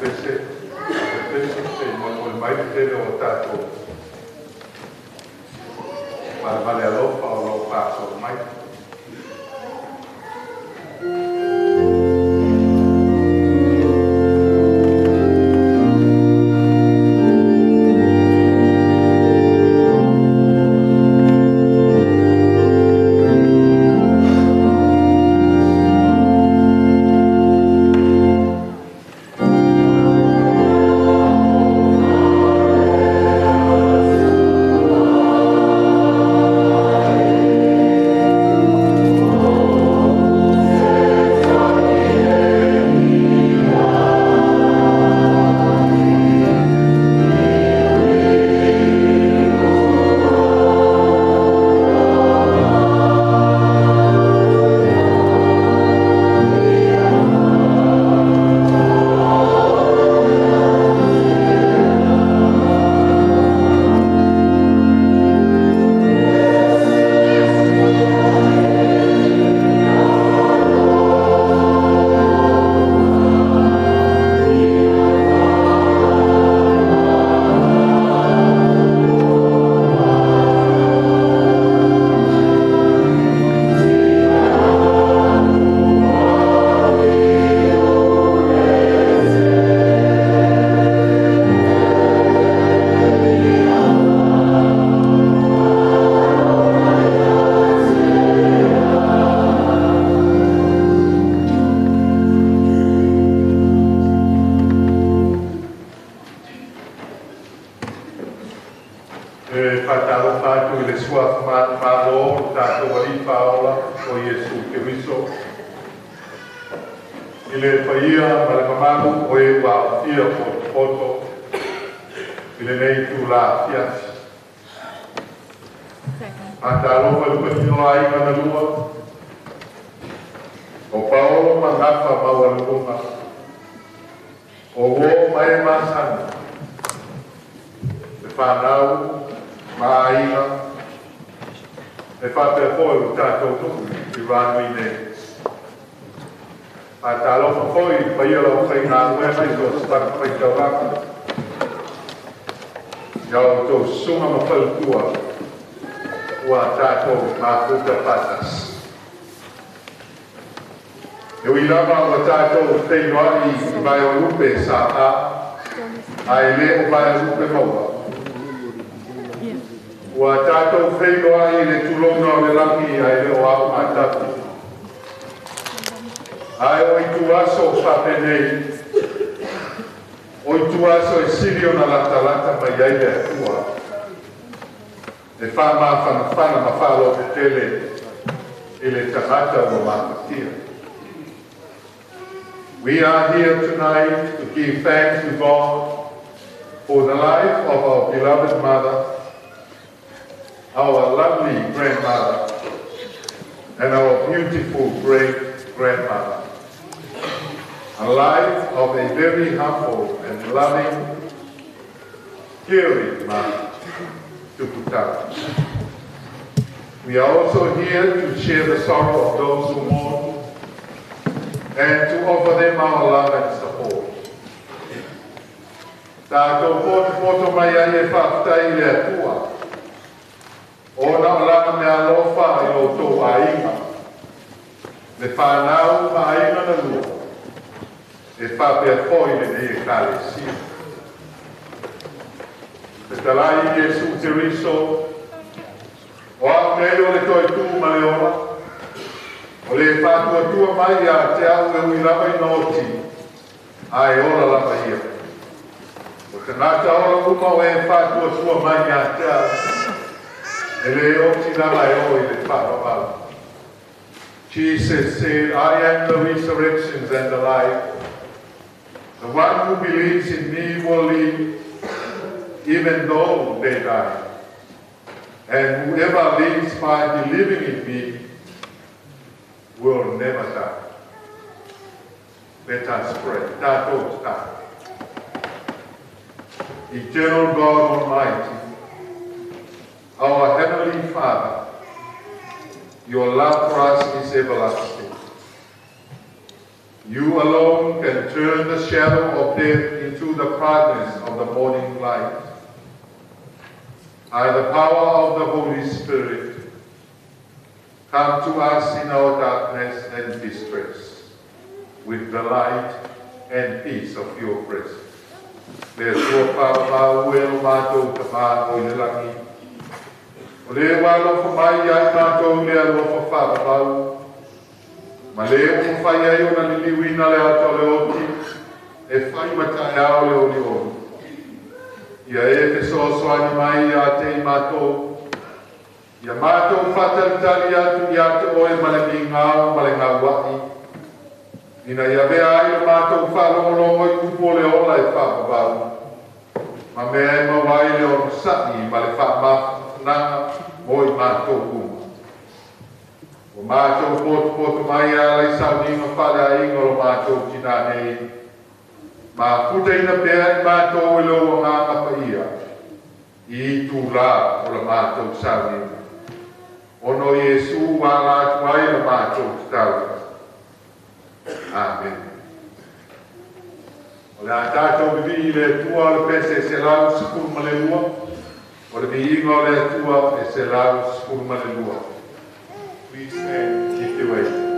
pese, le pese te molemole mai le tele o tatou valevale alofa o lo o faasoa mai. E faatalofa atu i le suafa Malo o le tatou Alii Faaola o Iesu Keriso i le paia ma le mamalu o e ua aofia potopoto i lenei itulā afiafi. Faatalofa i le paia o aiga na lua, o Paolo ma Gafa Maualuluga, o uō ma e masani, le fanau ma aiga, e faapea foi o tatou nuu i Ranui nei. Faatalofa foi i le paia o le aufaigaluega i so o se fatafaitaulaga, i a outou susuga ma faletua ua tatou mafuta faatasi. E ui lava ua tatou feiloai i Vaeolupe Sa ae le o Vaelupe maua. Ua tatou feiloai i le tulouna o le lagi ae le o ao matafi. Ae o ituaso faapenei, o ituaso e sili ona latalata mai ai le Atua. E faamafanafana ma faalototele i le tagata ua mafatia. We are here tonight to give thanks to God for the life of our beloved mother, our lovely grandmother, and our beautiful great-grandmother. A life of a very humble and loving, caring mother, Tuputala. We are also here to share the sorrow of those who mourn and to offer them our love and support. Tatou potopoto mai ai e faafetai i le Atua ona o lana meaalofa i lo outou aiga, le fanau ma aiga na lua, e faapea foi lenei Ekalesia. Fetalai Iesu Keriso, o au nei o le toe tū ma le ola, o le faatuatua mai ia te au e ui lava ina oti, ae ola lava ia. O tagata ola uma o e faatuatua mai ia te au, e le oti lava e oo i le faavavau. Jesus said, "I am the resurrection and the life. The one who believes in me will live even though they die. And whoever lives by believing in me will never die." Let us pray. Tatou tatalo. Eternal God Almighty, our Heavenly Father, your love for us is everlasting. You alone can turn the shadow of death into the brightness of the morning light. By the power of the Holy Spirit, come to us in our darkness and distress with the light and peace of your presence. Le Atua faavavau e lo matou Tamā o i le lagi. O le ua alofa mai ia i matou i le alofa faavavau. Ma le ua mafai ai ona liliuina le ata o le oti e fai ma taeao o le olioli. Ia e fesoasoani mai ia te i matou. Ia matou faatalitali atu ia te oe ma le migao ma le gauai. Ina ia avea ai le matou faalogologo i upu o le ola e faavavau. Ma mea e maua ai le onosai ma le faamafanafanaga mo i matou uma. Ua matou potopoto mai e ala i sauniga faaleaiga o lo matou tinā nei. Mafutaina pea i matou e lou Agaga Paia i itulā o la matou sauniga. Ona o Iesu ua ala atu ai la matou tatalo. Amene. O le a tatou vivii i le Atua o le pese 112, o le viiga o le Atua e 112. Please stand if you able.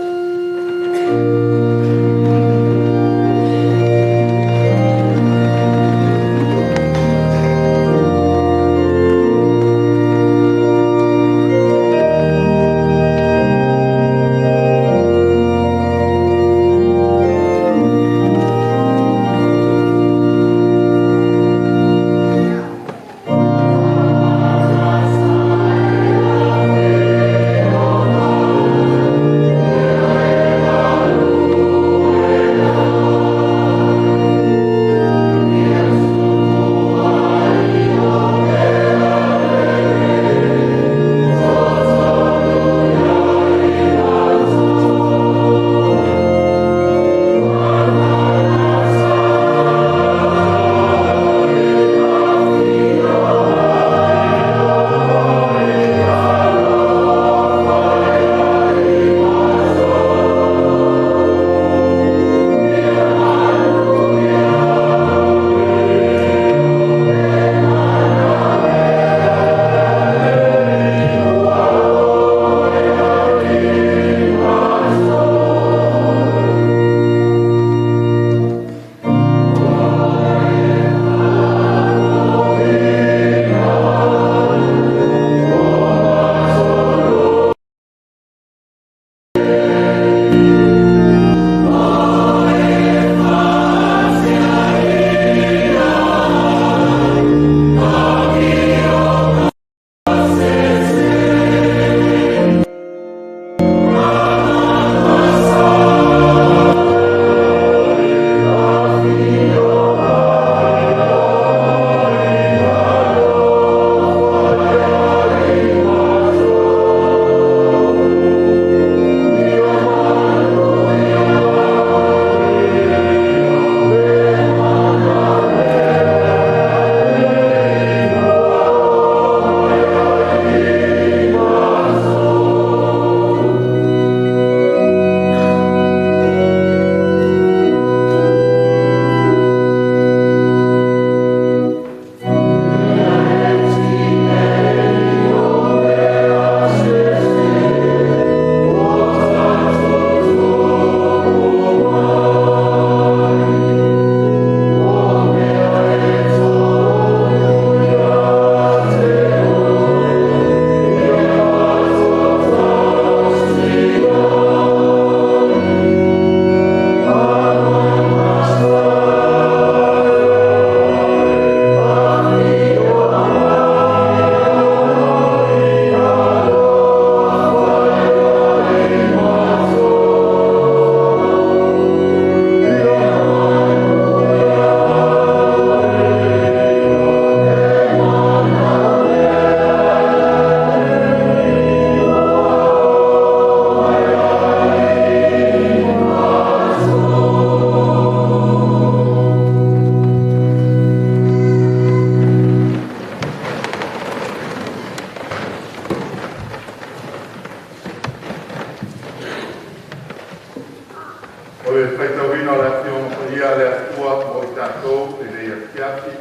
O le faitauina o le Afioga Paia a le Atua mo i tatou i lenei afiafi,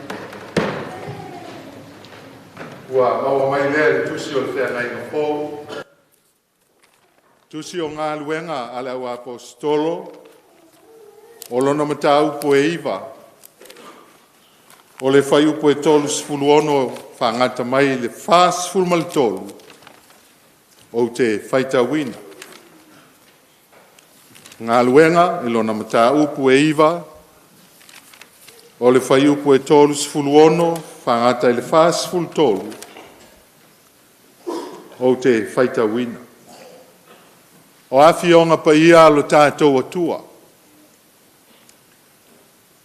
ua maua mai lea i le Tusi o le Feagaiga Fou, Tusi o Galuega a le Au Aposetolo, o lona mataupu e 9, o le fuaiupu e 36 faagata mai i le 43, ou te faitauina. Galuega i lona mataupu e 9, o le fuaiupu e 36 faagata i le 43, ou te faitauina. O afioga paia a lo tatou Atua,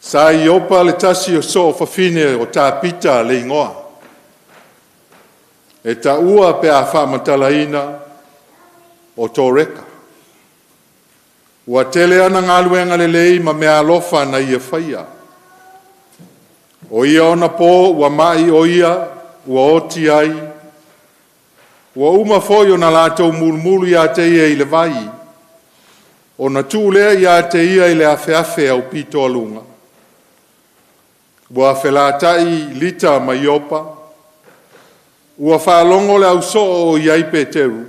sa i Iopa le tasi o soofafine o Tapita le igoa, e taua pe a faamatalaina o Toreka. Ua tele ana galuega lelei ma meaalofa na ia faia. O ia ona po ua mai o ia ua oti ai, ua uma foi ona latou mulumulu ia te ia i le vai, ona tuu lea ia te ia i le afeafe aupitoaluga. Ua felatai Lita ma Iopa, ua faalogo le ausoo o i ai Peteru,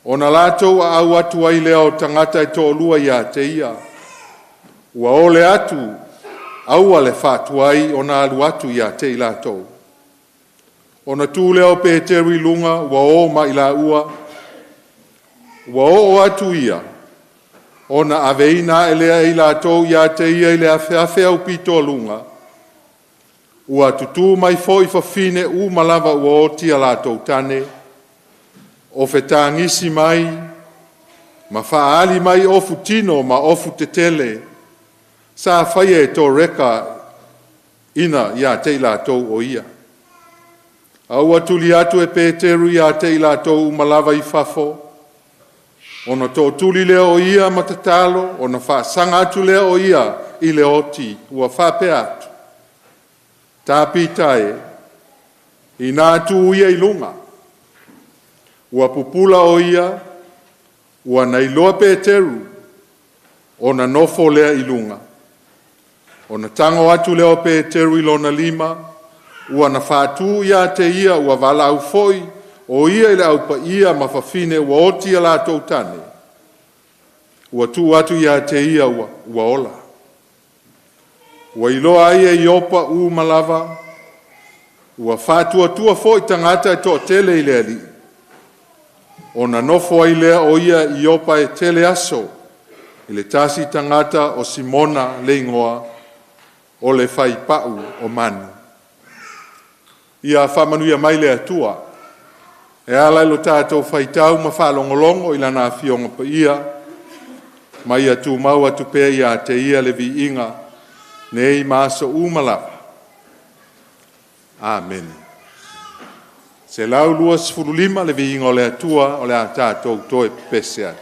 ona latou aau atu ai lea o tagata e toalua ia te ia, ua ole atu aua le faatuai ona alu atu ia te i latou. Ona tu lea o Peteru i luga, ua o ma i laua, ua oo atu ia, ona aveina ae lea e i latou ia te ia i le afeafe aupitoaluga, ua tutu mai foi fafine uma lava ua oti a latou tane, o fetagisi mai ma faaali mai ofu tino ma ofu tetele, sa faia e Toreka ina ia te i latou o ia. A ua tuli atu e Peteru ia te i latou uma lava i fafo, ona tootuli lea o ia ma tatalo, ona faasaga atu lea o ia i le oti, ua faapea atu, Tapita e, ina tu ia i luga. Ua pupula o ia, ua na iloa Peteru, ona nofo lea i luga. Ona tago atu lea o Peteru i lona lima, ua na faatu ia te ia ua valaau foi o ia i le aupaia ma fafine ua oti a latou tane, ua tuu atu ia te ia ua, ua ola. Ua iloa ai e Iopa uma lava, ua faatuatua foi tagata e toatele i le Alii, ona nofo ai lea o ia i Iopa e tele aso, i le tasi tagata o Simona le igoa, o le faipau o manu. Ia faamanuia mai le Atua, e ala i lo tatou faitau ma faalogologo i Lana Afioga Paia, ma ia tumau atu pea ia te Ia le viiga, nei ma aso uma lava. Amene. 125 le viiga o le Atua o le a tatou toe pepese ai.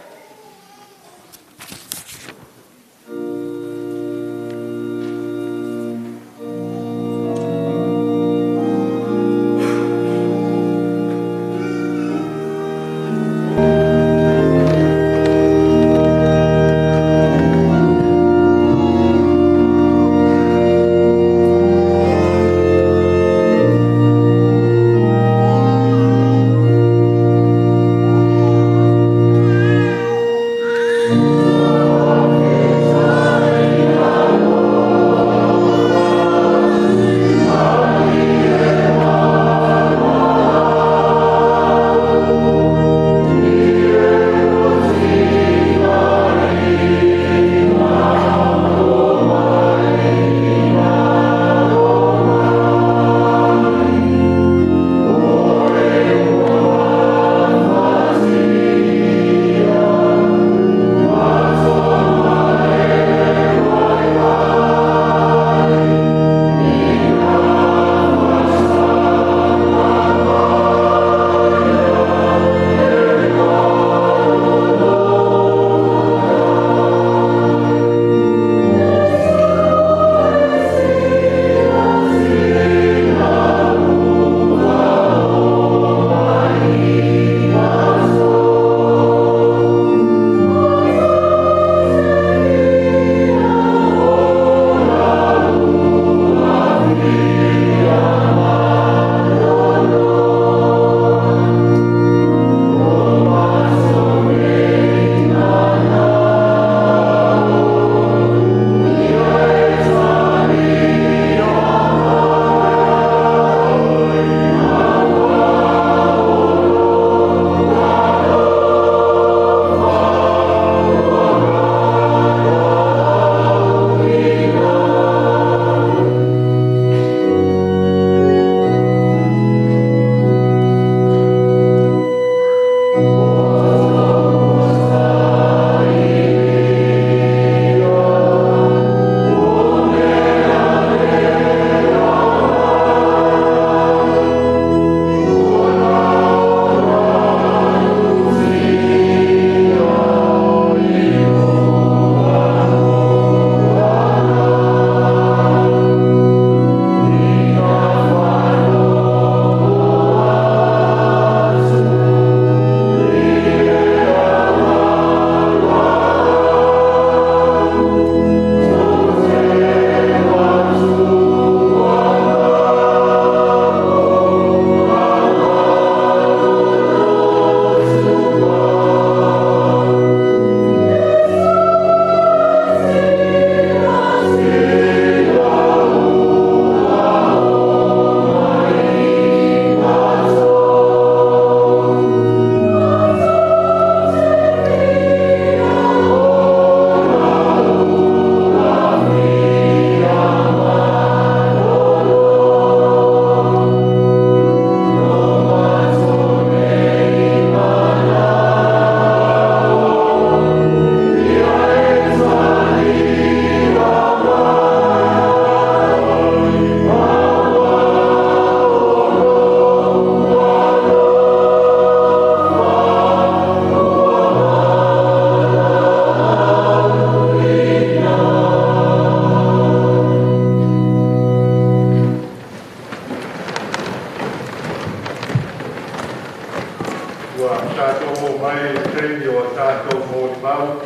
Tatou molimau,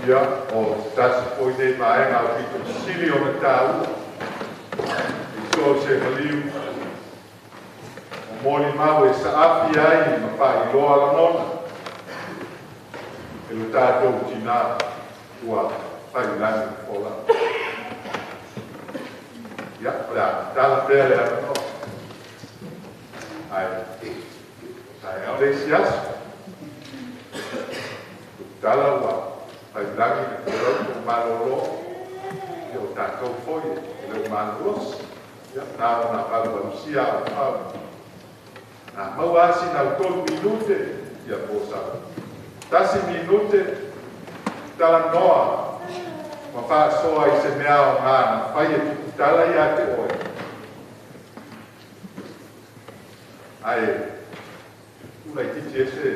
ia, o tasi foi nei vaega aupito sili ona taua i so o se maliu, o molimau e saafi ai ma faailoa lagona e lo tatou tinā ua faiilagi le folauga. Ia, o le a tala pea le avanoa. Ae, taeao le isi aso. Tala ua failagi le folauga ua malolo, ia o tatou foi e le o malolosi. Ia, na ona valuvalusia aa o fau. A maua lava sina 3 minute, ia po sau 1 minute, talanoa ma faasoa i se mea o gā na fai e Tuputala ia te oe. Ae, ula itiiti ese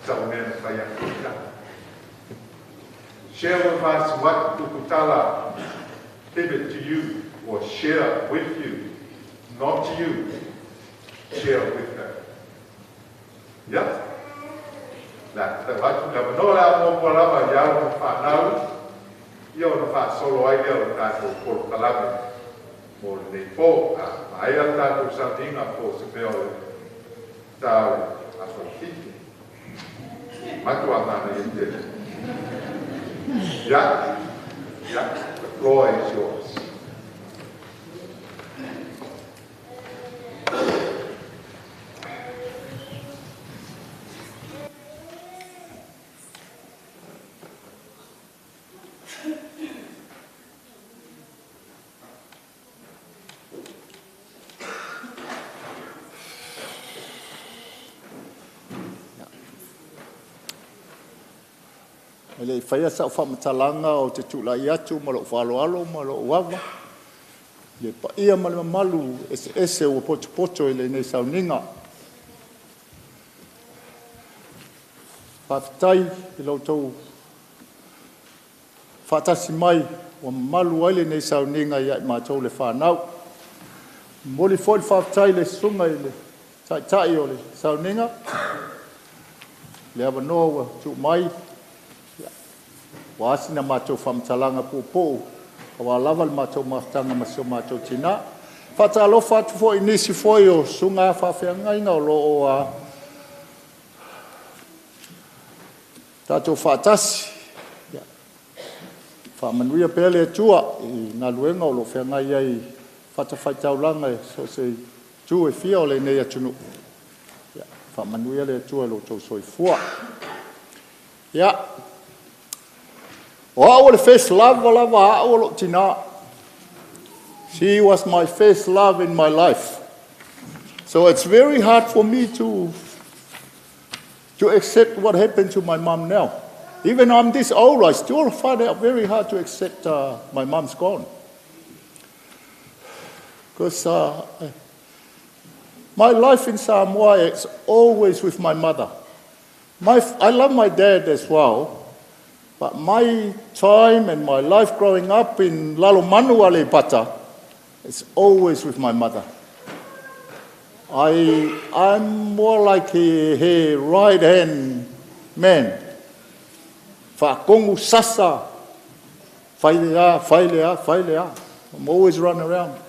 sau mea na fai atu i. Share with us what Tuputala did it to you or share with you, not to you, share with her. Ya. La, ta watu na mano la mo mo lava ia o whanau, ia o na whaasolo ai lea o tātou polokalame mo lenei pō. A, maea le tatou sauniga po se mea o le tā o le aso 7. Matua mana i tele. Ya, the floor is yours. E le i faia sau faamatalaga o te tulai atu ma lou faaaloalo ma lou ava le paia ma le mamalu eseese ua potopoto i lenei sauniga. Faafetai i lo outou faatasi mai ua mamalu ai lenei sauniga ia i matou le fanau. E momoli foi le faafetai i le susuga i le taitai o le sauniga, le avanoa ua tuu mai, ua a sina matou faamatalaga puupuu aua lava le matou mafutaga ma si o matou tinã. Faatalofa atu foi i nisi foi o susuga faafeagaiga o lo o tatou faatasi. Faamanuia pea le Atua i galuega o lo o feagai ai i fatafaitaulaga i so o se itu e fia o lenei atunuu. Faamanuia le Atua i lo outou soifua. Ia, o au o le first love lava a au o lou tinã. She was my first love in my life. So it's very hard for me to accept what happened to my mom now. Even I'm this old, I still find it very hard to accept my mom's gone. Because my life in Samoa is always with my mother. I love my dad as well, but my time and my life growing up in Lalomanu, Aleipata, it's always with my mother. I'm more like a right hand man. Faakogu sasa, failea, failea, failea. I'm always running around.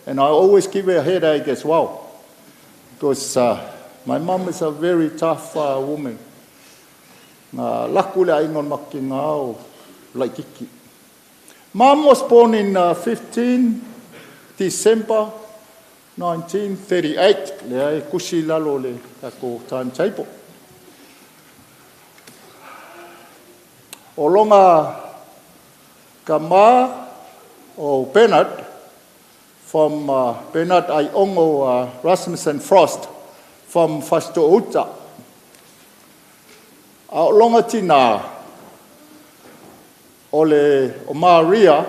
And I always give her a headache as well. Because my mom is a very tough woman. Na laku le aiga o makinga o Laikiki. Mom was born in 15 December 1938. Lea e kusi lalo le tatou timetable. O longa tama o Bernard from Bernard Aiongo Rasmussen Frost from Fasito'outa. A o longa tinā o le o Maria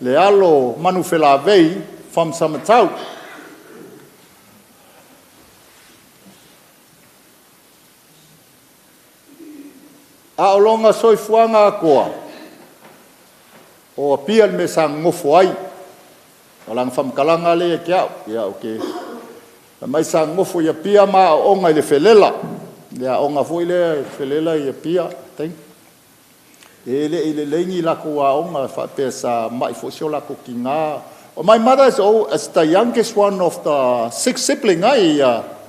le alo Manufelavei from Samatau. A o longa soifuaga atoa o Apia le mea sa nonofo ai. O lana faamatalaga lea ia te au. Ia, ok. Fai mai sa nonofo i Apia ma aooga i le Felela. Le aoga foi lea e felela i Apia, I think. E le i lelei ni latou aoga faapea sa mai foi si o latou tina. My mother is, oh, is the youngest one of the six siblings, ai,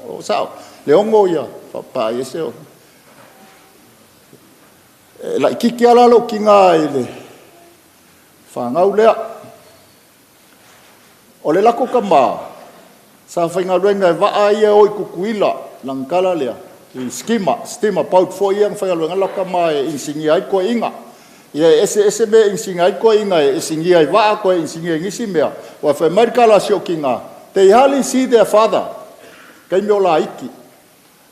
o sao, le ono ia, faapaa ese o. E laititi lava la lou tina i le fanau lea. O le latou tama, sa faigaluega e vaa ia o i Tutuila, lana tala lea, i steamer boat foi ia na faigaluega ai le latou tama e inisinia ai toeaiina. Ia e eseese mea e inisinia ai toeaiina, e inisinia i vaa, toe inisinia i nisi mea. Ua fai mai le tala a si ou tina, they hardly see their father, taimi o laiti.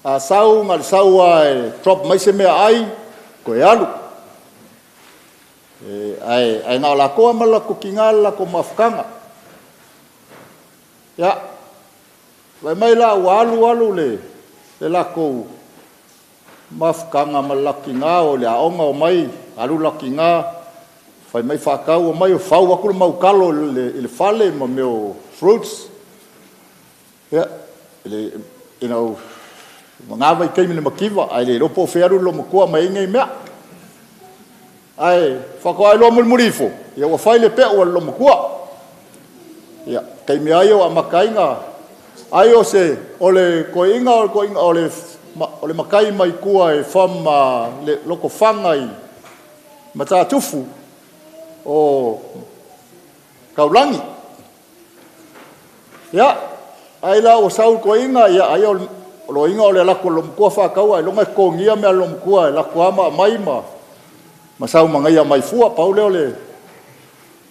A sau, na o le sau lava e drop mai se meaai, toe alu. Ae na o latou lava ma le latou tina le latou mafutaga. Ia, fai mai la ua alu alu le latou mafutaga ma le latou tina o le aoga, omai, alu le latou tina fai mai faatau, omai o fau atu le mau talo i le fale ma mea o fruits. Ia, na vaitaimi i le mativa, ae le iloa po o fea e alu le loomatua e aumai ai nei mea. Ae faatoa iloa mulimuli ifo, ia ua fai le peu a le loomatua. Ia, taimi lava ia ua amata ai ona... Ai o se, o le toeaina o le matai mai tua e from le Lotofaga i Matatufu o Taulagi. Ia, ai la ua sau le toeaina, ia ai o loiga o le alu atu a le loomatua faatau, ailoga e totogia mea a le loomatua, e alu atu lava ma aumai ma sau manaia mai fua. Pau lea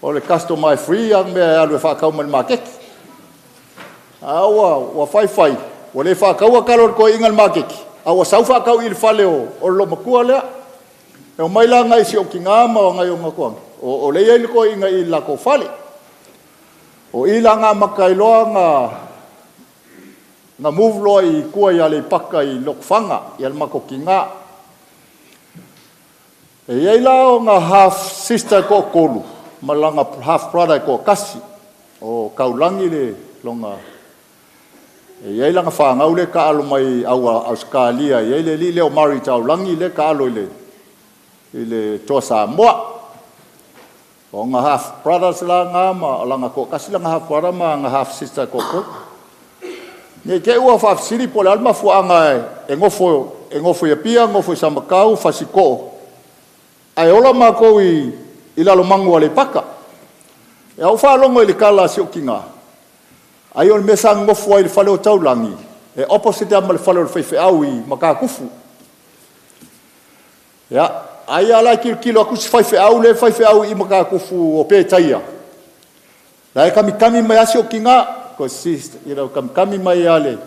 o le customer e free ana mea e alu e faatau mai i le maketi. A ua fai fai, ua le faataua talo a le toeaina i le maketi, a ua sau faatau i le fale o le loomatua lea. E omai la nai si ou tina ma nai ona tuaaga, o lea e i ai le toeaina i le latou fale. O i la na amata ai loa ona move loa i tua i Aleipata i Lotofaga le matou tina. E i ai la ona half sister e toatolu ma lana half brother e toatasi, o Taulagi le lona. E i ai lana fanau lea e taalo mai Ausetalia, e i ai le alii lea o Murray Taulagi lea e taalo i le Toa Samoa. O ona half brothers la na, ma lana toatasi lana half brother ma ana half sister e toatolu. Ne i te i ua faafesili po o le a le mafuaaga e nofo i Apia, nofo i Samatau, Fasitoo, ae ola matou i Lalomanu o Aleipata. E ou faalogo i le tala a si ou tina, ai o le mea sa nonofo ai i le fale o Taulagi, e opposite lava ma le fale o le faifeau i Matatufu. Ia, ai lava la e tilotilo atu si faifeau lea e faifeau i Matatufu o Petaia, la e kamikami mai lava si ou tina, kamikami mai lava le...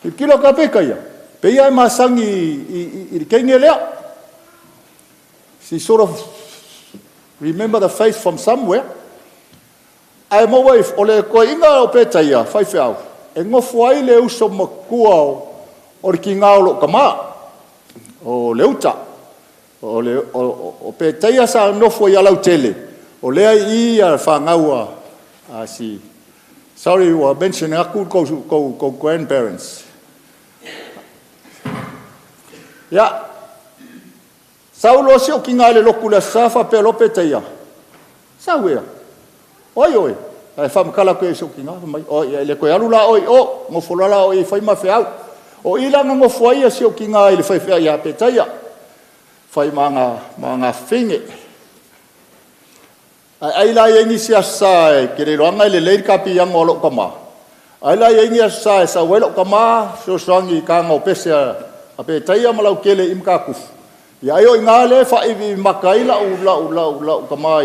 Tilotilo atu a Petaia, pei lava e masani i le teine lea. She sort of remember the face from somewhere. Ae maua ifo, o le toeaina o Petaia, faifeau, e nofo ai le uso matua o le tina o lou tama, o Leuta. O Petaia sa nofo i Alautele, o lea i i a fanau a si... Sorry, ua mention atu tou grandparents. Ia, sau loa si ou tina i le lotu i le Aso Sa, faapea loa Petaia, sau ea, o ai oe? Ae faamatala atu i si ou tina, fai mai, oi, e le toe alu la oe i o, nofo loa la oe i fai ma feau. O i la na nofo ai si ou tina i le faifeau ia Petaia, fai ma aga afafine. Ae ai la i ai nisi aso Sa e te le iloaga e lelei le kapiano a lou tama, ai la i ai ni aso Sa e sau ai lou tama fesoasoani i taga o pese a Petaia ma Lautele i Matatufu. Ia ai o i ina lea e faaiviivi maka ai lau tama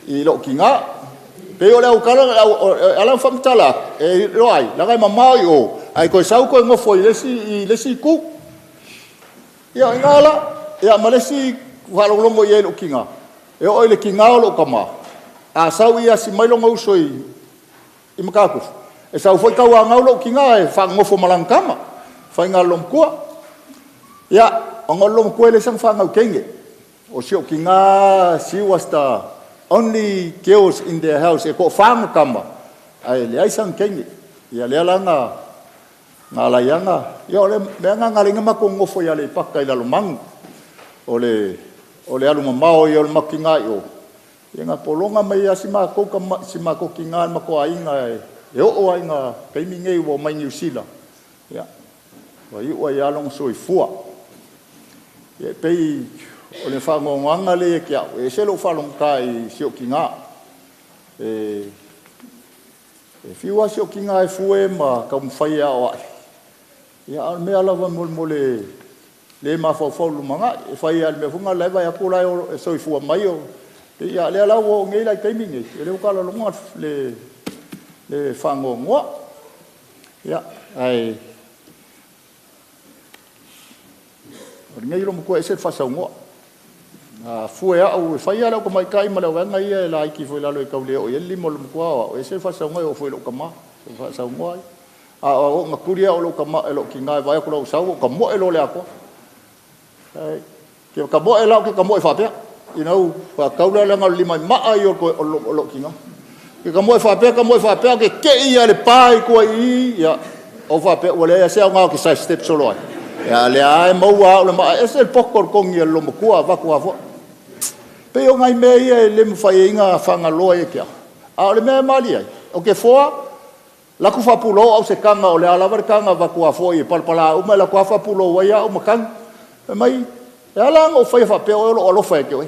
i lou tina. Pei o le autala, ala faamatala atu, e iloa ai, leaga e mamao i o, ae toe sau toe nofo i le isi itu. Ia, o ina la, ia ma le isi faalogologo i ai lou tina, e oo i le tina o lou tama, a sau i asi mai lona uso i Matatufu, e sau foi tauanau lou tina e faanonofo ma lana tama, faiga a le loomatua. Ia, ona o le loomatua e leai sana fanau teine. O si ou tina, she was the only girls in their house, e toafa na tama, ae leai sana teine. Ia lea la na Galaiaga, ia o le mea lena na ala ai ona matou nonofo i Aleipata i Lalomanu, o le alu mamao ia o le matou tina i o, ia na pologa mai ai lava si matou tina e le matou aiga e oo lava i le taimi lenei ua omai i Niu Sila, ia, ua iu ai lava lona soifua. Ia e pei o le faanoanoaga lea ia te au, e ese lou faalogogata i si ou tina. E fiu lava si ou tina e fue ma taumafai e aoai, a o le mea lava mo le le mafaufau i le lumanai. E fai lava i le mea foi lena o la e vaai atu o la e soifua mai, a o lea la ua oo nei la i le taimi lenei, o lea ua matua lagona le faanoanoa. Ia, ae o lenei loomatua e ese le faasaunoa. A fue au, e fai lava le au tamaitai ma le vaega ia e laiti ifo i lalo e tau le oo i ai le lima o le loomatua, a o au, e ese le faasaunoa, e oo foi i lou tama, o le faasaunoa ia. A oo ina tuli au e lou tina e vaai atu loa ua sau, ou tamoe loa i le atoa. Ou te tamoe la ou te tamoe faapea, faatau la leaga o le lima e maa ia o lou tina. Ou te tamoe faapea tamoe faapea, ou te te i lava i le pa i tua i i, ia, ou faapea ua leai lava se aoga ou te side step solo ai, a o lea lava e maua au i le maa. E ese le poto o le togi a le loomatua, vaeatu lava foi. E pei o nai mea ia e le mafai ai ona faagaloa ia te au, a o le mea e malie ai, ou te foa, alu atu faapulou au i se taga o le a lava le taga, vaeatu lava foi e palapala uma, e alu atu lava faapulou ai au ma tagi. Fai mai, e ala la ona ou faia faapea oe o lou alofa ia te oe.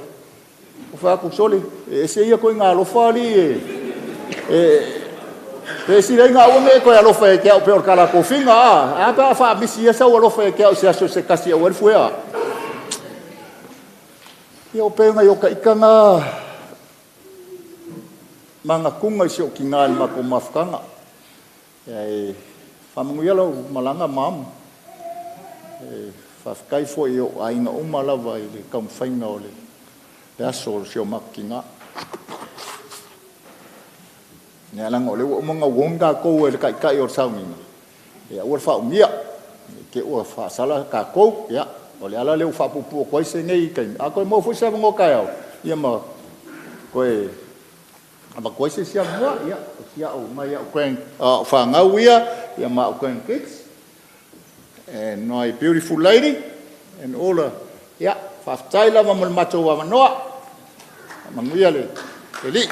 Ou fai atu, sole, e ese ia ituaiga alofa alii e…pe sili ai ona aua ne i e toe alofa ia te au pei o le tala a tofiga, a? Ae a pe a faamisi ia sau alofa ia te au i se aso se tasi e aua ai le fuea au? Ia pei o nai ota ita na manatuga i si ou tina i le matou mafutaga. Ae faamanuia lau malaga mom. E faafetai foi i ou aiga uma lava i le taumafaiga o le aso o si o matou tina. Ia leaga o lea ua uma ona warn tatou e le Taitai o le sauniga, ia aua le faaumia, ne i te i ua faasala tatou. Ia, o le ala lea ua faapuupuu atu ai lenei taimi, a toe maua foi se avanoa taeao, ia ma toe avatu ai se isi avanoa. Ia, o nai au fanau ia ma au grandkids and my beautiful lady and all the, ia, faafetai lava mo le matou avanoa. Faamanuia le Alii.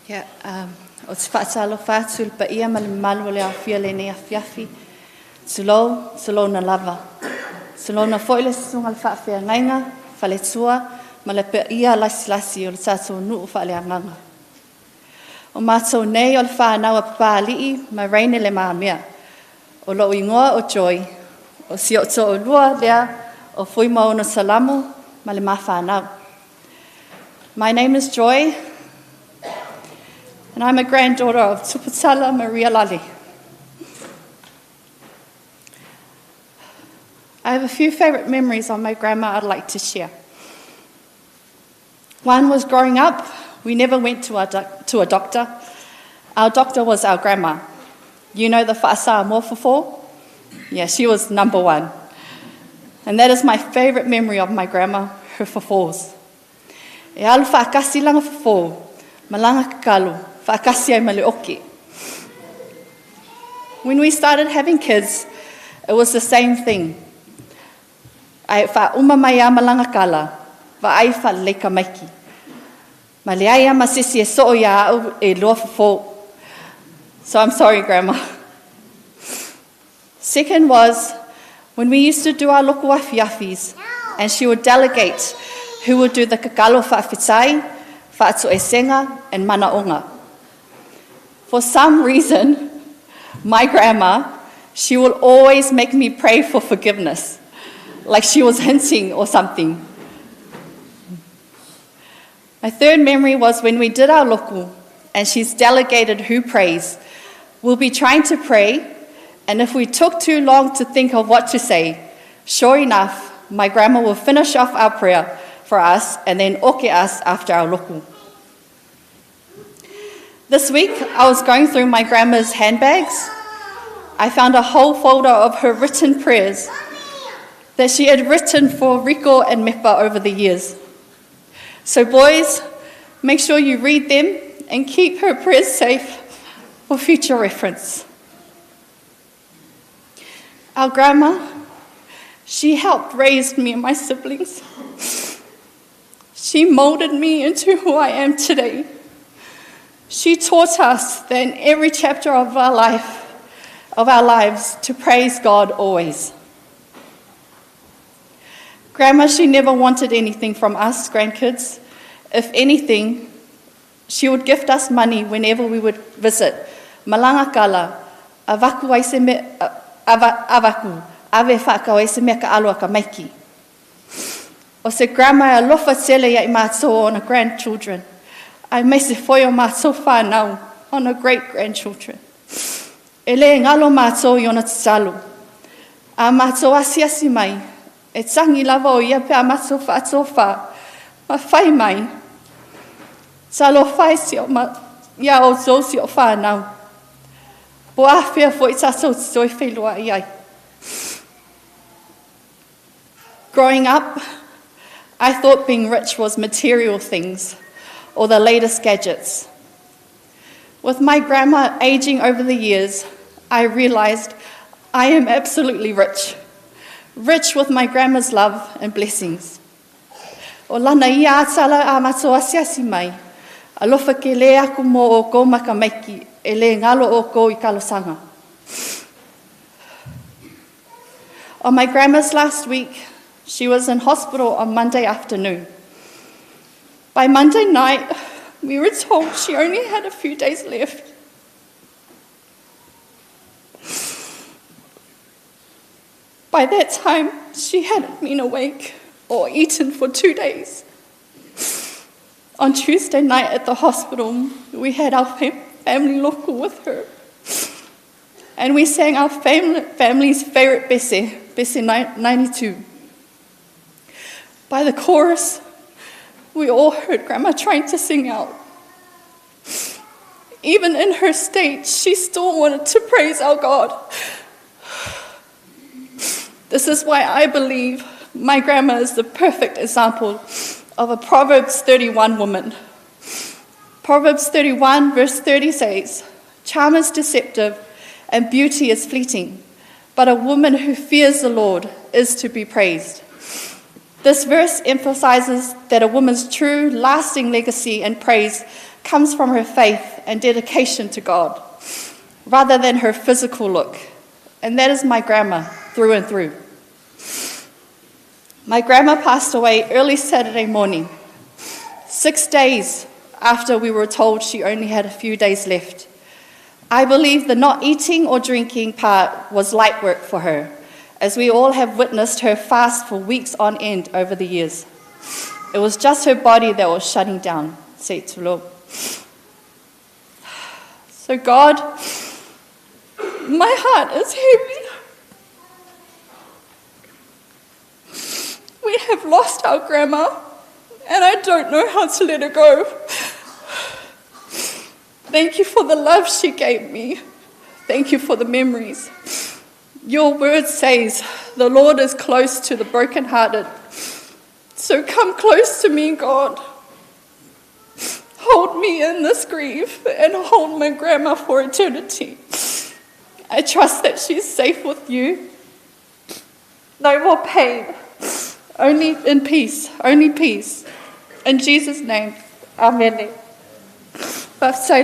Ia, ou te faatalofa atu i le paia ma le mamalu o le aofia i lenei afiafi. Tulou, tulouna lava. Tulouna foi le susuga i le faafeagaiga, faletua ma le paia lasilasi o le tatou nuu faaleagaga. O matou nei o le whānau a Papali'i ma Raine Le Mamea. O lou igoa o Joy, o si ou toalua lea o Fuimaono Salamo ma le mafanau. My name is Joy, and I'm a granddaughter of Tuputala Maria Lale. I have a few favorite memories of my grandma I'd like to share. One was growing up, we never went to a doctor. Our doctor was our grandma. You know the fa'asa mofofo? Yeah, she was number one. And that is my favorite memory of my grandma, her fofos. E alu faatasi lana fofo, ma lana kakalo, faatasi ai ma le oki. When we started having kids, it was the same thing. Ae faauma mai lava ma lana kala, vaai faalelei tamaiti. Ma leai lava ma se isi e soo ia au e lua fofo. So I'm sorry, Grandma. Second was When we used to do our loku afiafis, and she would delegate who would do the kakalo fa'afetai, fa'atoesenga, and manaonga. For some reason, my grandma, she will always make me pray for forgiveness, like she was hinting or something. My third memory was when we did our loku, and she's delegated who prays. We'll be trying to pray, and if we took too long to think of what to say, sure enough, my grandma will finish off our prayer for us and then oke us after our loku. This week, I was going through my grandma's handbags. I found a whole folder of her written prayers that she had written for Rico and Mepa over the years. So boys, make sure you read them and keep her prayers safe for future reference. Our grandma, she helped raise me and my siblings. She molded me into who I am today. She taught us that in every chapter of our life, of our lives, to praise God always. Grandma, she never wanted anything from us grandkids. If anything, she would gift us money whenever we would visit. Malanga kala, avaku ai se me, avaku, ave whaakau ai se mea ka aloa ka maiki. O se grandma e alofa tele ia i mātou ona grandchildren. Aemaise foi o mātou whānau, ona great grandchildren. E le ngalo mātou i ona tatalo. A mātou asiasi mai, e tangi lava o ia pe a mātou whaatōwha, ma whai mai. Talofa e si o ma, ia o tō si o whānau. Po awhea foi tātou te toi whenua i ai. Growing up, I thought being rich was material things or the latest gadgets. With my grandma aging over the years, I realized I am absolutely rich. Rich with my grandma's love and blessings. O lana ia atala a mato asiasi mai. Alofa ke le aku mo o kou makamaiki, e le ngalo o kou i kalosanga. On my grandma's last week, she was in hospital on Monday afternoon. By Monday night, we were told she only had a few days left. By that time, she hadn't been awake or eaten for 2 days. On Tuesday night at the hospital, we had our family local with her. And we sang our family's favorite bese, Bese 92. By the chorus, we all heard Grandma trying to sing out. Even in her state, she still wanted to praise our God. This is why I believe my grandma is the perfect example of a Proverbs 31 woman. Proverbs 31 verse 30 says, Charm is deceptive and beauty is fleeting, but a woman who fears the Lord is to be praised. This verse emphasizes that a woman's true, lasting legacy and praise comes from her faith and dedication to God, rather than her physical look. And that is my grandma, through and through. My grandma passed away early Saturday morning, 6 days after we were told she only had a few days left. I believe the not eating or drinking part was light work for her, as we all have witnessed her fast for weeks on end over the years. It was just her body that was shutting down, said Tulo. So God, my heart is heavy. We have lost our grandma, and I don't know how to let her go. Thank you for the love she gave me. Thank you for the memories. Your word says the Lord is close to the brokenhearted. So come close to me, God. Hold me in this grief and hold my grandma for eternity. I trust that she's safe with you. No more pain. Only in peace. Only peace. In Jesus' name. Amen. Sorry.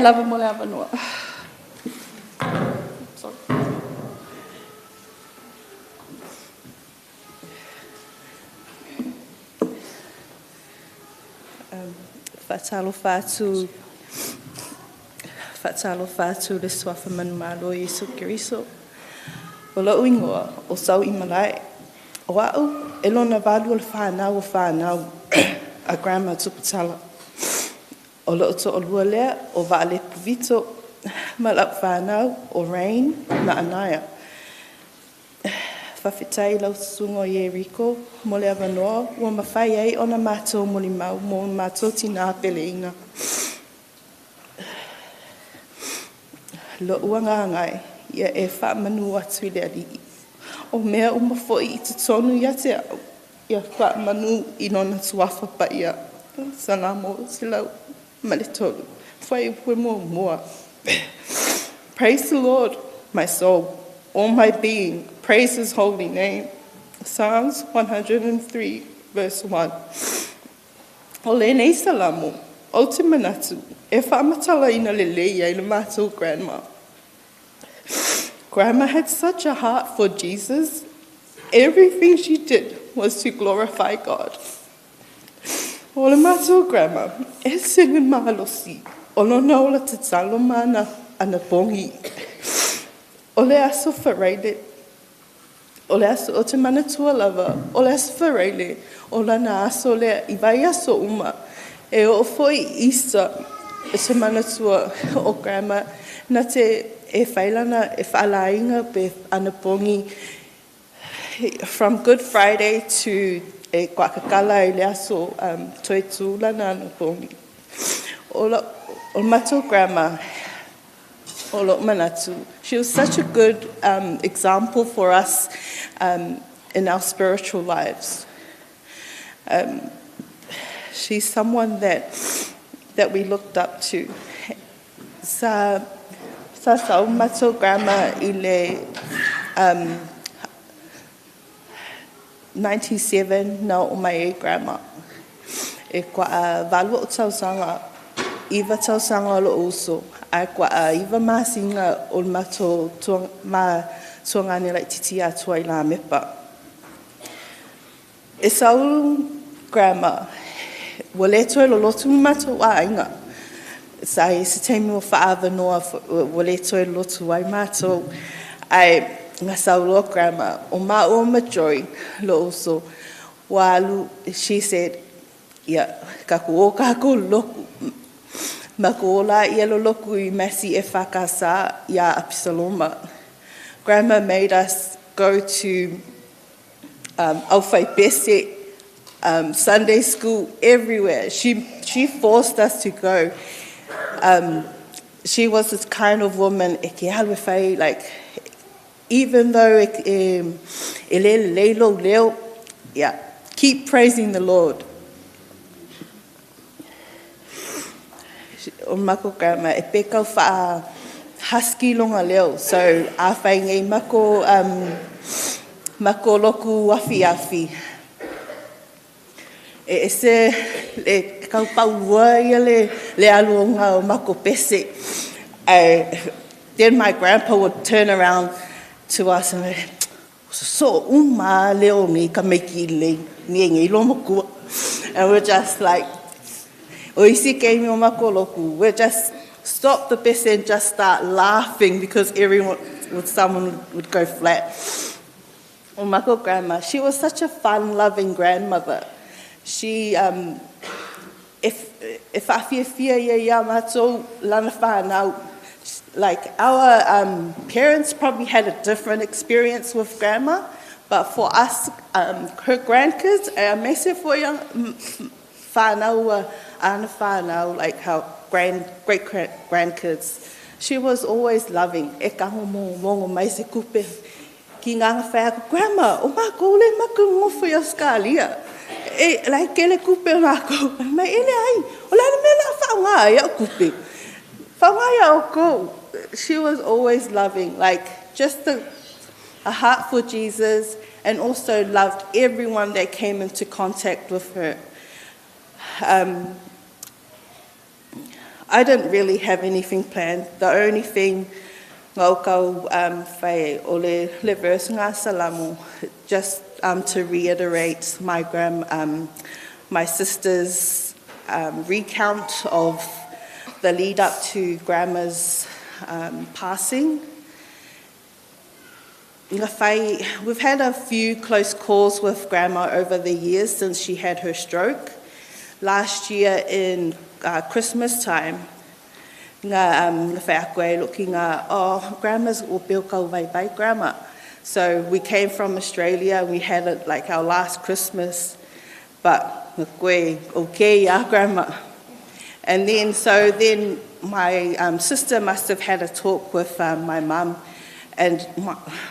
Faatalofa atu, faatalofa atu le suafa manumalo Iesu Keriso. O lou igoa o Sauimalae. O au e lona valu o le whānau o whānau a Grandma Tuputala. O lou toalua lea o Vaalepu Vito ma lau whānau o Rain ma Anaya. Faafetai lau susuga o Ieriko mo le avanoa ua mafai ai ona matou molimau mo matou tinā peleina. Lo'u agaga e, ia e faamanu atu i le Alii. O mea uma foi i totonu ia te au, ia faamanu i lona suafa paia. Salamo 103, fuaiupu 1. Praise the Lord, my soul, all my being, praise his holy name. Psalms 103, verse 1. O lenei Salamo, ou te manatu, e faamatalaina lelei ai le matou grandma. Grandma had such a heart for Jesus. Everything she did was to glorify God. O le matou grandma, e ese le malosi, o lona ola tatalo ma ana anapogi. O le aso Faraile, o le aso o te manatua lava, o le aso Faraile, o lana aso lea i vaiaso uma, e oo foi Easter, e te manatua o grandma, na te e fai lana e faalaina pe anapogi from Good Friday to e kakala i le aso toe tū lana anapogi. O matou grandma, o lo manatu, she was such a good example for us in our spiritual lives. She's someone that we looked up to. Sa sau matou grandma i le 97 na o mai e grandma. E kwa 8 o tausaga, 9 tausaga o lou uso, ae kwa 9 masina o le matou ma tuagane laitiiti ia Tuailamepa. E sau grandma, ua le toe lolotu le matou aiga. Sa i se taimi o faavanoa ua le toe lolotu ai matou. Ae na sau loa grandma, o maua ma Joy, lou uso, ua alu, she said, ia, kakou o kākou loku. Makou o laia loloku i Massey EFKS ia Apisaloma. Grandma made us go to Aufaipese, Sunday school, everywhere. She forced us to go. She was this kind of woman, e ke alu e fai, like, even though e le lelei lou leo, yeah, keep praising the Lord. O mako grandma, e pe kau wha husky longa leo. So, a whai ngei mako loku afi afi. E ese le kau paulua ia le aluonga o mako pese. Then my grandpa would turn around to us and go, so uma leo ngi ka meiki le ni ngi lo makua. And we're just like, o isi keimi o mako loku, we're just stop the pese and just start laughing because everyone, someone would go flat. O mako grandma, she was such a fun-loving grandmother. She, if whaafiafia ia ia matou lana whānau, like our parents probably had a different experience with grandma, but for us, her grandkids, e mese fo ia whānau, ana whānau, like her great grandkids, she was always loving. E kaho mo mongo mai se kupe ki ngā whai aku, grandma, o mākou le maku ngofo i Australia. E, like, kele kupe o mākou. Mai ele ai, o le ana mea la whaonga ia o kupe. Whaonga ia o kou. She was always loving, like, just a heart for Jesus, and also loved everyone that came into contact with her. I didn't really have anything planned. The only thing ngaukau whai o le verse ngā salamu, just to reiterate my sister's recount of the lead up to Grandma's passing. We've had a few close calls with Grandma over the years since she had her stroke. Last year in Christmas time, looking at, oh, Grandma's vai Grandma. So we came from Australia and we had it like our last Christmas, but okay, yeah, Grandma. And then, so then my sister must have had a talk with my mum, and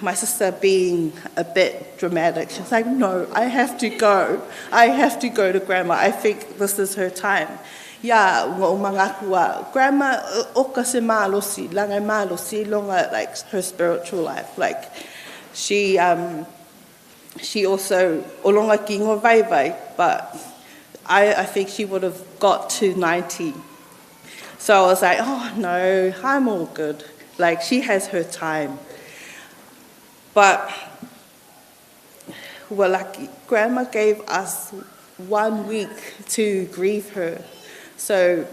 my sister being a bit dramatic, she was like, no, I have to go. I have to go to Grandma. I think this is her time. Yeah, Grandma, oka se malosi, langa malosi, longa, like her spiritual life. Like she also, olonga kingo vai vai, but I think she would have got to 90. So I was like, oh no, I'm all good. Like she has her time. But we're lucky. Grandma gave us 1 week to grieve her. So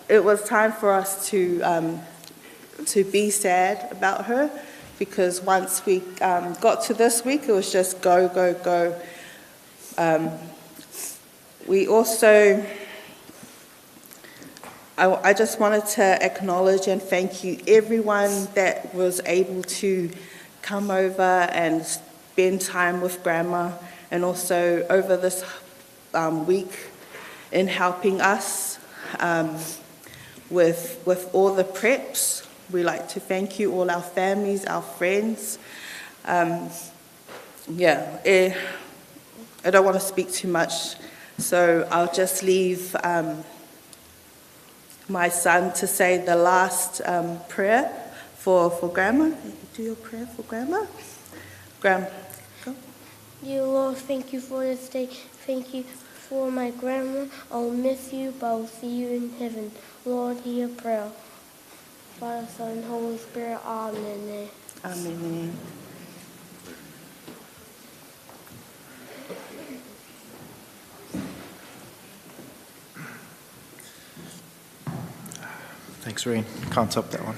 it was time for us to be sad about her, because once we got to this week, it was just go, go, go. We also, I just wanted to acknowledge and thank you, everyone that was able to come over and spend time with Grandma, and also over this week in helping us with all the preps. We like to thank you, all our families, our friends. I don't want to speak too much, so I'll just leave my son to say the last prayer for Grandma. Do your prayer for Grandma. Grandma, go. Dear Lord, thank you for this day. Thank you for my grandma. I'll miss you, but I'll see you in heaven. Lord, hear prayer. Father, Son, Holy Spirit, amen. Amen. Thanks, Rain. Can't top that one.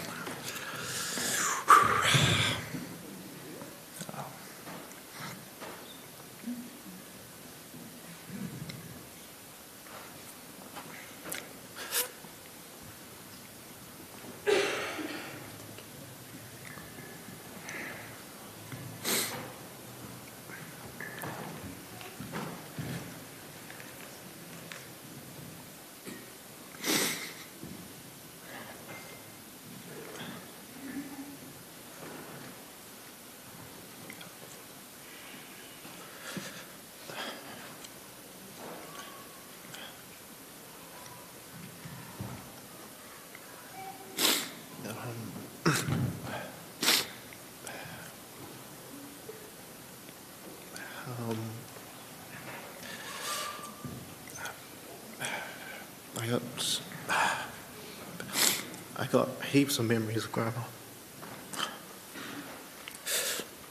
I got heaps of memories of Grandma.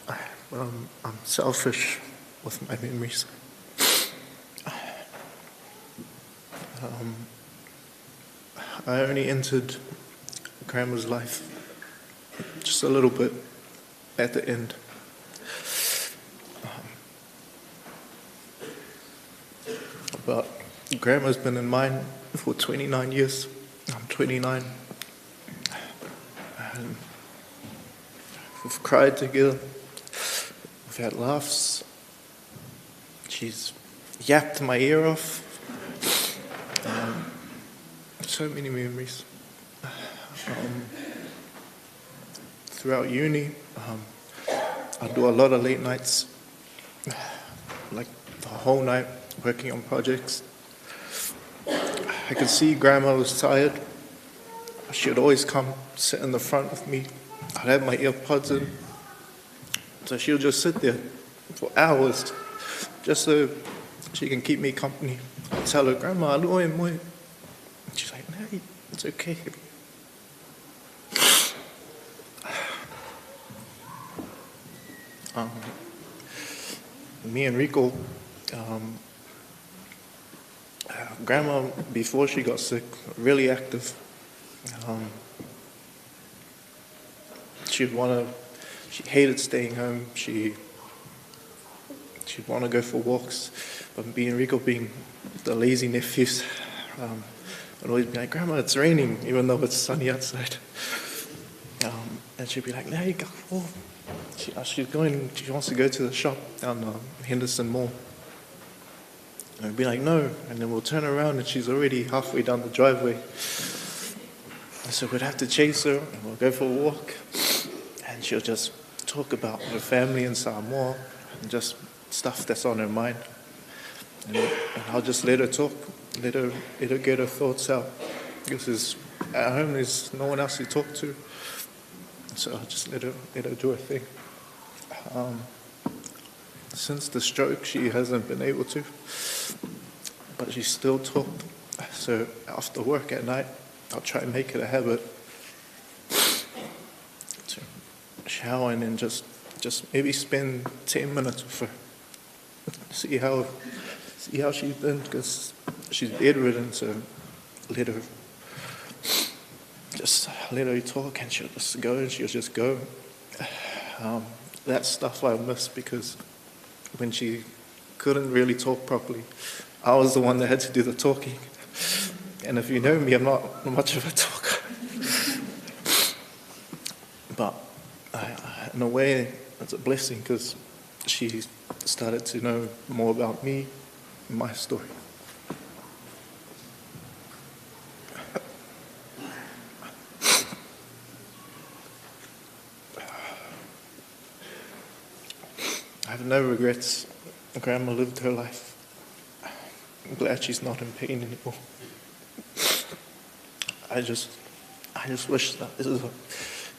But I'm selfish with my memories. I only entered Grandma's life just a little bit at the end. But Grandma's been in mine for 29 years. I'm 29. And we've cried together. We've had laughs. She's yapped my ear off. So many memories. Throughout uni, I do a lot of late nights, like the whole night working on projects. I could see Grandma was tired. She would always come sit in the front with me. I'd have my earpods in. So she would just sit there for hours, just so she can keep me company. I'd tell her, Grandma, aloe moe. She's like, no, it's okay. Me and Rico, Grandma, before she got sick, really active. She'd want to, she hated staying home. She'd want to go for walks, but me and Rico, being the lazy nephews, would always be like, Grandma, it's raining, even though it's sunny outside. And she'd be like, no, you go. Oh. She wants to go to the shop down Henderson Mall. And I'd be like, no. And then we'll turn around and she's already halfway down the driveway. And so we'd have to chase her and we'll go for a walk. And she'll just talk about her family in Samoa and just stuff that's on her mind. And I'll just let her talk, let her get her thoughts out. Because at home there's no one else to talk to. So I'll just let her do her thing. Since the stroke, she hasn't been able to, but she still talked. So after work at night, I'll try and make it a habit to shower and then just maybe spend 10 minutes with her. See how she's been, because she's bedridden, so let her talk and she'll just go, and she'll just go. That stuff I miss, because when she couldn't really talk properly, I was the one that had to do the talking. And if you know me, I'm not much of a talker. But in a way, it's a blessing, because she started to know more about me and my story. I have no regrets. Grandma lived her life. I'm glad she's not in pain anymore. I just wish that there's a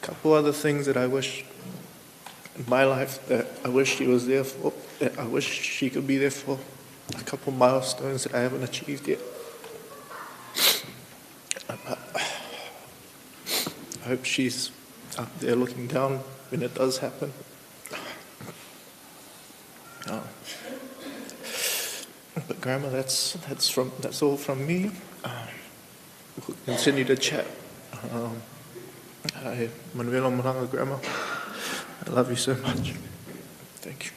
couple other things that I wish in my life that I wish she was there for, that I wish she could be there for. A couple milestones that I haven't achieved yet. But I hope she's up there looking down when it does happen. But Grandma, that's all from me. We'll continue to chat. Manuela Mananga, Grandma, I love you so much. Thank you.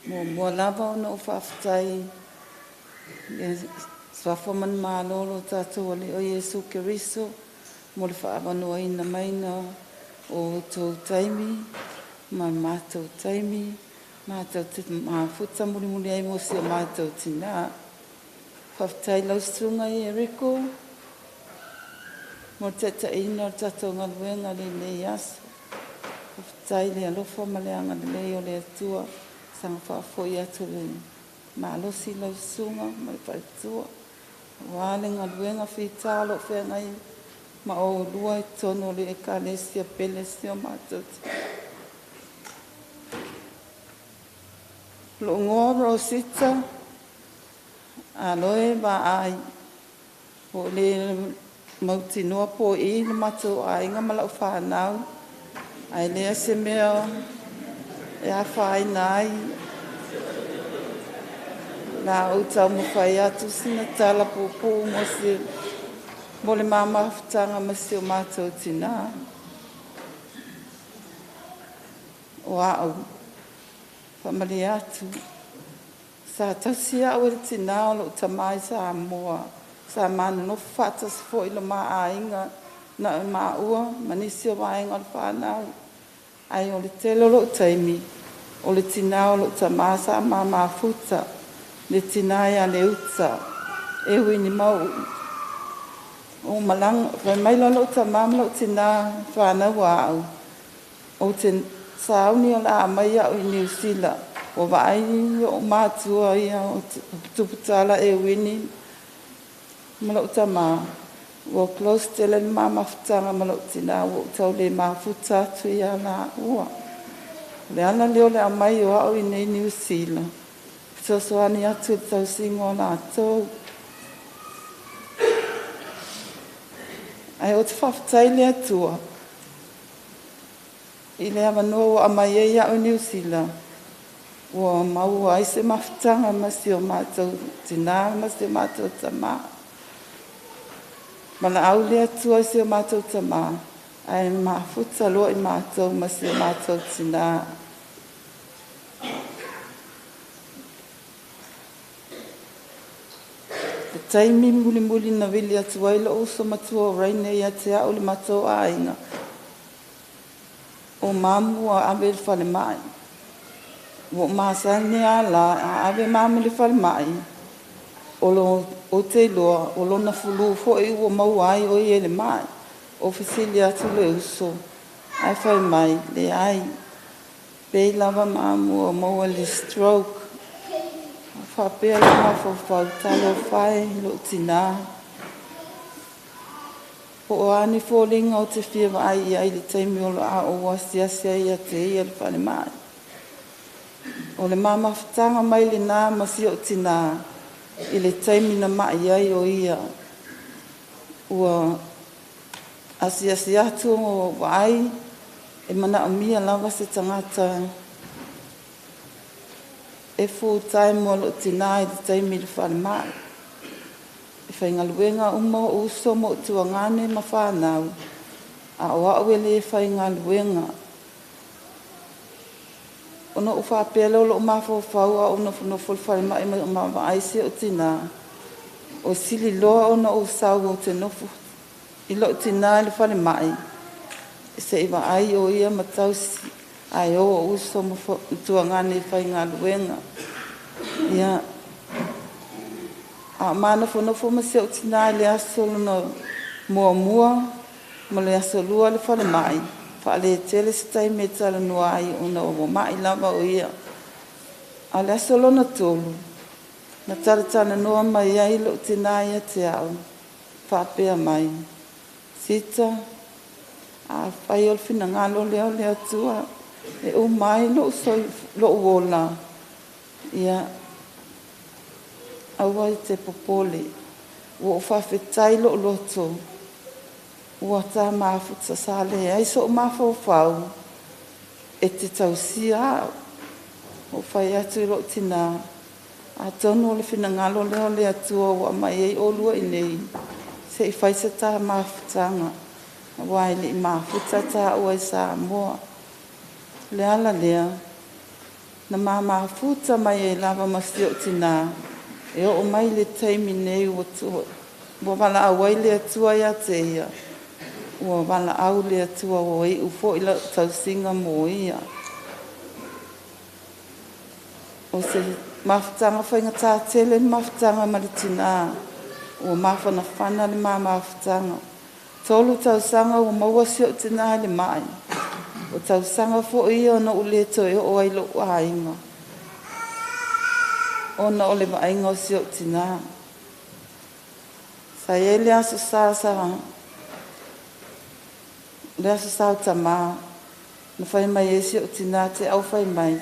Mua lava ona o whaaftai le swafa man mālolo tātou ale o Iesu Keriso mo le whaawanoa ina maina o tō taimi, ma mātou taimi, mātou te māfuta muri muri ai mo se mātou tina. Whaaftai lausunga i e reko, mo te taina o tātou ngaluenga le nei aso. Whaaftai le alofa ma le anga le lei o le atua. Sanga whaafoi atu le malosi lausunga ma le whaetua. Wā le ngaluenga whitalo whengai ma o lua i tono le ekalesia pele sio mātou. Lo ngoa Rosita, aloe wa ai. O le mautinoa po i le mātou ainga ma lau whanau. Ai lea se mea e a whaina ai. La o tau mawhai atu sina tala pōpō mo se mo le mamafutanga ma se o mātou tina. O au, whamali atu. Sa tausi au e le tina o lo tamai sa moa. Sa mana no whatas fo i lo maa ainga na maa ua manisi o waenga o le whanau. Ai o le tele o lo taimi. O le tinā o lo'u tamā sa ma mafuta, le tinā ia Leuta, e uini mau o malaga fai mai loa lo'u tamā ma lo'u tinā fanau a'u ou te sauni o le a mai a'u i Niusila ua vaai o'u matua ia o tuputala e uini ma lo'u tamā ua close tele le ma mafutaga ma lo'u tinā ua ou tau lē mafuta atu iā lāua. O le ala lea o le aumai o a'u i nei Niusila fesoasoani atu i le tausiga o latou. Ae ou te faafetai le Atua i le avanoa ua aumai ai a'u i Niusila ua maua ai se mafutaga ma si o matou tinā ma si o matou tamā. Valaau le Atua i si o matou tamā ae mafuta loa i matou ma si o matou tinā. Le taimi mulimuli na vili atu ai lo'u uso matua o Raine ia te a'u le matou aiga o mamu ua ave i le falema'i. Ua ou masani a la a ave mamu i le falema'i o lo ou te iloa o lona fulu fo'i ua maua ai o ia i le ma'i. Ou fesili atu le uso ae fai mai, leai, pei lava mamu ua maua le stroke. Faapea le mafaufau, talofa e i lo'u tinā, po o a ni foliga ou te fia vaai i ai i le taimi o lo a ou asiasi ai ia te ia i le falema'i. O le mamafutaga mai lenā ma si o'u tinā i le taimi na ma'i ai o ia ua asiasi atu o vaai e mana'omia lava se tagata e full time mo lo'u tinā i le taimi i le falema'i. E faigaluega uma o'u uso ma o'u tuagane ma fanau, a o a'u e lē faigaluega. Ona ou faapea lea o lo'u mafaufau a ou nofonofo i le falema'i ma vaai si o'u tinā, o sili loa ona ou sau ou te nofo i lo'u tinā i le falema'i se'i vaai o ia ma tausi ae o o'u uso ma tuagane i faigaluega. Ia a o manofonofo ma si o'u tinā i le aso lona muamua ma le aso lua le falema'i, faaletele se taimi e talanoa ai ona ua ma'i lava o ia. A o le aso lona tolu na talatalanoa mai ai lo'u tinā ia te a'u faapea mai, Sita, afai o le finagalo lea o le Atua e uma ai lo'u ola, ia aua e te popole. Ua ou faafetai lo'u loto ua tā mafuta sa leai so'u mafaufau e te tausia a'u. Ou fai atu i lo'u tinā, atonu o le finagalo lea o le Atua ua aumai ai ʻolua i nei se'i fai se tā mafutaga auā e le'i mafuta tāua i Samoa. Le ala lea na mamafuta mai ai lava ma si o'u tinā e oo mai le taimi nei ua valaau ai le Atua ia te ia, ua valaau le Atua ua i'u fo'i la'u tausiga mo ia. O se mafutaga faigatā tele le mafutaga ma le tinā, ua mafanafana le ma mafutaga. 3 tausaga ua maua si o'u tinā i le ma'i. O tausaga fo'i ia ona ou lē toe o'o ai lo'u aiga ona o le vaaiga o si o'u tinā. Sa i ai le aso sa sa le aso sa o tamā na fai mai ai si o'u tinā te au fai mai,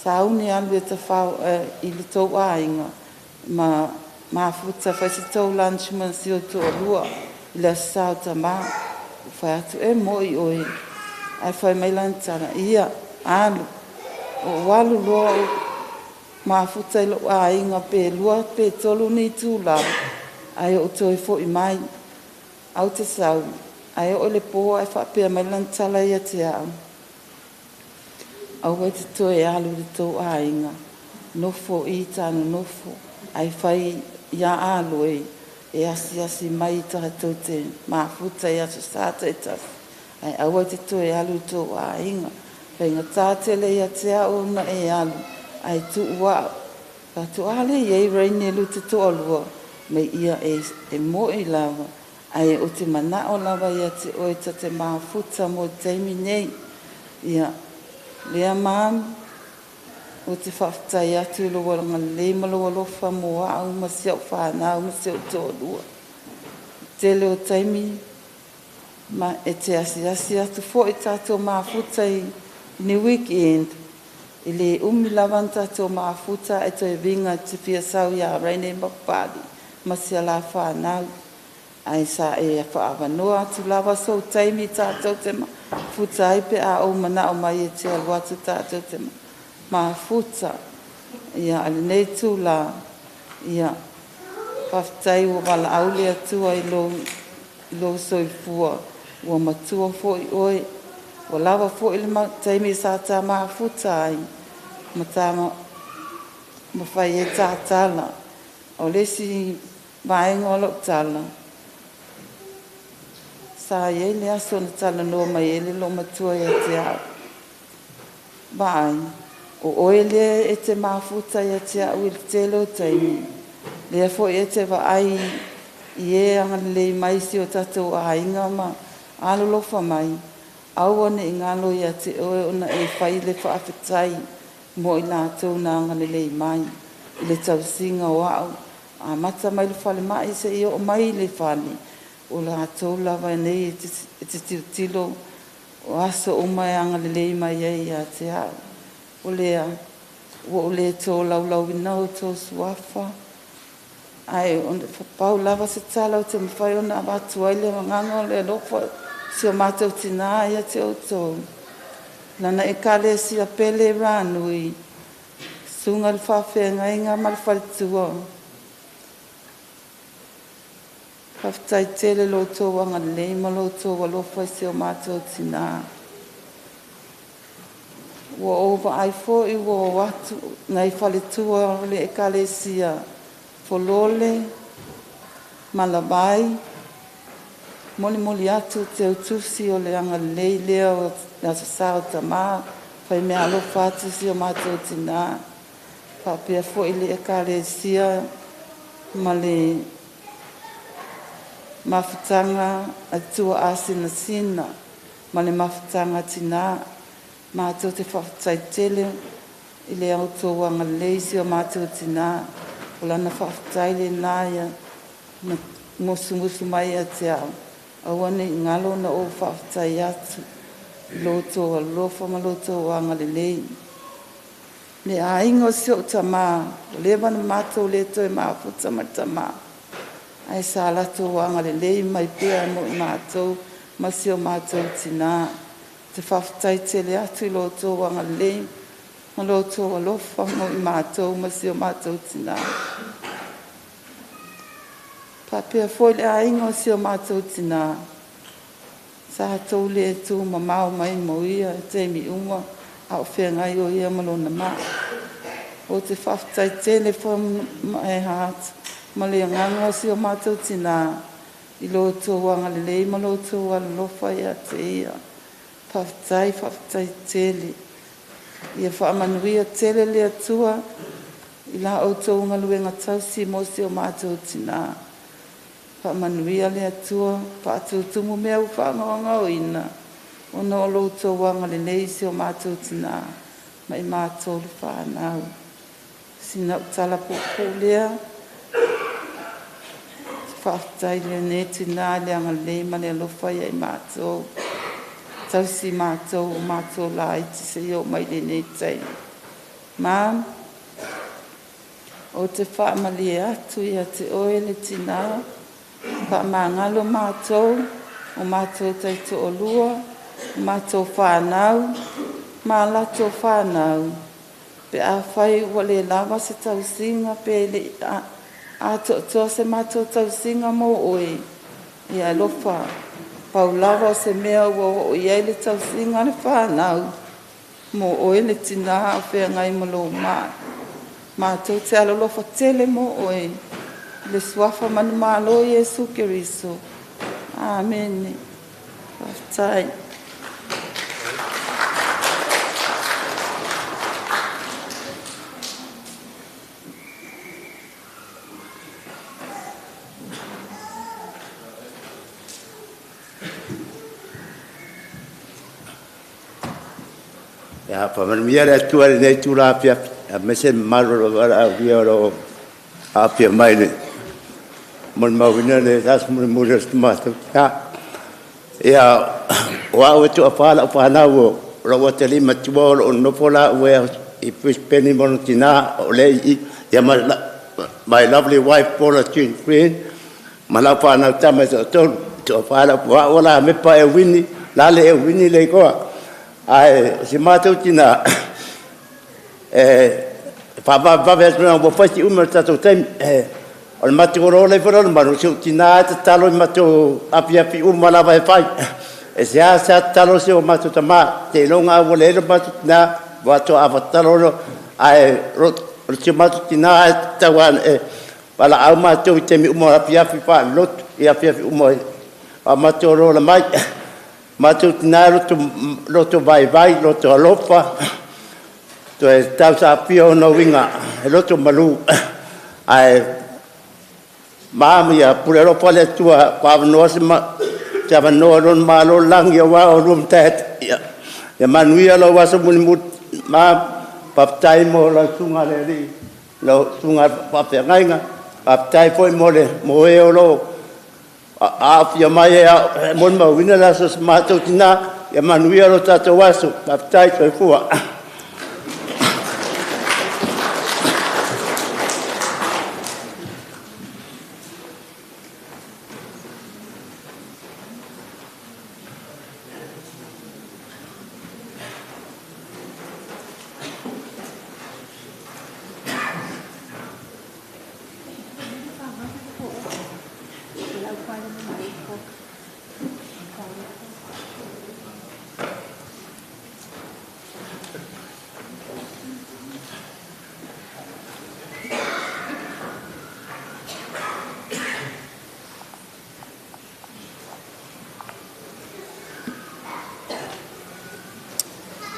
sauni alu e tafao i le tou aiga ma mafuta fai se tou lunch ma si ou to'alua i le aso sa o tamā. Ou fai atu, e mo'i oe. Ae fai mai lana tala, ia alu. Ou alu loa ou mafuta i lo'u aiga pe 2 pe 3 ni itulā ae ou toe fo'i mai. Au te sau ae oo i le pō ae faapea mai lana tala ia te a'u, aua e te toe alu i le tou aiga, nofo i tāna nofo ae fai iā aloe e asiasi mai tatou te mafuta i aso sa ta'itasi ae aua e te toe alu i tou aiga. Faigata tele ia te a'u ona e alu ae tu'u a'u. Fa'atu, a lea iai Raine lu te to'alua mai ia e mo'i lava ae o te mana'o lava ia te oe ta te mafuta mo taimi nei. Ia lea Mom, o te fa'afetai atu i lou agalelei ma lou alofa mo a'u ma si a'u fanau ma si o'u to'alua. Tele o taimi ma e te asiasi atu fo'i tatou mafuta i ni weekend. E lē umi lava ona tatou mafuta ae toe viga te fia sau iā Raine ma Papalii ma si a la fanau. Ae sa e fa'aavanoa atu lava sou taimi tatou te mafuta ai pe a ou mana'o mai e te alu atu tatou te mafuta. Ia a lenei itulā, ia faafetai ua valaau le Atua i lou soifua, ua matua fo'i oe, ua lava fo'i le taimi sa tā mafuta ai ma tā mafai ai tātala. O le isi vaega o la'u tala, sa iai le aso na talanoa mai ai le loomatua ia te a'u, vaai o oe lea e te mafuta ia te a'u i le tele o taimi lea fo'i e te vaai i e agalelei mai si o tatou aiga ma alolofa mai. Aua ne'i galo ia te oe ona e fai le fa'afetai mo i latou na agalelei mai i le tausiga o a'u amata mai le falema'i seia oo mai le fale. O latou lava nei e te tilotilo o aso uma e agalelei mai ai ia te a'u. O lea ua ou lē tolaulauina outou suafa, ae pau lava se tala ou te mafai ona avatu ai le agaga o le alofa si o matou tinā ia te outou, lana Ekalesia pele Ranui, susuga le faafeagaiga ma le faletua, faafetai tele lo outou agalelei ma lo outou alofa i si o matou tinā. Ua ou vaai fo'i ua o atu nai faletua o le Ekalesia Folole Malavai, molimoli atu teutusi o le agalelei lea o le Aso Sa o Tamā faimeaalofa atu si o matou tinā, faapea fo'i le Ekalesia ma le Mafutaga a Tuaasinasina ma le Mafutaga Tinā. Matou te faafetai tele i le outou agalelei si o matou tinā. O lana faafetai lenā ia na musumusu mai ia te a'u, aua ne'i galo ona ou faafetai atu i lo outou alofa ma lo outou agalelei. Le aiga o si o'u tamā, ua leva ona matou le toe mafuta ma le tamā, ae sa latou agalelei mai pea mo i matou ma si o matou tinā. Te faafetai tele atu i lo outou agalelei ma lo outou alofa mo i matou ma si o matou tinā. Faapea foi le aiga o si o matou tinā, sa tou lē tumamao mai mo ia i taimi uma a o feagai o ia ma lona ma'i. Ou te faafetai tele from my heart ma le agaga o si o matou tinā i lo outou agalelei ma lo outou alolofa ia te ia. Faafetai, faafetai tele. Ia faamanuia tele le Atua i la outou galuega tausi mo si o matou tinā. Faamanuia le Atua, faatutumu mea ua faagaogaoina ona o lo outou agalelei i si o matou tinā ma i matou le fanau. Sina ou tala puupuu lea. Faafetai lenei tinā i le agalelei ma le alofa ia i matou. Tausi matou o matou laiti seia oo mai lenei taimi. Ma ou te faamalie atu ia te oe le tinā, faamagalo matou, o matou taito'olua, o matou fanau, ma latou fanau, pe afai ua lē lava se tausiga pe le'i atoatoa se matou tausiga mo oe, ia alofa, pau lava o se mea ua oo i ai le tausiga a le fanau mo oe le tinā o feagai ma lou ma'i. Matou te alolofa tele mo oe. I le suafa manumalo Iesu Keriso. Amene. Faafetai. Ia faamanuia le Atua i lenei itula afiafi, aemaise le mamalu o lou valaaulia o lo o aafia mai i le molimauina le aso mulimuli o si matou tina. Ia, o au e toafa lau fanau o lou atalii matua o lo o nonofo laua i Brisbane ma lona tina o lea e i i, ia ma my lovely wife Paula Jean Green ma lau fanau tama e toatolu, e toafa lau, o au o Lamepa Euini, Lale Euini le igoa. Ae o si matou tina e faavavevave atu ua fai si umi o le tatou taimi. O le matou lola ifo lea o le malu, si ou tina e tatalo i matou afiafi uma lava e fai. E seasea tatalo si o matou tama, seiloga ua leai lo matou tina, faatoa tatalo loa. Ae o si o matou tina e tatau e valaau matou i taimi uma o afiafi faalelotu, i afiafi uma a matou lola mai. Matou tina loto vaivai, loto alofa, toe tausaafia ona uiga, e loto malu. Ae ma ia pule alofa le Atua, faavanoa se avanoa i lona malo lagi aua oulua ma taeata. Ia manuia lou aso mulimuli, ma faafetai mo lau susuga i le alii, lau susuga i le faafeagaiga, faafetai foi mo e o lo o aafia mai e molimauina le aso o si matou tina. Ia manuia lo tatou aso. Faafetai, soifua.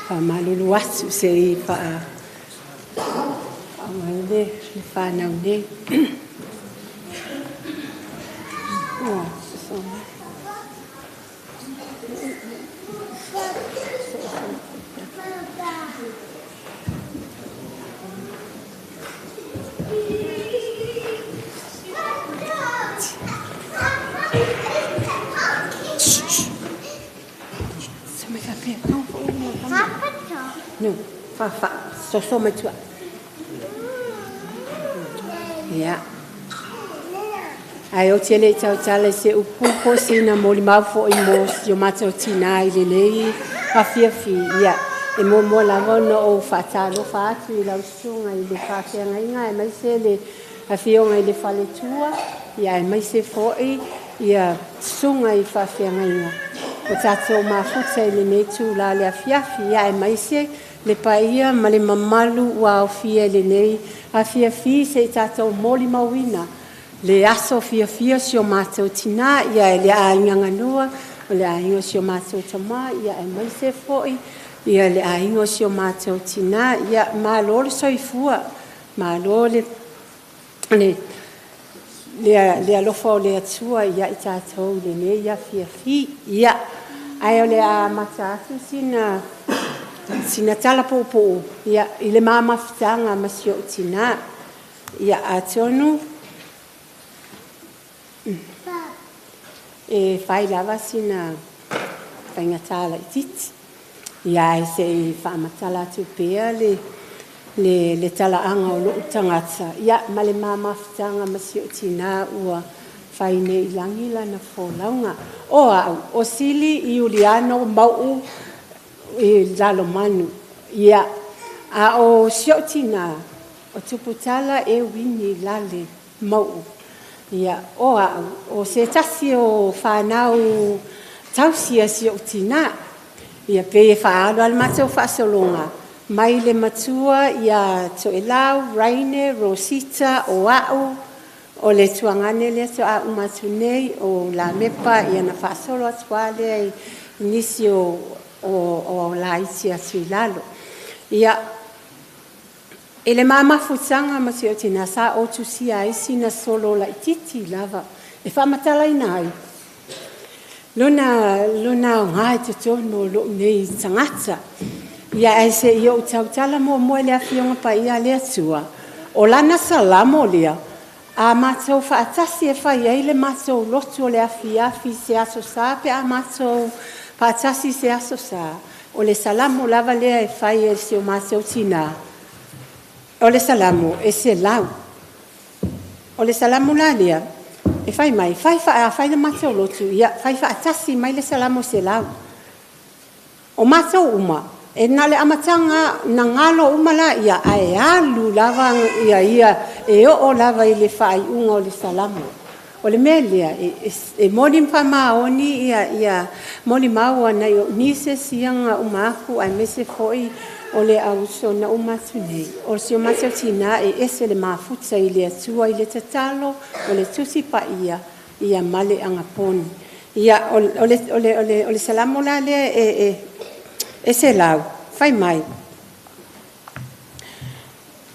Faamalulu atu se i faauma le fanau nei. Oh, so No, fa fa, so so mai tua. Ia. Ae ou te le i tautala i se upu po o sina molimau foi mo si o matou tinā i lenei afiafi. Ia, e muamua lava ona ou faatalofa atu i lau susuga i le faafeagaiga aemaise le afioga i le faletua, ia aemaise foi ia susuga i faafeagaiga o tatou mafuta i lenei itulā le afiafi, ia aemaise le paia ma le mamalu ua aofia i lenei afiafi se i tatou molimauina le aso fiafia o si o matou tinā, ia le aiga ganua, o le aiga o si o matou tamā, ia aemaise foi ia le aiga o si o matou tinā. Ia malo le soifua, malo le le alofa o le Atua ia i tatou i lenei afiafi. Ia, ae o le a amata atu sina tala puupuu ia i le ma mafutaga ma si ou tinā. Ia, atonu e fai lava sina faigata laitiiti. Ia, ae se i faamatala atu pea le talaaga o lou tagata ia ma le ma mafutaga ma si ou tinā ua fai nei i lagi lana folauga. O au, o Sili Iuliano Mau'u i Lalomanu. Ia, a o si ou tinā, o Tuputala e Uini Lale Mau'u. Ia, o au, o se tasi o fanau tausi a si ou tinā. Ia, pei e faaalu lava le matou faasologa, mai le matua ia Toelau, Raine, Rosita, o au, o le tuagane lea toa uma atu nei, o Lamepa, ia na faasolo atu lava lea i nisi o laiti atu i lalo. Ia, i le ma mafutaga ma si ou tinā, sa ou tusia ai sina solo laitiiti lava, e faamatalaina ai lona aoga i totonu o lou nei tagata. Ia ae se'i ou tautala muamua i le Afioga Paia a le Atua, o lana salamo lea, a matou faatasi e fai ai le matou lotu o le afiafi i se Aso Sa pe a matou faatasi i se Aso Sa, o le salamo lava lea e fai e si o matou tinā, o le Salamo e 100. O le salamo la lea, e fai mai, a fai le matou lotu, ia fai faatasi mai le Salamo 100. O matou uma, e na o le amataga lava, ona galo uma laia, ae alu lava ia e oo lava i le faaiuga o le Salamo. O le mea lea, e moni ma faamaoni ia molimau a nai ou nieces ia na uma atu aemaise foi o le auuso na uma atu nei, o si o matou tina e ese le mafuta i le Atua i le tatalo, o le Tusi Paia, ia ma le anapogi. Ia, o le Salamo la lea e 100, fai mai,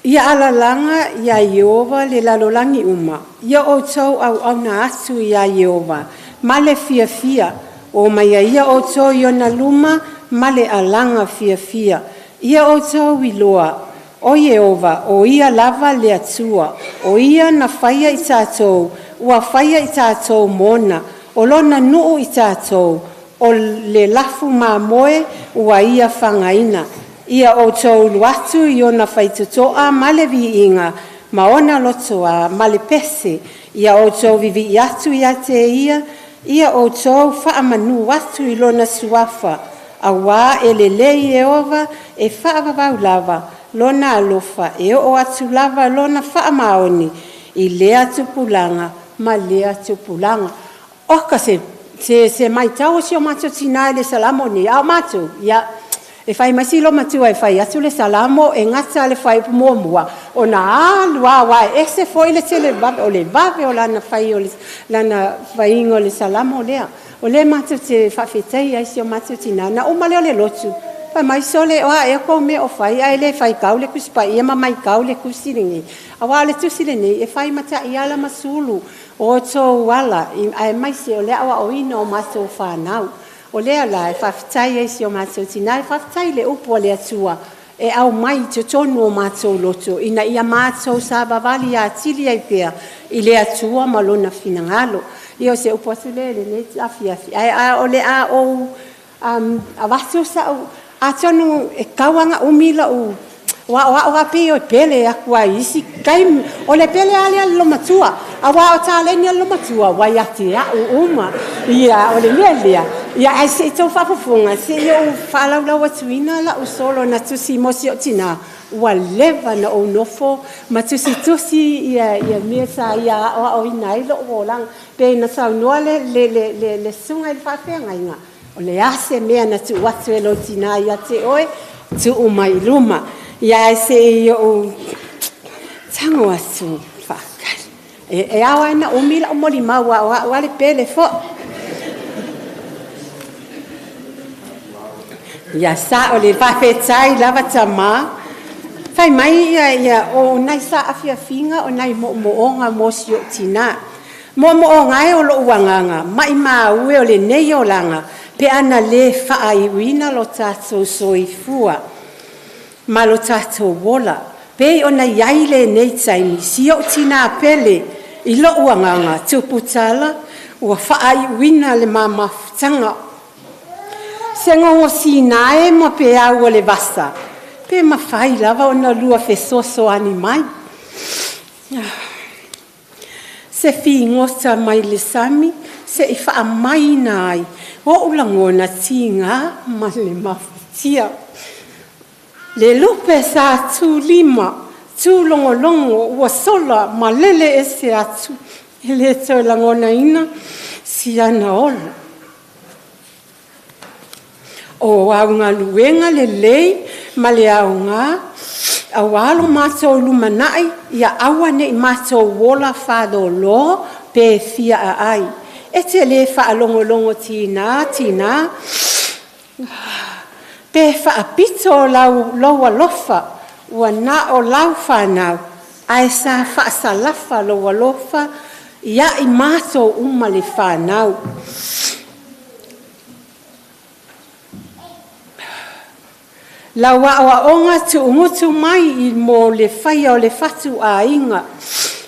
“Ia alalaga ia Ieova le lalolagi uma, ia outou auauna atu ia Ieova, ma le fiafia, o mai ia outou i ona luma ma le alaga fiafia. Ia outou iloa, o Ieova, o Ia lava le Atua, o Ia na faia i tatou, ua faia i tatou mona, o lona nuu i tatou, o le lafu mamoe ua ia fagaina. Ia outou ulu atu i ona faitotoa ma le viiga, ma ona lotoa ma le pese. Ia outou vivii atu ia te ia, ia outou faamanu atu i lona suafa. Auā e lelei Ieova e faavavau lava, lona alofa e oo atu lava lona faamaoni i lea tupulaga ma lea tupulaga.” Oka se maitau o si o matou tinā i le Salamo lenei, a o matou, ia, e fai mai si olomatua e fai atu le Salamo e gata le fuaiupu muamua, ona alu lava, aua e ese foi le televave, o le vave o lana faiga o le Salamo lea. O lea matou te faafetaia ai si o matou tinā. Na uma lea o le lotu, fai mai, “Sole, o a ea kou mea o fai ae le faitau le Tusi Paia ma maitau le tusi lenei?” Aua o le tusi lenei e fai ma taiala ma sulu o outou ala, aemaise o le aoaoina o matou fanau. O lea la e faafetai ai i si o matou tinā, e faafetai i le upu a le Atua e aumai i totonu o matou loto ina ia matou savavali atili ai pea i le Atua ma Lona finagalo. Ia o se upu atu lea i lenei afiafi, ae o le a ou avatu sau, atonu e tau lava ona umi lau, aua o au lava e pei e pele atu lava i isi taimi. O le pele lava lea i le olomatua, aua o taleni a le olomatua ua ia te au uma. Ia, o le mea lea, ia ae se i tou faafofoga, se i ou faalaulau atuina lau solo na tusi mo si ou tina, ua leva ona ou nofo ma tusitusi ia mea sa ia aoaoina ai lou olaga. Pei ona saunoa le susuga i le faafeagaiga, o le a se mea na tuu atu e lou tina ia te oe, tuu mai i luma. Ia ae se i ou tago atu faatali. E ao lava ona umi lau molimau, aua o au lava le pele foi. Ia sa'o le faafetai lava tamā. Fai mai ia o nai saafiafiga o nai moomooga mo si ou tinā. Moomooga e o lou agaga, maimau e o lenei olaga, pe ana lē faaiuina lo tatou soifua ma lo tatou ola. Pei ona i ai lenei taimi, si ou tinā pele i lou agaga, Tuputala, ua faaiuina le ma mafutaga. Se gogosina e ma peau o le vasa, pe mafai lava ona lua fesoasoani mai. Se figota mai le sami, se'i faamaina ai o'u lagona tigā ma le mafatia. Le lupe sa tulima, tūlogologo ua sola ma lele ese atu, e lē toe lagonaina siana ola. O au galuega lelei ma le aogā, auā lo matou lumana'i, ia aua ne'i matou ola faalōlō pe fia aai. E te lē faalogologo tinā, tinā, pe faapito lou alofa, ua na o lau fanau, ae sa faasalafa lou alofa ia i matou uma le fanau. Lau a'oa'oga tu'ugutu mai i mo le faia o le fatu aiga,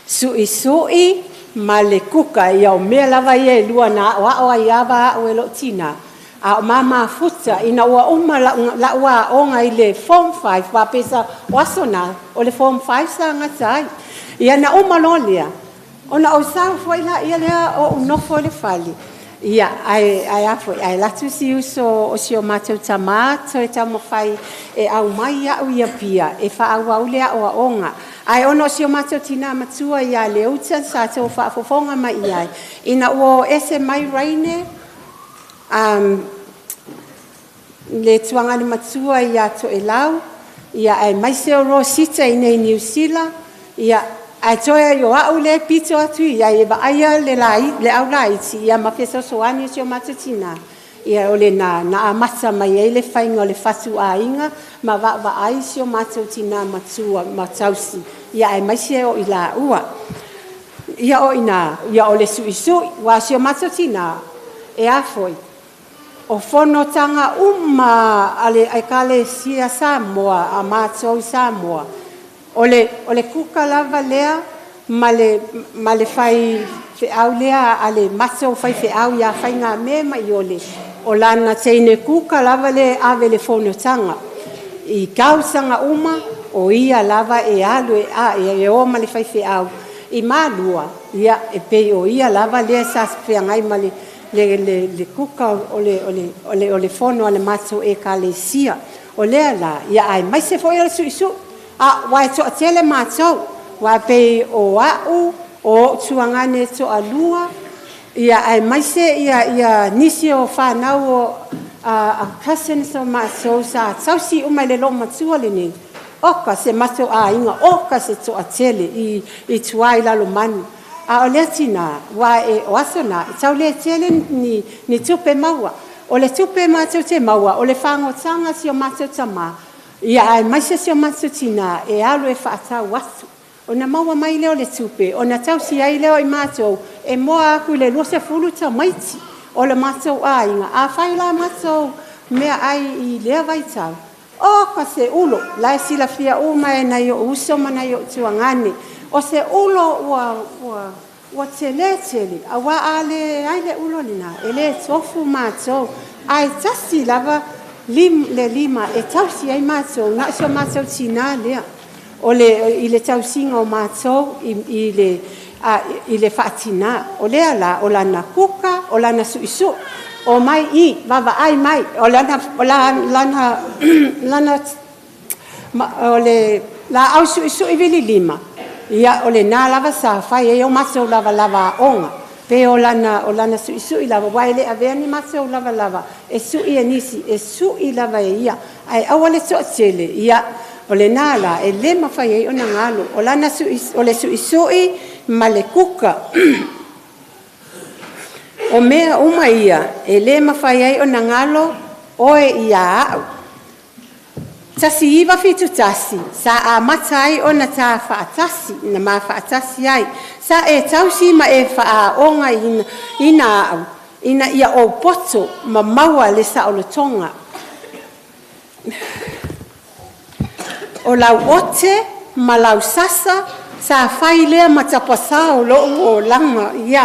su'isu'i ma le kuka, ia o mea lava ia e lua na a'oa'o ai ava a'u e lo'u tinā. A o mamafuta ina ua uma la'u aoga i le Form 5, faapesa o aso na o le Form 5 sa gata ai. Ia na uma loa lea, ona ou sau foi laia lea o'u nofo i le fale. Ia, ae a foi, ae latu si uso o si o matou tamā toe taumafai e aumai a'u ia pia e fa'aauau le a'oa'oga. Ae ona o si o matou tinā matua ia Leuta sa tou faafofoga mai i ai, ina ua o ese mai Raine, le tuagane matua ia To'elau, ia aemaise o Rosita i nei Niu Sila, ia ae toe ai o a'u le pito atu i ai e va'aia le lai le aulaiti, ia ma fesoasoani o si o matou tinā. Ia o le na amata mai ai le faiga o le fatuaiga ma vaavaai si o matou tinā matua ma tausi, ia aemaise o i lāua. Ia o ina, ia o le suʻisuʻi, ua si o matou tinā e a foi o fonotaga uma a le Ekalesia Samoa a matou i Samoa, o le kuka lava lea ma le fai fe'au lea a le matou faifeau ia Faigame ma Iole, o lana teine kuka lava lea e ave le fonotaga i tausaga uma, o ia lava e alu e a e o ma le faifeau i Malua. Ia e pei o ia lava lea sa feagai ma le kuka o le fono a le matou Ekalesia. O lea la, ia aemaise foi o le suʻisuʻi a ua e toatele matou, ua pei o a'u o o'u tuagane e toalua, ia aemaise ia nisi o fanau o a cousins o matou sa tausi uma i le loomatua lenei. Oka se matou aiga, oka se toatele i tuā i Lalomanu. A o lea tinā ua e o aso na e taulē tele ni tupe maua. O le tupe matou te maua o le fagotaga si o matou tamā, ia aemaise si o matou tinā e alu e fa'atau asu, ona maua mai lea o le tupe ona tausi ai lea o i matou e moa aku i le 20 tamaiti o le matou aiga. A fai la matou mea ai i lea vaitau, o ka se ulo la e silafia uma e nai o'u uso ma nai o'u tuagane, o se ulo ua telē tele, auā a leai le ulo lenā e lē tofu matou, ae tasi lava lim, le lima e tausi ai matou na o si o matou tinā lea o le i le tausiga o matou i le faatinā. O lea la o lana kuka, o lana suʻisuʻi o mai i vavaai mai o lana o la, lana ma, o le laau suʻisuʻi vililima. Ia o lenā lava sa fai ai o matou lavalava aoga pe o lana suʻisuʻi lava, ua e le avea ni matou lavalava e suʻi e nisi, e suʻi lava e ia, ae aua le toatele. Ia o lenā la e lē mafai ai ona galo o lana suʻi o le suʻisuʻi ma le kuka. O mea uma ia e lē mafai ai ona galo oe ia a'u. 1971 sa amata ai ona tā fa'atasi na ma fa'atasi ai sa e tausi ma e fa'aoga ina a'u ina ia ou poto ma maua le sa'olotoga o lau ote ma lau sasa sa fai lea ma tapasā o lo'u olaga. Ia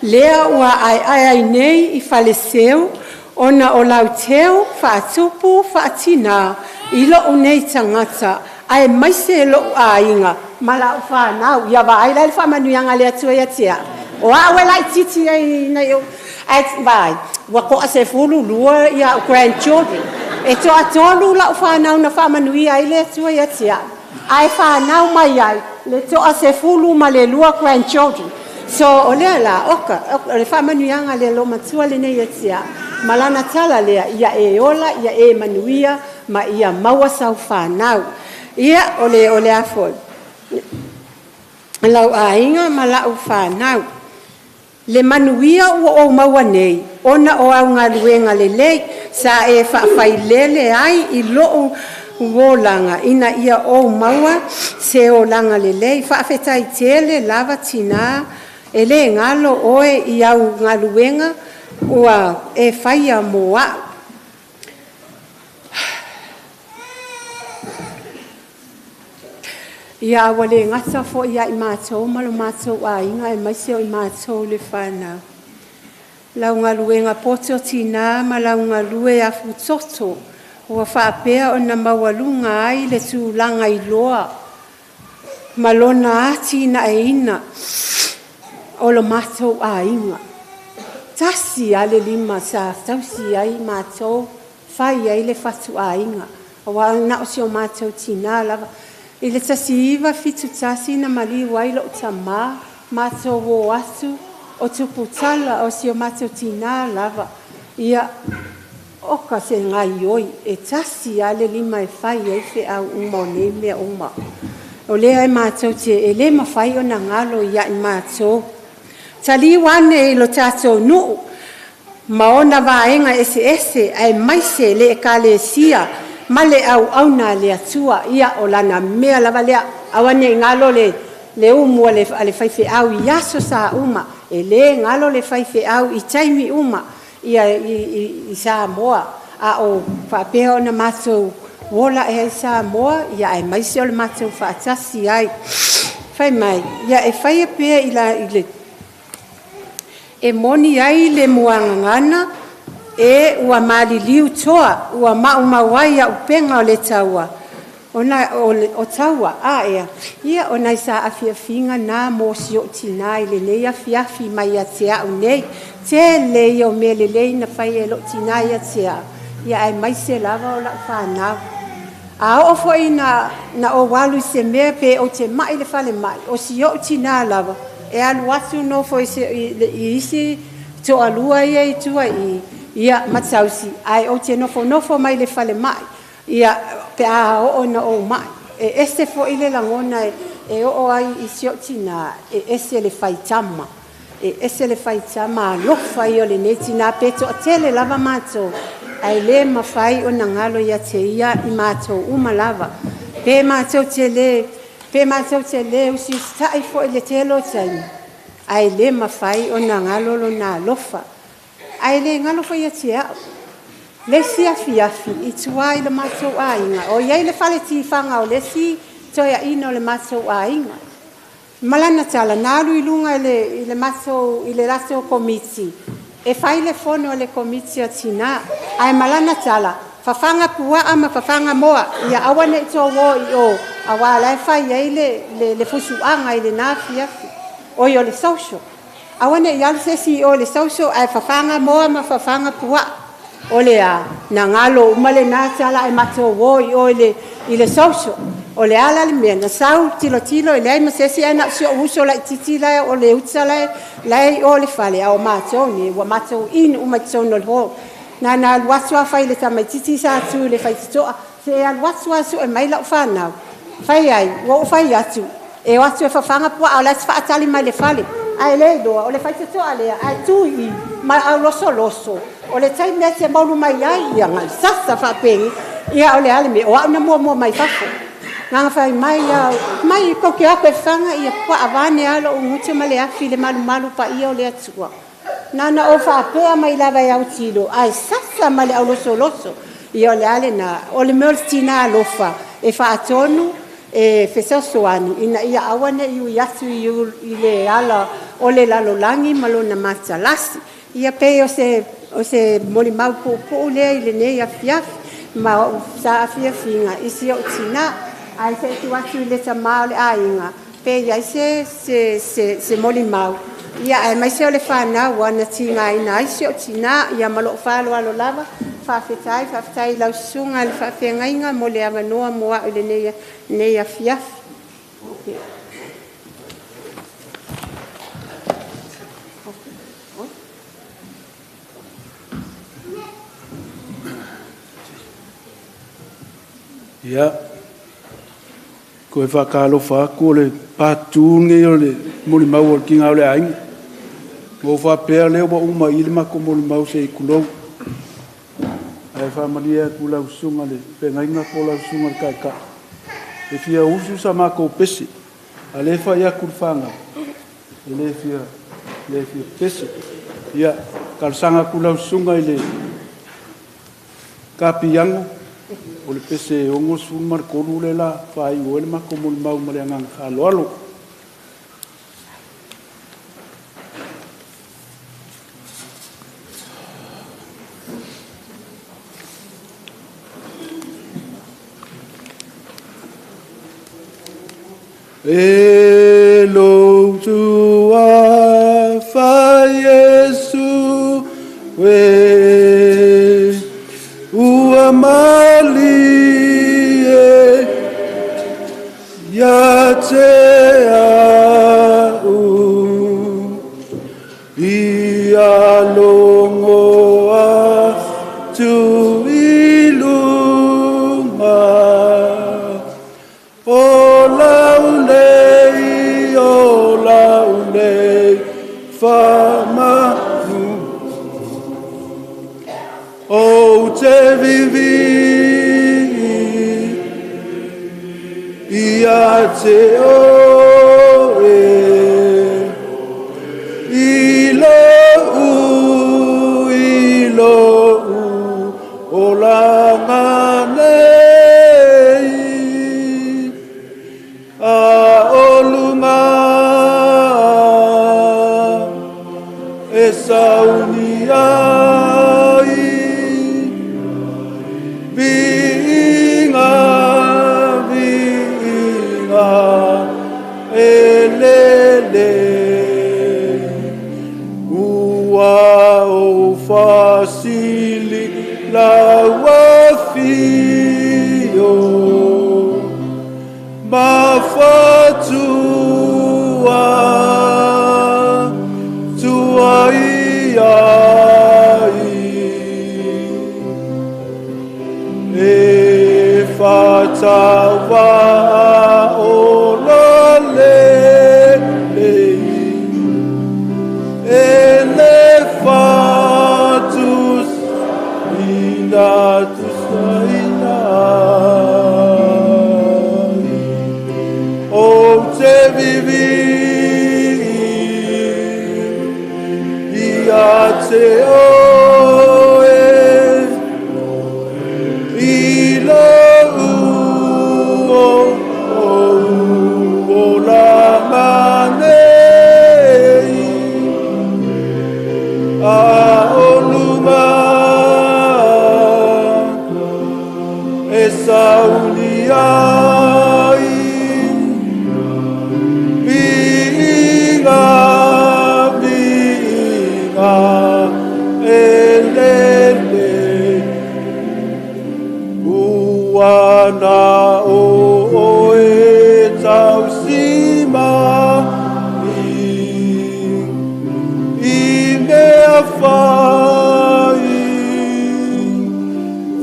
lea ua aeae ai nei i faleseu ona o lau teu faatupu faatinā i lo'u nei tagata, ae maise lo'u aiga ma la'u fanau. Ia vaai la le faamanuiaga le Atua ia te a'u o a'u e laititi ai nai ae vaai ua to'a 12 ia a'u grandchildren e toatolu la'u fanau na faamanuia ai le Atua ia te a'u, ae fanau mai ai le to'a 12 grandchildren. So o lea la oka o le faamanuiaga le lomatua lenei ia te a'u ma lana tala lea ia e ola ia e manuia ma ia maua sau fanau. Ia o le a foi lau aiga ma la'u fanau le manuia ua ou maua nei ona o au galuega lelei sa e faafailele ai i lo'u olaga ina ia ou maua se olaga lelei. Faafetai tele lava tinā, e lē galo oe i au galuega ua e faia mo a'u. Ia ua le gata fo'i ia i matou ma lo matou aiga aemaise o i matou le fanau. Lau galuega poto tinā ma lau galue afutoto ua faapea ona maualuga ai le tulaga iloa ma lona atinaeina o lo matou aiga. Tasi lava le lima sa tausi ai matou, fai ai le fatuaiga, aua na o si o matou tinā lava. I le 1971 na maliu ai lou tamā, matou o atu o Tuputala, o si o matou tinā lava. Ia, oka se gaioi, e tasi lava le lima e fai ai feau uma o nei mea uma. O lea e matou te, e le mafai ona galo ia i matou. Taliu ane i lo tatou nuu ma ona vaega eseese aemaise le Ekalesia ma le auauna a le Atua. Ia, o lana mea lava lea, aua ne i galo le umu a le faifeau i aso sa uma, e le galo le faifeau i taimi uma ia i Samoa, a o faapea ona matou ola ea i Samoa, ia aemaise o le matou faatasi ai. Fai mai, ia e faia pea i le e moni ai le muagagana e ua maliliu toa, ua maumau ai auupega o le taua, ona o taua a ea, ia o nai saafiafiga na mo si ou tinā i lenei afiafi mai ia te au nei. Tele ia o mea lelei na fai e lou tinā ia te au, ia aemaise lava o lau fanau. A oo foi na ou alu i se mea pe ou te mai i le falemai, o si ou tinā lava, e alu atu nofo i isi toalua ia i tua i, ia ma tausi, ae ou te nofonofo mai le falemai, ia pe a oo ina ou mai. E ese foi le lagona e oo ai i si ou tinā, e ese le faitama. E ese le faitama alofa ia o lenei tinā, pe toatele lava matou, ae le mafai ona galo ia te ia i matou uma lava. Pe matou te le usiusitai foi le tele o taimi, ae le mafai ona galo lona alofa. Ae le galo foi ia te au. Le isi afiafi i tua i le matou aiga, o i ai le fale tifaga o le isi toeaina o le matou aiga. Malana tala, na alu i luga i le latou komiti, e fai le fono a le komiti a tinā. Ae malana tala, fafaga puaa ma fafaga moa, ia aua ne i tou o i o, aua la e fai ai le fusuaga i lena afiafi. Oi o le social. Aua ne i alu se isi i o i le social, ae fafaga moa ma fafaga puaa. O le a, na galo uma lena tala e matou o i o i le social. O le ala le mea, na sau tilotilo i leai ma se isi ae na o si ou uso laitiiti lae o le uta lae i o le fale, a o matou ni, ua matou inu uma i totonu o le hall. Na na alu atu a fai le tamaitiiti sa tu i le faititoa, se e alu atu a sue mai lau whanau. Fai ai, ua ou fai atu, e o atu e fafaga puaa, o la e faatali mai le fale. Ae le iloa, o le faititoa lea, ae tu i ma au losoloso, o le taimi e te maulu mai ai, ia ngai sasa faapeni, ia o le ale me, o au na mua mai fafo. Nanga fai mai au, mai koke aku e fanga, ia pua avane alo ungutu ma le afi le malu malu pa ia o le atua. Nana o faapea mai lava e au tilo, ai sasa ma le au losoloso, ia o le ale na, o le mea o le tina alofa, e faatonu, e fesoasoani, ina ia aua ne i ui atu i le ala o le lalolagi ma lona matalasi. Ia pei o se molimau puupuu lea i lenei afiafi, ma o sa afiafiga i si ou tinā. Ae se tu atu i le tamā o le aiga, pe iai se molimau. Ia aemaise o le whanau ua na tigaina ai si ou tinā, ia ma lou faaaloalo lava. Faafetai, faafetai i lau susuga i le faafeagaiga mo le avanoa mo au i lenei afiafi. Ia, koe whakalofa aku o le pātū nei o le molimau o le kinga o le aiga. Mo whapea leo wa uma i le mako molimau se i kulou. Ae whaamalia aku lau susuga le whengainga po lau susuga le kaikai. E fia usu sa mako pese. A le whai aku le whangau. E le fia pese. Ia, kalsanga aku lau susuga i le kapiango. O le pese 63 le la faaiu ai le matou molimau ma le agaga faaaloalo. E lou tuafa Iesu e ua malie ia te au ia logo atu i luga o laulei whamanu o te vivi ia te oe i lou o langa nei a olunga e sauni ai viiga viiga e lele ua o fasili lau afio mafatua tua iai e fatava o lale e le fatus ina tusaina o te vivi ia te oe i lou o langa nei a olunga e sauni ai viiga viiga e lele ua na o oe tausima i mea fai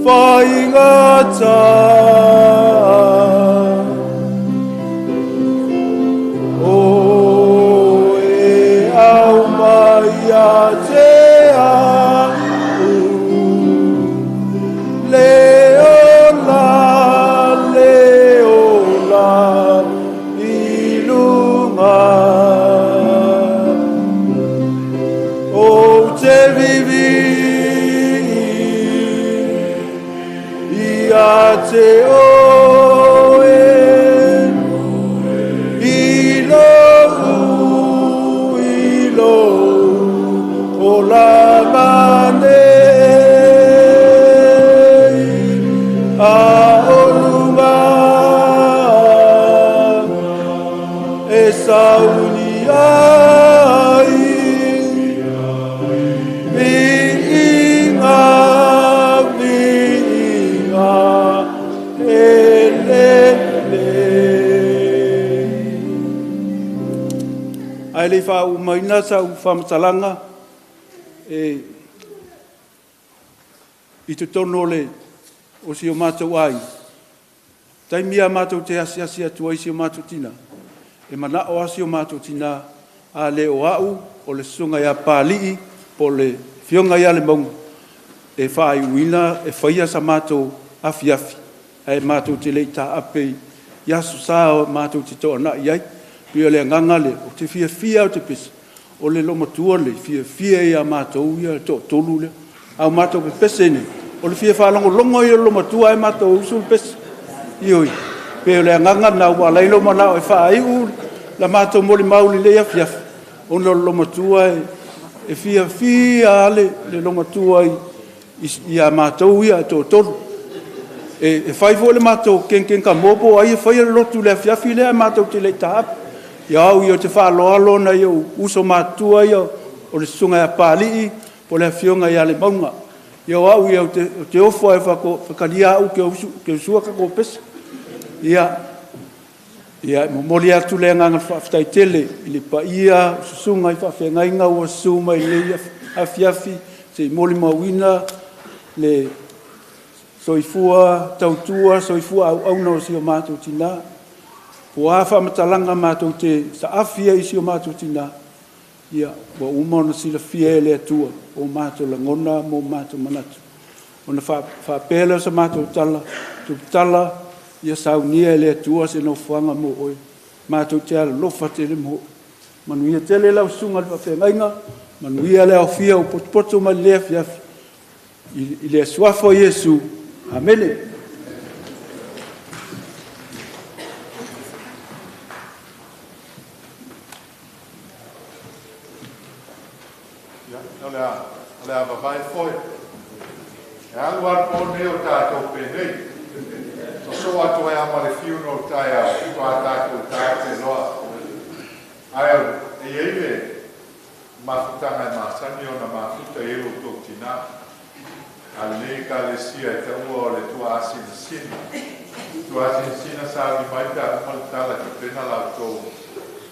faigata o e au mai ia te au le ola i luga o te vivi ia te oe i lou o langa nei a olunga e sauni ai viiga viiga e lele. Ae le faaumaina sa u faamatalaga e i totonu o le o si o matou ai. Taimi a matou te asiasi atu ai si o matou tina. E manao a si o matou tina a le o au o le susuga ia Pali'i po o le fioga ia le mauga e faaiuina e faia sa matou afiafi ae matou te le i taape i aso sa o matou te toanai ai. Pei o le agaga lea, ou te fiafia au te pese, o le lomatua le fiafia ia matou ia toatolu lea. A o matou pepese nei, O le fia faalogologo ia o le loomatua ae matou usu le pese. Ioe, pei o le agaga lena ua ala ai lou manao e faaiu la matou molimau i lenei afiafi, ona o le loomatua e fiafia lava le loomatua ia matou ia e toatolu. E fai foi le matou kegakegatamo po o ai e faia le lotu i le afiafi lea ae matou te le i taape. Ia o au ia ou te faaaloalo nai ou uso matutua ia o le Susuga ia Papalii po o le Afioga ia Lemauga. Ia o au ia ou te ofo lava e talia au ou te usua tatou pese. Ia e momoli atu le agaga faafetai tele i le paia o susuga i faafeagaiga ua susu mai i lenei afiafi se i molimauina le soifua tautua, soifua auauna o si o matou tina. Po o a faamatalaga matou te saafi ai i si o matou tina, ia ua uma ona silafia e le Atua o matou lagona ma o matou manatu. Ona faapea lea o se matou tala, Tuputala, ia saunia e le Atua se nofoaga mo oe. Matou te alolofa tele mo oe. Manuia tele lau susuga i le faafeagaiga, manuia le aofia ua potopoto mai i lenei afiafi, i le suafa o Iesu. Amene. Ia, o le a vavae foe. E alu alu po nei o tātou penei. Sosoo atu ai ma le funeral taeao, faatoa tatou taape loa. Ae e i ai le mafutaga e masani ona mafuta i ai lo outou tinā. A lenei Ekalesia e taua o le tuaasinasina. Tuaasinasina sauni mai pe a uma le tala e tapena la outou.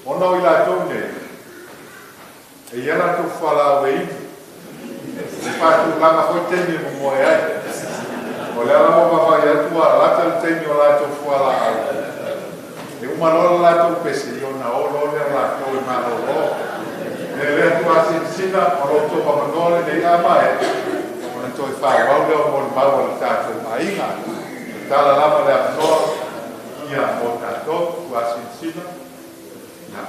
Ona o i latou nei, e i ai latou fualaau e inu. E faatulaga foi taimi e momoe ai. O lea lava vaavaai atu ua lata le taimi o latou fualaau. E uma loa le latou pese, ia ona o loa lea o latou e malolo. E lea tuaasinasina o lo outou avanoa lenei a maea, ona toe faaauau lea o molimau a le tatou aiga. Tala lava le avanoa ia mo tatou tuaasinasina. Ia.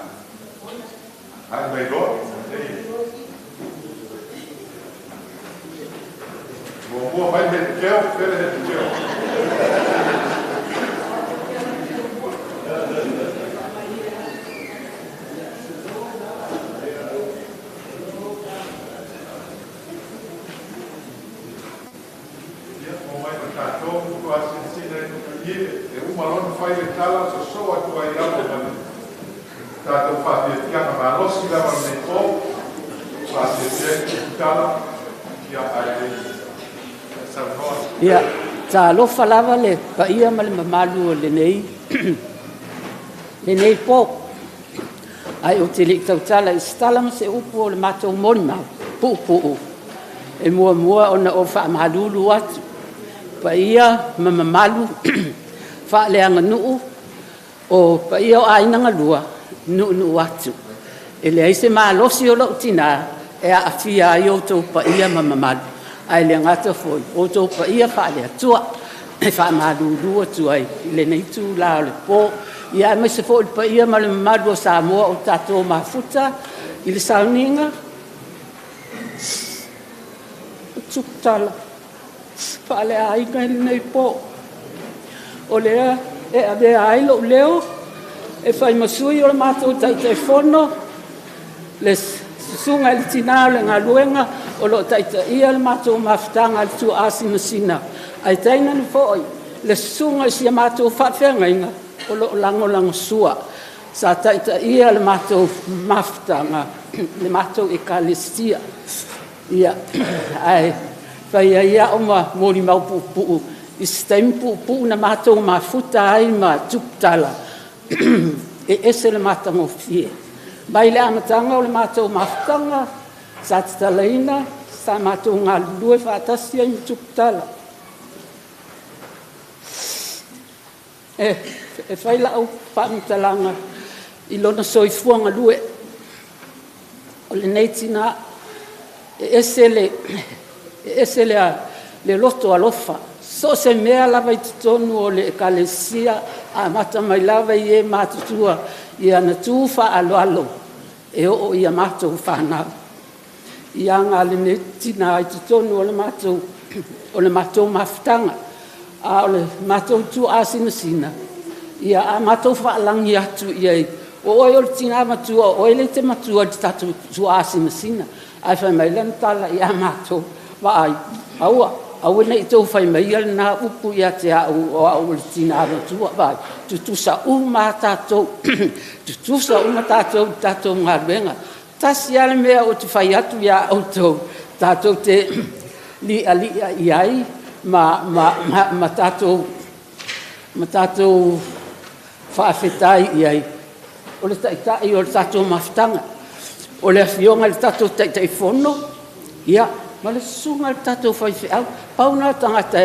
Ai mai loa. Ei. Muamua mai Hetikeo, fele Hetikeo. Ia, o mai ma tatou tuaasinasina e uma loa ona fai le tala, sosoo atu ai lava ma le tatou faafiafiaga malosi lava lenei po. Faafiafia tala, ia ae le saunoa. Ia, talofa lava le paia ma le mamalu o lenei po. Ae ou te le i tautala i se tala ma se upu o le matou molimau puupuu, e muamua ona ou faamalulu atu paia ma mamalu faaleaganuu o paia o aiga galua nuunuu atu. E leai se malosi o lou tinā e aafia ai outou paia ma mamalu, ae le gata foi outou paia faale-Atua. E faamalulu atu ai i lenei itulā o le po. Ia aemaise foi le paia ma le mamalu o Samoa o tatou mafuta i le sauniga o Tuputala faaleaiga i lenei po. O lea e avea ai lou leo e fai ma sui o le matou Taitaifono, le susuga i le tina o le galuega o loo taitaia le matou mafutaga a le tuaasinasina, ae tainane foi le susuga i si a matou faafeagaiga o loo lagolagosua sa taitaia le matou mafutaga le matou Ekalesia. Ia, ae fai ai au ma molimau puupuu i se taimi puupuu na matou mafuta ai ma Tuputala, e ese le matagofie. Mai le amataga o le matou mafutaga, sa tatalaina, sa matou galulue faatasi ai ma Tuputala. E fai lau faamatalaga i lona soifua galue. O lenei tinā, e ese le loto alofa. So o se mea lava i totonu o le Ekalesia, amata mai lava i e matutua i ana tu faaaloalo e oo ia matou fanau. Ia aga lenei tinā i totonu o le matou o le matou mafutaga. A o le matou tuaasinasina, ia a matou faalagi atu i ai, o oe o le tinā matua, o oe lea e te matua i le tatou tuaasinasina. Ae fai mai lana tala ia matou, vaai, aua, aua ne i tou fai maia lena upu ia te au o au o le tinā matua, vaai, tutusa uma lava tatou, tutusa uma tatou i le tatou galuega. Tasi lava le mea ou te fai atu ia outou, tatou te li'ali'a i ai ma tatou faafetai i ai, o le Taitai o le tatou mafutaga, o le Afioga i le tatou Taitaifono, ia, ma le susuga i le tatou faifeau. Pau na o tagata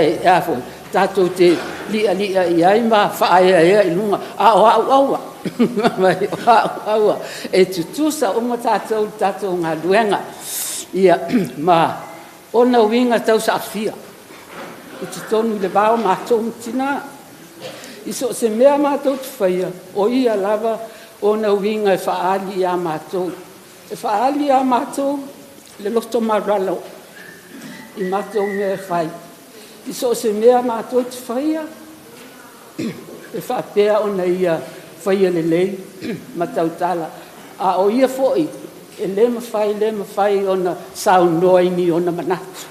tatou te li'ali'a i ai ma faaeaea i luga, a o au, aua, o au, aua. E tutusa uma tatou i le tatou galuega, ia, ma ona uiga tausaafia i totonu i le va o matou ma tina. I so o se mea matou te faia, o ia lava ona uiga e faaali ia matou. E faaali ia matou le loto maualalo i matou mea e fai. I so o se mea matou te faia, e faapea ona ia faia lelei ma tautala. A o ia foi, e le mafai le mafai ona saunoa i ni ona manatu.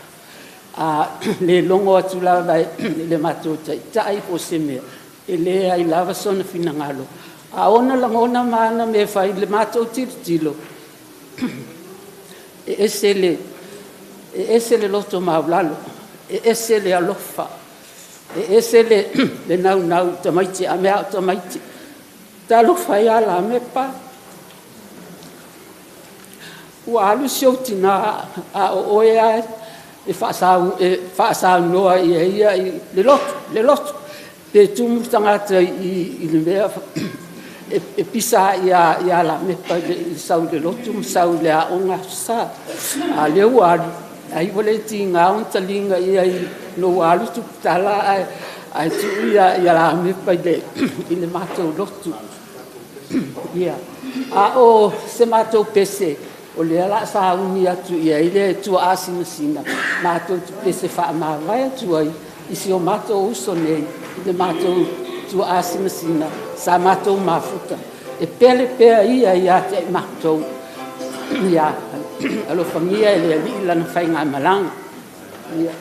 A le logo atu lava e le matou taitai po o se mea, e leai lava sona finagalo. A ona lagona ma ana mea e fai i le matou tilotilo, e ese le loto maualalo, e ese le alofa, e ese le naunau i tamaiti, a mea a o tamaiti. Talofa e ia Lamepa, ua alu si ou tinā a o oe lava e faasaunoa i ai ia i le lotu, le lotu. Pe tumu le tagata i le mea e pisa ai ia Lamepa i le sau i le lotu ma sau i le aoga Aso Sa. A o lea ua alu, ai ua le tiga ona taliga i ai ina ua alu Tuputala ae tuu ia Lamepa i le matou lotu. Ia, a o se matou pese, o lea o le a sauni atu i ai le tuaasinasina, matou te pese faamavae atu ai i si o matou uso nei, le matou tuaasinasina sa matou mafuta. E pele pea ia ia te i matou. Ia, alofagia e le Alii lana faigamalaga. Ia,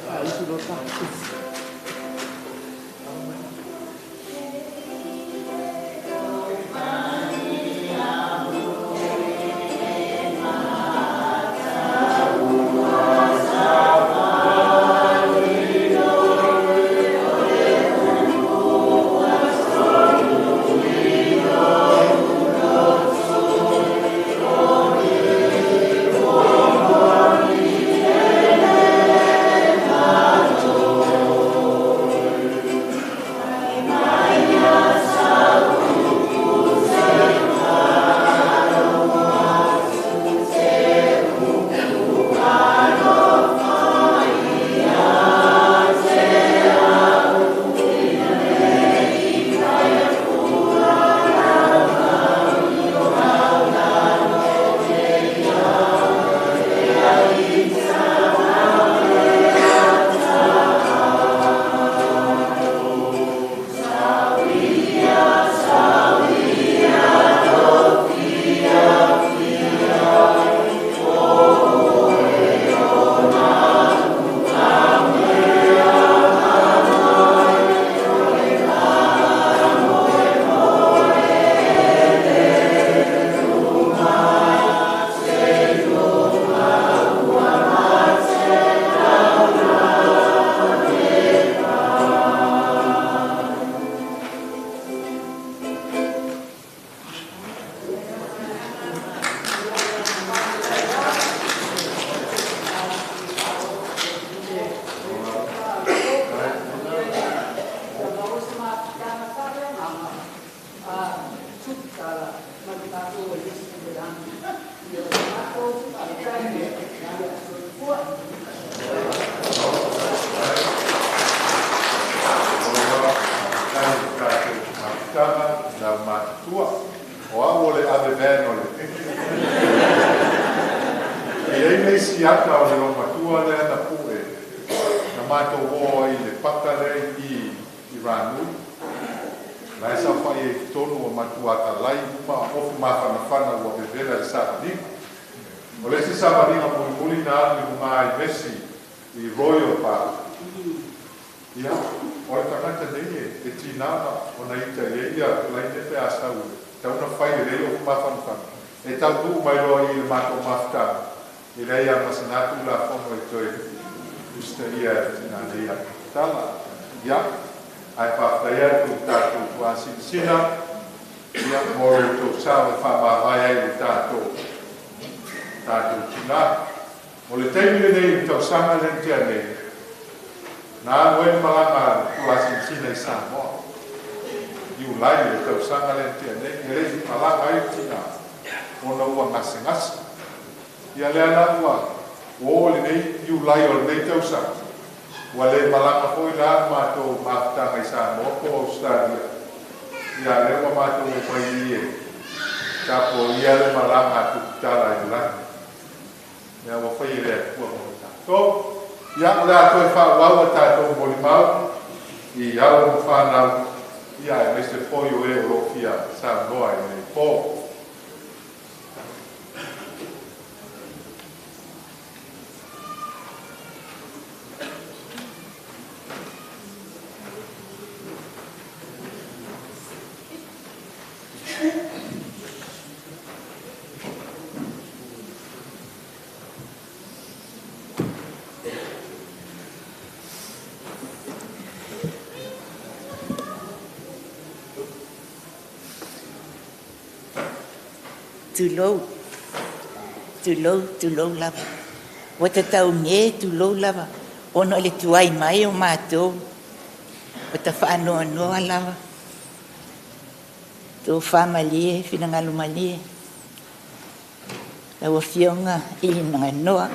O au o le ave van o le E iai le isi ata o le olomatua lea na pue. Na na matou o ai i le paka lea i i Ranui. La e saofai ai i totonu ua matua atalai uma ofu mafanafana ua vevela i le savaliga. O le isi savaliga mulimuli na alu i luga i Mesi i Royal Park. Ia, o le tagata nei e e tiga ona ita i ai ia laine pe a sau e tatau ona fai e lea ofu mafanafana e taunuu mai loa i le matou mafutaga, e leai lava ma se Tulafono e toe usitaia e le tina nei a tala. Ia, ae faafetai atu i tatou tuasinasina, ia, mo lo outou sao e faamavae ai le tatou tatou tina. O le taimi lenei i le tausaga lea na tea nei, na alu ai le malaga a le tuasinasina i Samoa. Iulai o le tausaga lea na tea nei, e le i malaga ai le tina ona ua gasegase. Ia lea la ua ua oo i lenei Iulai o lenei tausaga, ua le malaga foi la le matou mafutaga i Samoa po o Ausetalia, ia a lea ua matou omai i i e tapuaia le malaga a Tuputala i le lagi. Mea ua fai e le Atua mo i tatou. Ia, o le a toe faaauau a tatou molimau i alo ma fanau, ia aemaise foi o e o lo o fia saunoa i lenei po. Tulou, tulou, tulou lava. Ua tataugē tulou lava ona o le tuai mai o matou. Ua ta faanoanoa lava. Tofa malie, finagalo malie. Lau Afioga i Naganoa.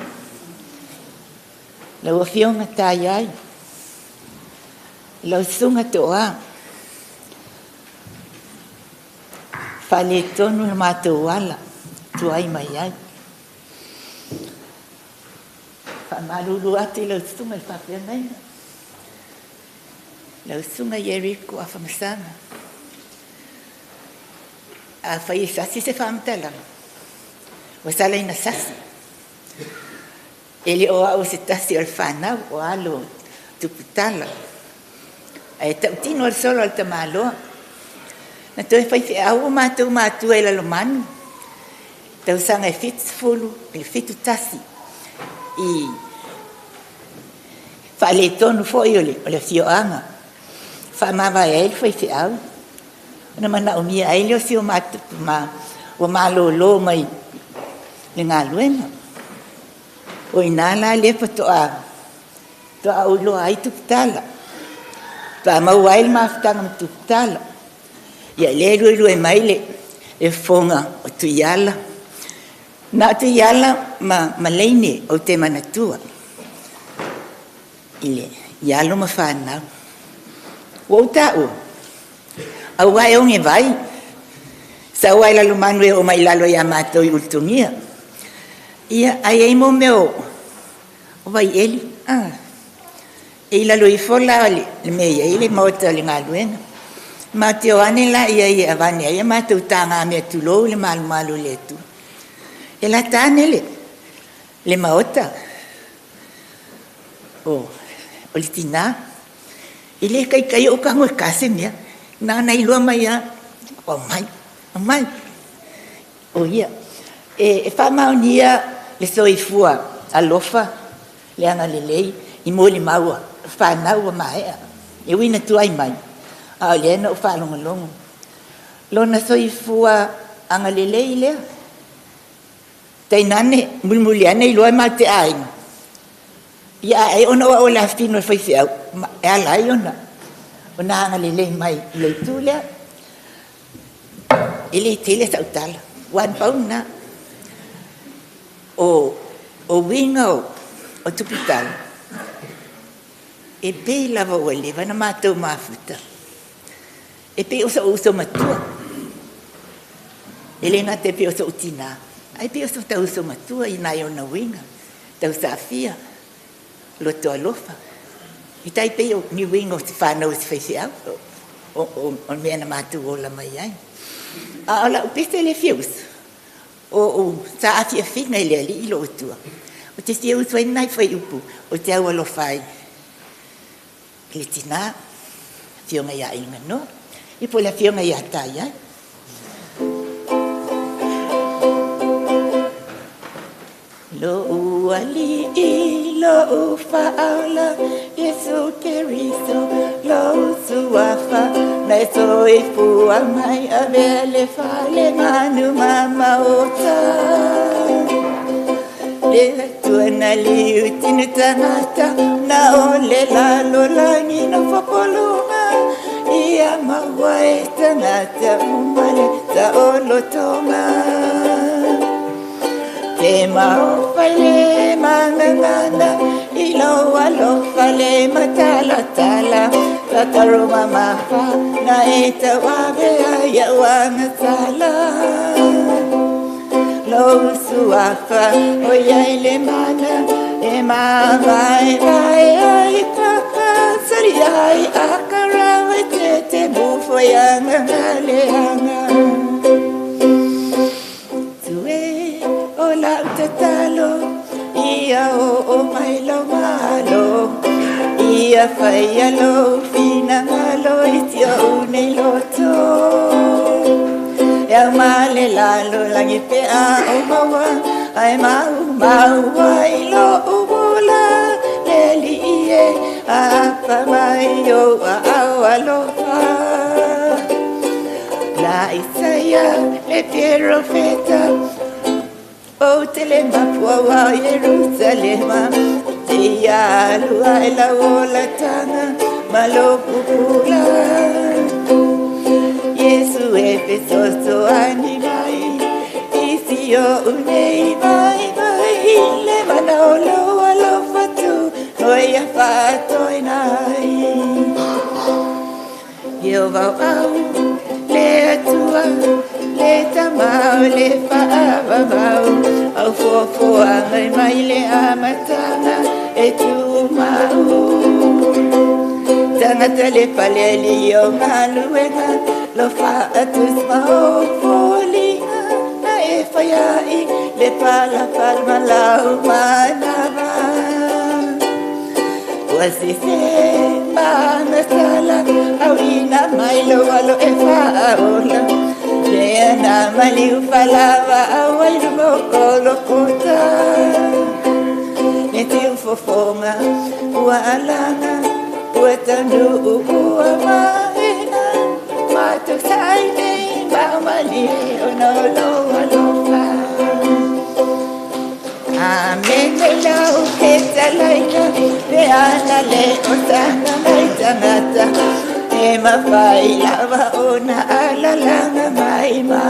Lau Afioga Taiai. Lau Susuga Toa. Faaletonu le matou ala tuai mai ai. Faamalulu atu i lau susuga i le faafeagaiga, lau susuga Yeriko Afamasaga. Afai e sasi se faamatalaga, ua sala ina sasi. E le o au o se tasi o le fanau o alo o Tuputala, ae tautino le solo a le tamaloa. Na toe faifeau o matou matua i Lalomanu, tausaga e 70 i le 71, i faaletonu foi o le afioaga, faamavae ai le faifeau. Ona manaomia ai lea o si o matou ua malolo mai le galuega. O i ina la lea faatoa ou iloa ai Tuputala, faatoa maua ai le mafutaga ma Tuputala. Ia lea e luelue mai le fofoga o Tuiala. Na o Tuiala ma Laine ou te manatua i alo ma fanau. Ua ou taua, aua e oge vai, sau lava i Lalomanu e oo mai i lalo ia matou i Ulutogia. Ia, ae i ai mo mea o vaieli, e i lalo ifo la o le mea e i ai le maota o le galuega. Matou te o ane la i ai e avane ai a matou tagamea, tulou le malumalu o le Atua. E lata ane le maota o le tina, e le kaikai ou tago e ka se mea, na ona iloa mai lava, aumai, aumai. O ia, e faamaonia le soifua alofa, le agalelei i molimau a fanau ua maea. E ui ina tuai mai, a o lea na ou faalogologo. Lona soifua agalelei lea. Tainane, mulimuli ane iloa e matou te aiga. Ia ae ona o au o le afafine o le faifeau, e ala ai ona agalelei mai i le itu lea. E le tele sau tala, ua na pau lena. O uiga o Tuputala, e pei lava ua leva ona matou mafuta. E pei o so'u uso matua. E le gata e pei o so'u tinā, ae pei o so ta uso matua i nai ona uiga, tausaafia, loto alofa. I tai pei o ni uiga o se fanau i se faifeau o le mea na matou ola mai ai. A o la'u pese le fia usu o sa afiafiga i le Alii lou Atua. O te fia usu ai nai fuaiupu o te aualofa ai i le tinā, afioga ia Iliganoa, ia po o le afioga ia Taiai. Lo'u Alii, lo'u Faaola, Iesu Keriso, lou Suafa, na e soifua mai avea le falemanu ma maota. Le Atua na liu tinu tagata, na o le lalolagi no fopoluga, ia maua e tagata uma le taolotoga. Te maofai le magagana i lou alofa le matalatala, tatalo mamafa na e tauavea ia'u agasala. Lou Suafa o iai le mana e mavaevae ai kakasari ai akarau e te te mufo i agagaleaga. Tue o lau tatalo ia oo mai lau malo, ia faia lou finagalo i si o'u nei loto. E au ma le lalolagi pe a o maua, ae maumau ai lo'u ola, le Alii e aapa mai ou aao alofa. La Isaia le perofeta, ou te le mafua o Ierusalema, te ia alu ae lau olataga ma lou pupula. Iesu e fesoasoani mai i si o'u nei mai mai, le mana o lou alofa tu no ia faatoina ai. Ieova o au le Atua, le Tama o le faavavau, au fuafuaga mai le amataga e tumau. Tagata le palealii o galuega, lo faatus ma o foliga, na e faia'i le palapala lau manava. Ua sese magasala, auina mai lou alo e faaola, lea na maliu falava au ai luga o Kolokota. Le tiufofoga ua alaga, ua taunuu ua maea, matou saai nei maomalie ona o lou alofa. Amene lau fetalaiga, pe ana le o taga mai tagata, e mafai lava ona alalaga mai ma.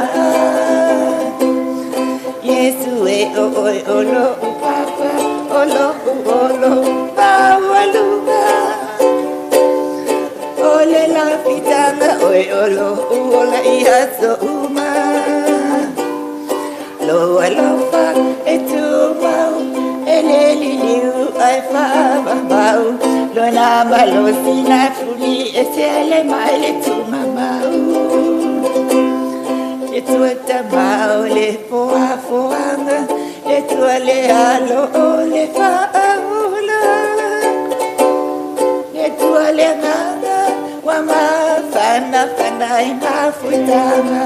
Iesu e o oe o lo'u Papa, o lo'u olo maualuga. O le lafitaga oe o lo'u ola i aso uma. Lou alofa e tumau, e le liliu ae faavavau, lona malosi na fuli e sele mai le tugamau. Le tua tamau le foafoaga, le tua le alo o le faaula. Le tua le agaga ua mafanafana i mafutaga.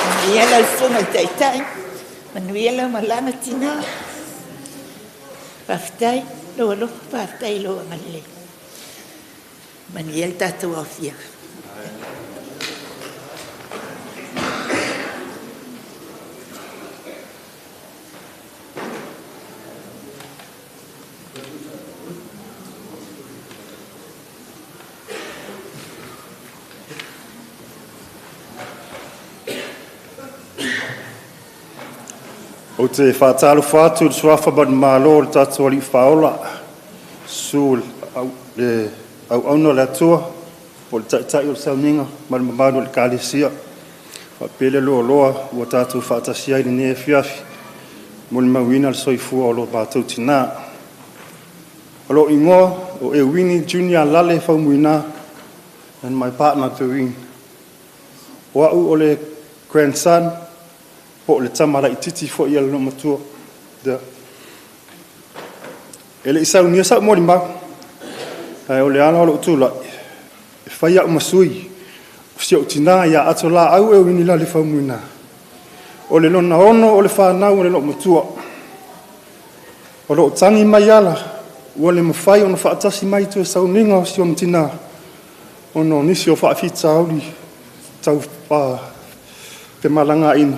Manuia lau susuga i taitai, manuia lau malaga tinā. Faafetai lou alofa, faafetai lou agalelei. Manuia le tatou aofia. Ou te faatalofa atu i le suafa manumalo o le tatou Alii Faaola, susu le auauna o le Atua, po o le Taitai o le Sauniga ma le mamalu o le Ekalesia. Faapea le loaloa ua tatou faatasi ai i lenei afiafi, molimauina le soifua o lo matou tinā. O lou igoa o Euini Junior Lale Faumuina, and my partner Doreen. O au o le grandson, po o le tama laitiiti foi a le loomatua. E le i saunia sa'u molimau, ae o le ala o lou tulai, e fai a'u ma sui o si o'u tinā ia Atolaau Euini Lale Faumuina, o le lona ono o le fanau o le loomatua. O loo tagi mai ala, ua le mafai ona faatasi mai i toe sauniga o si ona tinā, ona o nisi o faafitauli tau femalagaaiga,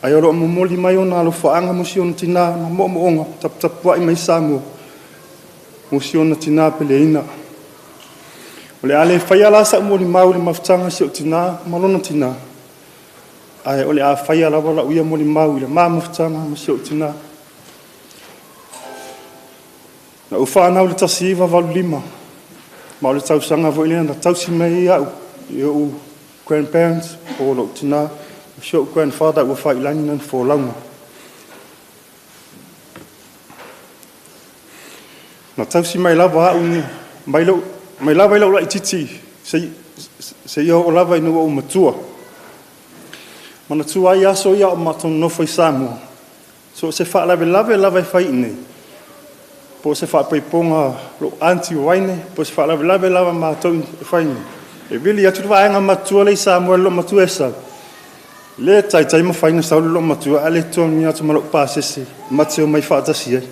ae o loo momoli mai ona alofaaga mo si ona tinā ma moomooga taputapuai mai Samoa mo si ona tinā peleina. O le a le faia la sa'u molimau i le mafutaga a si ou tinā ma lona tinā, ae o le a faia lava la'u ia molimau i le ma mafutaga ma si ou tinā. Na ou fanau i le 1985, ma o le tausaga foi lea na tausi mai ai a'u i o'u grandparents, po o lou tinā ma si o'u grandfather ua fa'ilagi lana folauga. Na tausi mai lava a'u mai lou mai lava i lou laitiiti seia oo lava ina ua ou matua. Manatua ai aso ia o matou nonofo i Samoa, so o se faalavelave lava e fai i inei, po o se faapaipoga lou aunty Waine, po o se faalavelave lava matou e fai nei, e vili atu le vaega matua lea i Samoa i le loomatua e sau, le taitai mafai ona sau le loomatua ae le totogiina atu ma lou pasese ma te omai faatasi ai.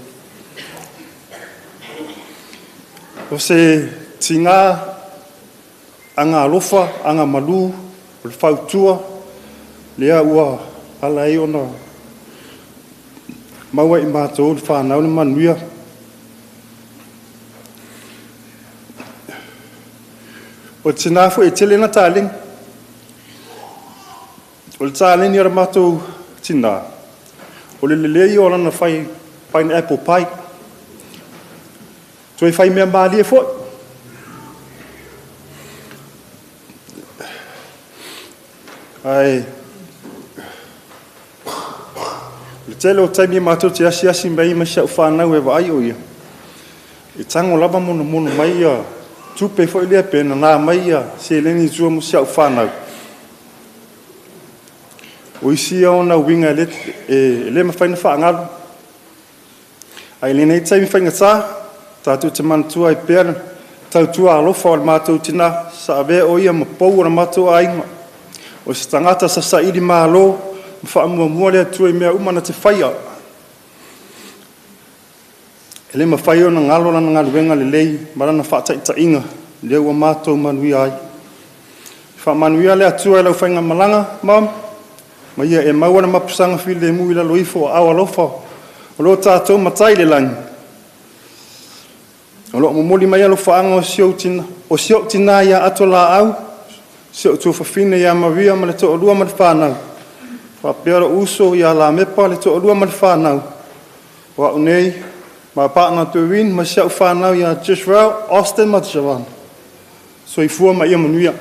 O se tigā agalofa, agamalu, o le fautua, lea ua ala ai ona maua i matou le fanau le manuia. O le tinā foi e tele na taleni. O le taleni o le matou tinā, o le lelei o lana fai pineapple pie. Toe fai mea malie foi. Ae le tele o taimi e matou te asiasi mai ma si a'u fanau e vaai o ia, e tago lava monomono mai ia tupe foi lea pe nanā mai ia seleni i tua mo si a'u fanau. O isi ia ona uiga e le mafai ona faagalo. Ae i lenei taimi faigata, tatou te manatua ai pea le tautua alofa o le matou tinā, sa avea o ia ma pou o le matou aiga. O se tagata sa saili malo ma faamuamua le Atua i mea uma na te faia. E le mafai ona galo lana galuega lelei ma lana faataitaiga lea ua matou manuia ai. Faamanuia le Atua i lau faigamalaga, Mom, ma ia e maua le mapusaga filemu i lalo ifo o aao alofa o lo tatou Matai i le lagi. O loo momoli mai alofaaga o si ou tinā ia Atolaau, si ou tuafafine ia Maria ma le toalua ma le fanau, faapea lou uso ia Lamepa le toalua ma le fanau. O a'u nei ma partner Doreen ma si a'u fanau ia Jisrael, Austin ma Javan. Soifua ma ia manuia.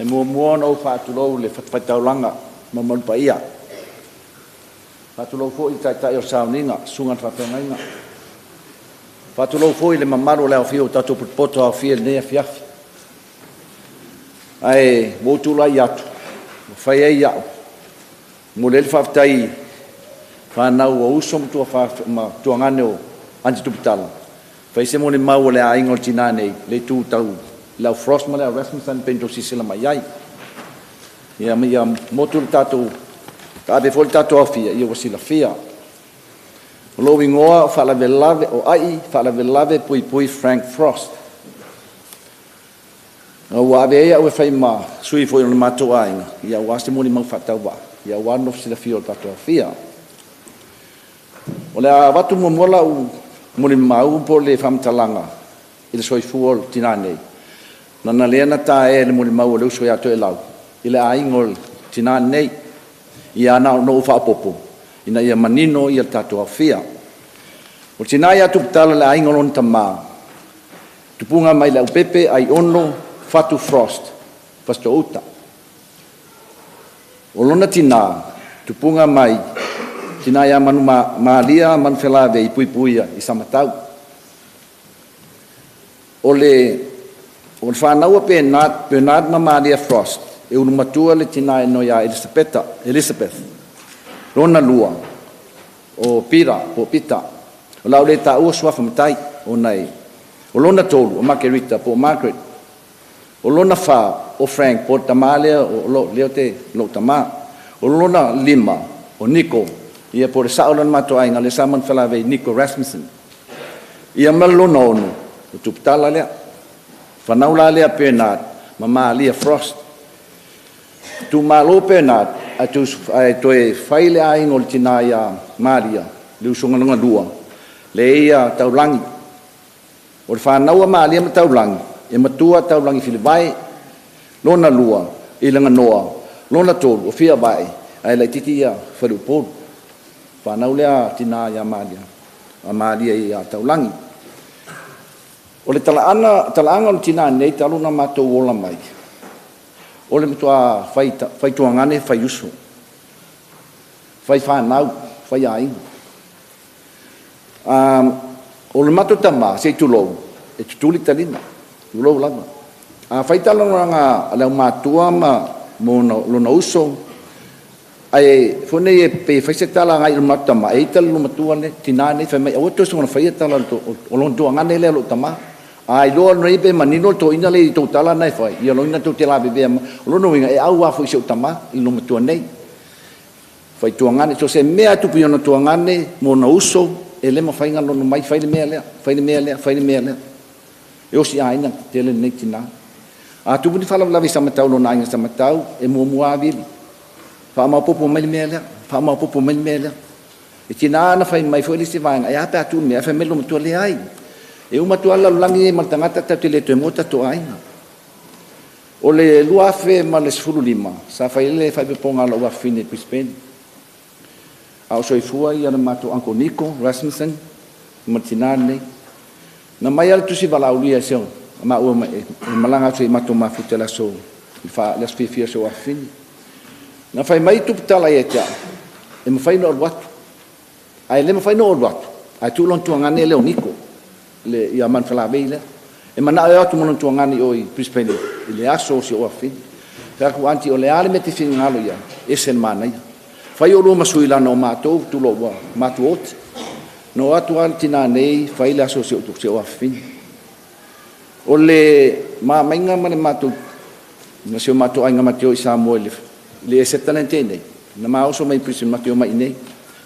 E muamua ona ou faatulou i le fatafaitaulaga ma mamalu paia. Faatulou foi i le Taitai o le Sauniga, Susuga i le Faafeagaiga. Faatulou foi i le mamalu o le aofia o tatou potopoto aofia i lenei afiafi. Ae ua ou tulai atu, ua fai ai au, momoli ai le faafetai i fanau o uso ma tuagane o Aunty Tuputala, fai se molimau o le aiga o le tina nei, le itu tau le au Frost ma le au Rasmussen pei ona outou silasila mai ai. Ia ma ia motu le tatou taave foi le tatou aofia, ia ua silafia. O lou igoa o Faalavelave o Ai Faalavelave Puipui Frank Frost. Na ua ave ai au e fai ma sui foi o le matou aiga, ia aua se molimau faatauvaa, ia aua le nofo silafia o le tatou aofia. O le a avatu muamua lau molimau po o le faamatalaga i le soifua o le tina nei, leaga lea na taea i le molimau a le uso ia Toelau i le aiga o le tina nei. Ia na ona ou faaopoopo ina ia manino le tatou aofia. O le tina ia Tuputala i le aiga o lona tama, tupuga mai Leaupepe, Aiono Fatu Frost, Fasitoo-uta. O lona tina, tupuga mai tina ia Manumalia Manufelavei Puipuia i Samatau. O le fanau a Bernard ma Malia Frost, e ulumatua le tina e igoa ia Elisabeth. Lona lua, o Pira po o Pita. O le a ou le taua suafa matai, ona e... O lona tolu, o Makerita po o Margaret. O lona fa, o Frank po o le tama lea o lou tama. O lona lima, o Nico, ia po o le sao lea o le matou aiga, lea sa manufelavei, Nico Rasmussen. Ia ma le lona ono, o Tuputala lea. Fanau la lea Bernard ma Malia Frost. Tumalo Bernard, ae toe fai le aiga o le tina ia Malia, le usoga lona lua, le ia Taulagi. O le fanau a Malia ma Taulagi, e matua Taulagi Filivae, lona lua, i Laganoa, lona tolu, o Fiavae, ae laitiiti ia Faleupolu. Fanau lea tina ia Malia, a Malia ia Taulagi. O le talaaga o le tina nei, talu na matou ola mai, o le matua fai tuagane, fai uso, fai fanau, fai aiga. O le matou tama, se i tulou, e tutuli talima, tulou lava. A fai talanoaga a le aumatua ma lona uso, ae foi nei e pe fai se tala agai i le matou tama, e ita le matua nei, tina nei, fai mai, aua toe soona faia tala o lona tuagane lea lou tama. A iloa nei pe manino le toina le i tou tala na e fai, ia loina tou te lavevea ma, o lona uiga e au a foi si ou tama i le matua nei. Fai tuagane, so se mea tupu i ona tuagane, mo ona uso, e le mafai ona lono mai, fai le mea lea, fai le mea lea, fai le mea lea. E osi aiga tele lenei tina. A tupu ni faalavelave i Samatau, lona aiga Samatau, e muamua avili. Faamaopoopo mai le mea lea, faamaopoopo mai le mea lea. E tina na fai mai foi le isi vaega, e a pe a tu le mea, fai mai le matua leai. E uma atu lava lalolagi nei ma le tagata tatou te le toe maua tatou aiga. O le 2015, sa fai ai le faaipoipoga a lou afafine i Brisbane. A o soifua ia le matou Uncle Nico Rasmussen ma le tina lenei. Na mai lava le tusi valaaulia e seo, maua e malaga atu i matou mafuta le aso fiafia o si ou afafine. Na fai mai Tuputala ia te au, e mafai ona alu atu. Ae le mafai ona ou alu atu, ae tuu lona tuagane lea o Nico, ia Manufelavei lea. E manao e o atu ma lona tuagane i o i Brisbane i le aso o si ou afafine. Fai atu, aunty, o le a le mea te finagalo ia, ese le manaia. Fai o lua ma sui lana o matou, tulou ua matou oti. Na o atu lava le tina nei, fai le aso o si ou afafine. O le mamaiga ma le matou, ma si o matou aiga mateo i Samoa i le eseta lea nei, na maoso mai i Brisbane mateo mai i nei.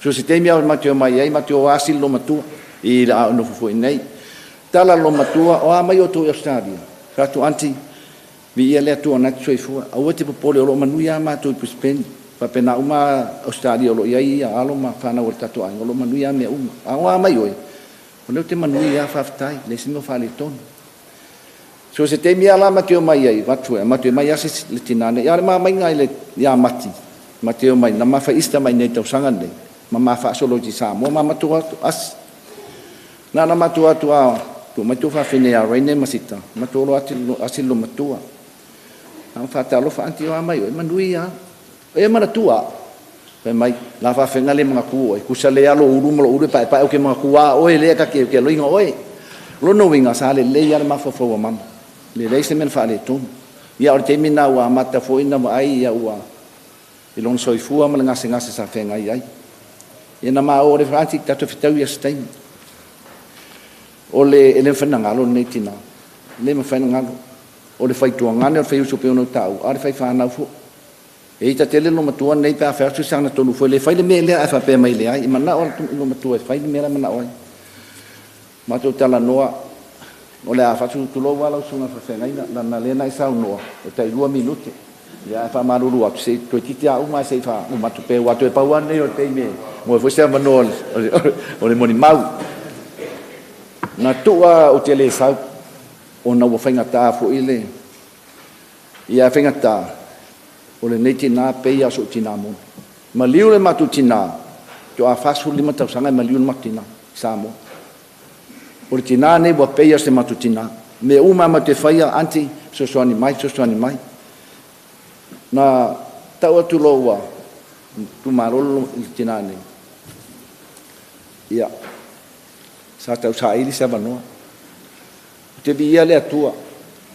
So se taimi au mateo mai ai, mateo asili lo matua i le a nofo foi nei. Tala lo matua, o a mai o tō i Australia. Fai atu, aunty, vi ia lea tua nati soifua. Aua te popole o lo manui a mātou i Brisbane. Faapena uma Australia o lo iai ia alo ma whanau o le tatou aiga, o lo manui a mea uma. A o a mai oe, o leo te manui a whawhitai, le sino whale tonu. So se taimi a la mateo mai ai, vatu e, mateo mai ase le tinane, ia le maa mai ngai le ia mati, mateo mai, na mawha ista mai nei tausanga nei, ma mawha asolo i Samoa, ma matua atu as. Na na matua atu a, tu mai tu whawhine a Reine Masita, matua lo ati lo matua. Na whata alofa anti o a mai oe, manui a. E mana tua. Fai mai, la whawhenga le mga ku oe, kusa le alo uru ma lo uru e pae pae o ke mga ku a oe lea ka ke loinga oe. Lono winga sa le lei ale mawhawhaua mama. Le lei se mena whaale tonu. Ia o le teimi nā ua amata foi na wa ai ia ua i lona soifua ma le ngase ngase sa whenga i ai. Ia na maa o le whaanti tatou whitau ia se taimi. O le ele mwhaina ngalo nei tina. Le mwhaina ngalo. O le whaituangane o le whaiuso pe ono tau. A le whai whanau fo. E ita tele lo matua nei pe a whai atu sana tonu fo. Le whai le mea lea a whapea mai le ai. I mana o lo matua e whai le mea lea mana o ai. Mātou tala noa. O le a whatu tulou wala usunga whawhengaina. Na lena i sau noa. O tai 2 minute. Ia, ae faamalulu atu, se i toeitiiti lava uma ae se i faauma atu pea, aua toe pau lava lenei o le taimi e maua ai foi se avanoa o le molimau. Na tuu lava ou te le sau, ona ua faigata foi le... Ia ae faigata, o lenei tina pei lava o si ou tina moni. Maliu le matou tina, faatoa 45 tausaga e maliu le matou tina i Samoa. O le tina lenei ua pei lava o si matou tina. O mea uma lava matou te faia, aunty, fesoasoani mai, fesoasoani mai. Na tau atu loa ua tuumalo le tina nei, ia, sa tausaili se avanoa. Ou te viia le Atua,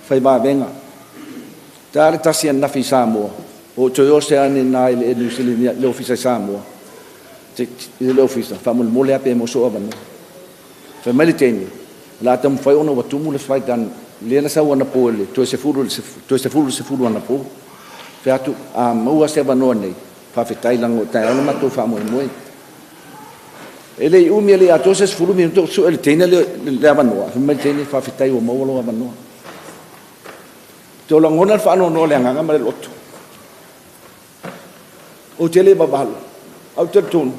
fai vavega. E ta le 1:00 ananafi i Samoa, ua ou toe oso ane i ina i le Air New Zealand i le ofisa i Samoa, i le ofisa, faamolemole lava pe maua sou avanoa. Fai mai le teine, o le a taumafai ona ua tumu le flight lea na sau anapo i le toe 10 i le 10 anapo. Fai atu, a maua se avanoa nei, faafetai leaga o taeao le matou faamoemoe. E le i umi e le i atoa se 10 minute o sue le teine le avanoa. Fai mai le teine, faafetai ua maua lou avanoa. Te lagona le faanoanoa o le agaga ma le loto. Ou te le vavalo, ae ou te talitonu,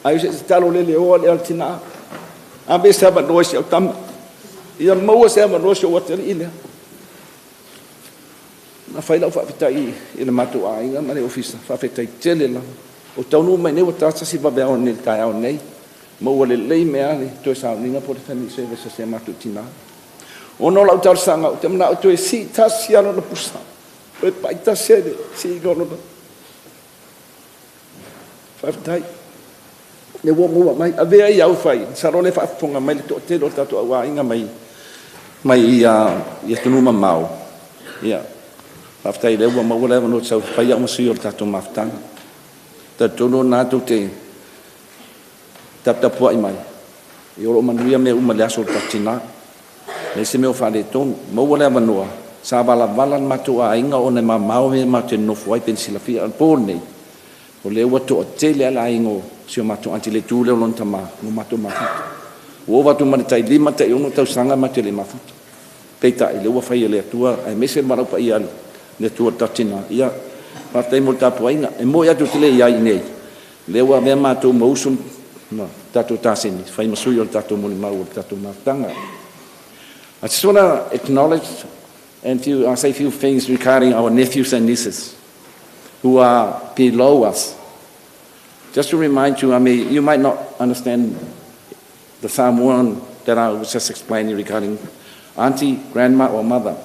ai se tatalo le leoa le tina. Ave se avanoa i si au tama. Ia maua se avanoa si ou atalii lea. Na fai lau faafetai i le matou aiga ma le ofisa, faafetai tele lava. O taunuu mai nei ua ta 1 vaveao nei le taeao nei. Maua lelei mea le toe sauniga po o le family service a si a matou tina. Ona o lau talosaga, ou te manao toe sii tasi lava lona pusa. Toe pai tasi ai le siiga o lona. Faafetai. Le ua maua mai, avea ia au fai, masalo le faafofoga mai le toatele o le tatou auaiga mai mai i atunuu mamao. Ia, faafetai lea ua maua le avanoa sau fai au ma sui o le tatou mafutaga. Talitonu o lena tou te taputapuai mai, ia o lo o manuia mea uma i le aso o le tatou tina. Leai se mea o faaletonu. Maua le avanoa, sa valavala le matou aiga ona e mamao mea matou te nonofo ai pe na silafia. O le po lenei, o lea ua toatele lava le aiga o si o matou aunty i le itu lea o lona tama na matou mafuta. Ua ova atu ma le tai 5 tai 6 tausaga matou te le mafuta. Peitai, lea ua fai e le Atua, aemaise le valaau paia a le Atua i le tatou tina. Ia, faafetai mo le tapuaiga. E moni atu ou te le i ai i inei, lea ua avea matou ma uso ma tatou taseni, fai ma sui o le tatou molimau o le tatou mafutaga. I just want to acknowledge and to say a few things regarding our nephews and nieces who are below us. Just to remind you, I mean, you might not understand the Samoan that I was just explaining regarding auntie, grandma, or mother.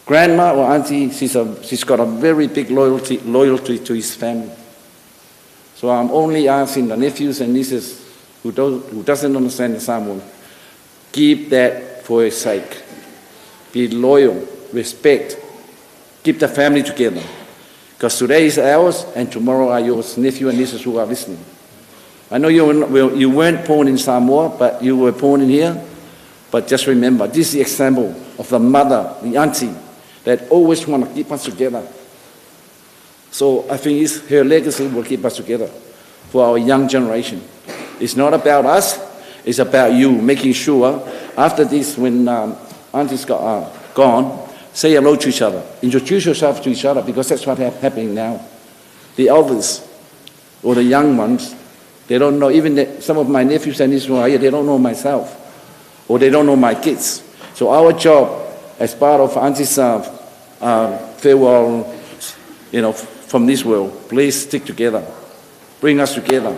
Grandma or auntie, she's got a very big loyalty to his family. So I'm only asking the nephews and nieces who doesn't understand the Samoan, keep that for your sake. Be loyal, respect, keep the family together. Because today is ours and tomorrow are yours, nephew and nieces who are listening. I know you weren't born in Samoa, but you were born in here. But just remember, this is the example of the mother, the auntie, that always want to keep us together. So I think her legacy will keep us together for our young generation. It's not about us, it's about you, making sure after this, when auntie's gone, say hello to each other. Introduce yourself to each other, because that's what's happening now. The elders or the young ones, they don't know, even some of my nephews and nieces who are here, they don't know myself, or they don't know my kids. So our job as part of auntie's farewell, from this world, please stick together. Bring us together.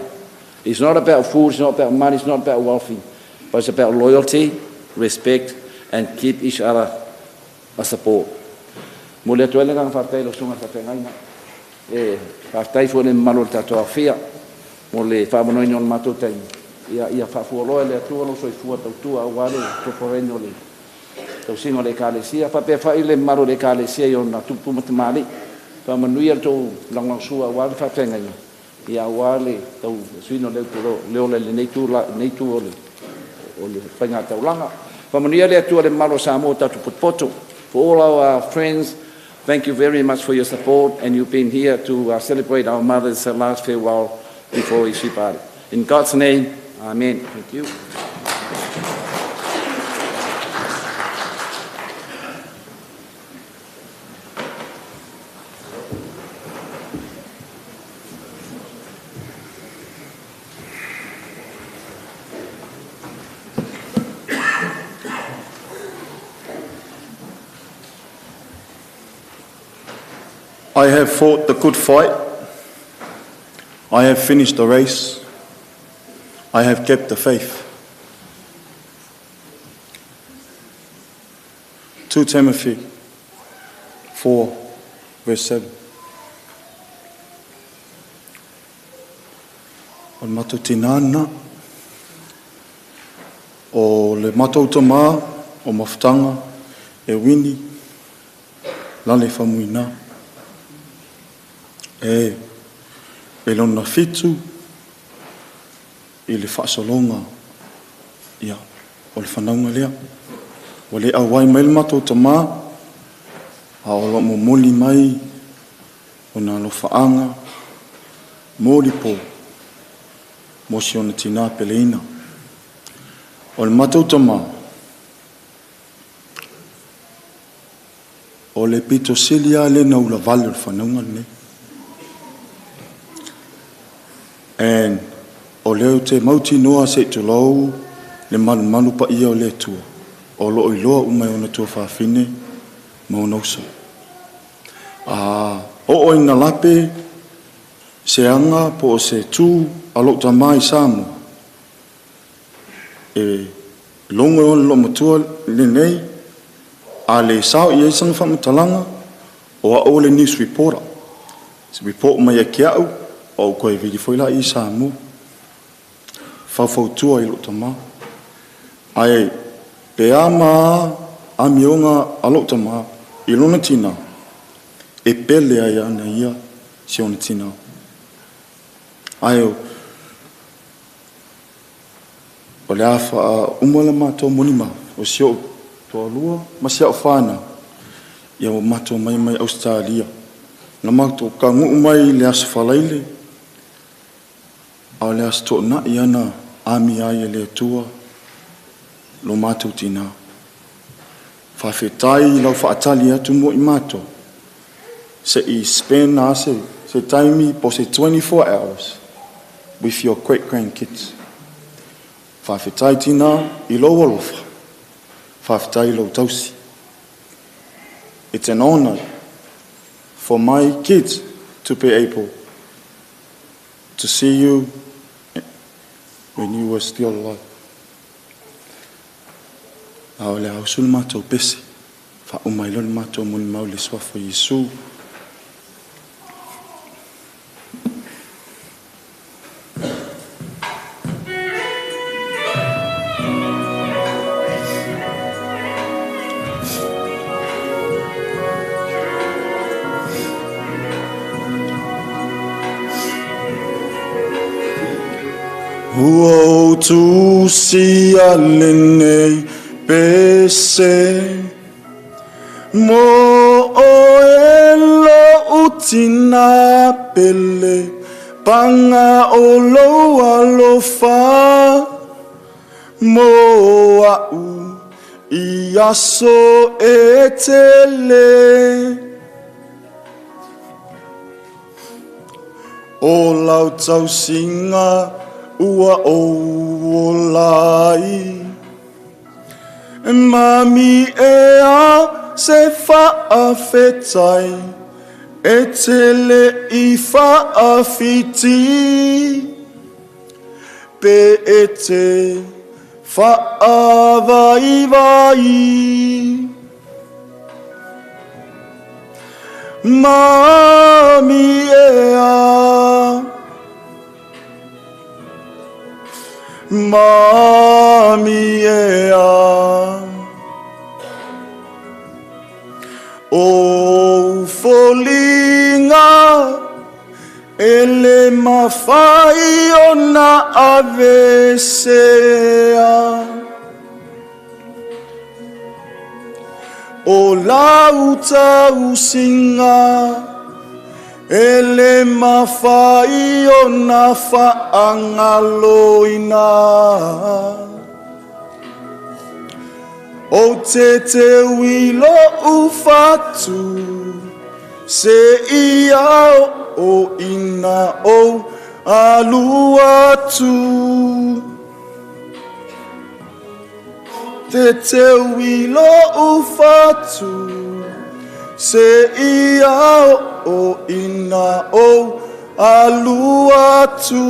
It's not about food, it's not about money, it's not about wealthy, but it's about loyalty, respect, and keep each other a support. Mo le atu ai le agaga faafetai i lau susuga faafeagaiga. E faafetai foi le mamalu o le tatou aofia mo le faavanoaina o le matou taimi. Ia faafualoa e le Atua lou soifua tautua aua le toforaina o le tausiga o le Ekalesia. Faapea foi le mamalu o le Ekalesia i ona tupu ma tamalii. Faamanuia le tou lagolagosua aua le faafeagaiga, ia aua le tausuina o le ola i lenei itu o le faigataulaga. Faamanuia le Atua le mamalu o Samoa o tatou potopoto. For all our friends, thank you very much for your support, and you've been here to celebrate our mother's last farewell before she parted. In God's name, amen. Thank you. I have fought the good fight. I have finished the race. I have kept the faith. 2 Timothy 4, verse 7. O le matou tinā lena. O le matou tamā o Mafutaga e Wini Lale Faumuina. E, e lona fitu i le faasologa ia, o le fanauga lea. Ua le auai mai le matou tamā, a o lo o momoli mai ona alofaaga molipo mo si ona tinā peleina. O le matou tamā, o le pito sili lava lea na ulavale o le fanauga lenei. And o lea ou te mautinoa se i tulou le malumalu paia o le Atua, o lo o iloa uma e ona tuafafine ma ona uso. A oo ina lape se aga po o se tu a lou tama i Samoa, e logo e ona loomatua lenei, a le sao i ai sana faamatalaga, o au o le news reporter. Se report mai ia te au, o ou toe vili foi lea i Samoa. Faufautua i lou tama. Ae pe a ma a amioga a lou tama i lona tina, e pele ai ana ia si ona tina. Ae o le a faauma le matou molimau, o si ou toalua ma si au fanau, ia ua matou mai mai Ausetalia. Na matou taunuu mai i le Aso Faraile, a o le Aso Toonai ana amia ai e le Atua lo matou tinā. Faafetai i lau faatali atu mo i matou, se i spend a se taimi po se 24 hours with your great grandkids. Faafetai tinā i lou alofa, faafetai i lou tausi. It's an honor for my kids to be able to see you when you were still alive. A o le a usu le matou pese, faauma ai loa le matou molimau i le suafa o Iesu. Ua ou tusia lenei pese mo oe lou tinā pele paga o lou alofa mo a'u i aso e tele. O lau tausiga ua ou ola ai. E mami ea se faafetai e tele i faafiti pe e te faavaivai. Mami ea, mami ea, O foliga e le mafai ona aveesea. O lau tausiga e le mafai ona faagaloina. Ou te teu i lou fatu seia oo ina ou alu atu. Te teu i lou fatu Seia oo ina ou alu atu.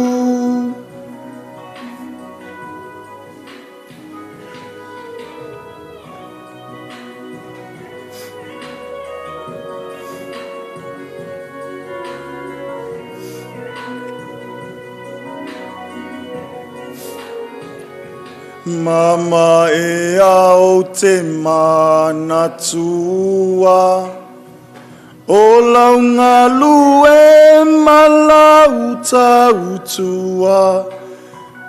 Mama e au te manatua, o lau galue ma lau tautua,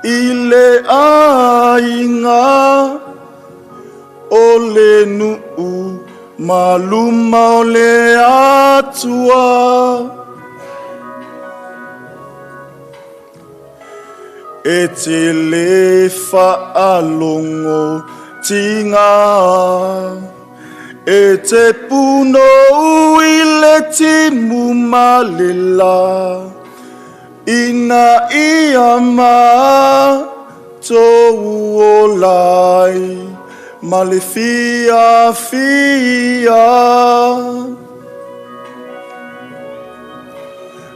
i le aiga o le nuu ma luma o le Atua. E te le faalogo tiga, e te punou i le timu ma le la, ina ia matou ola ai ma le fiafia.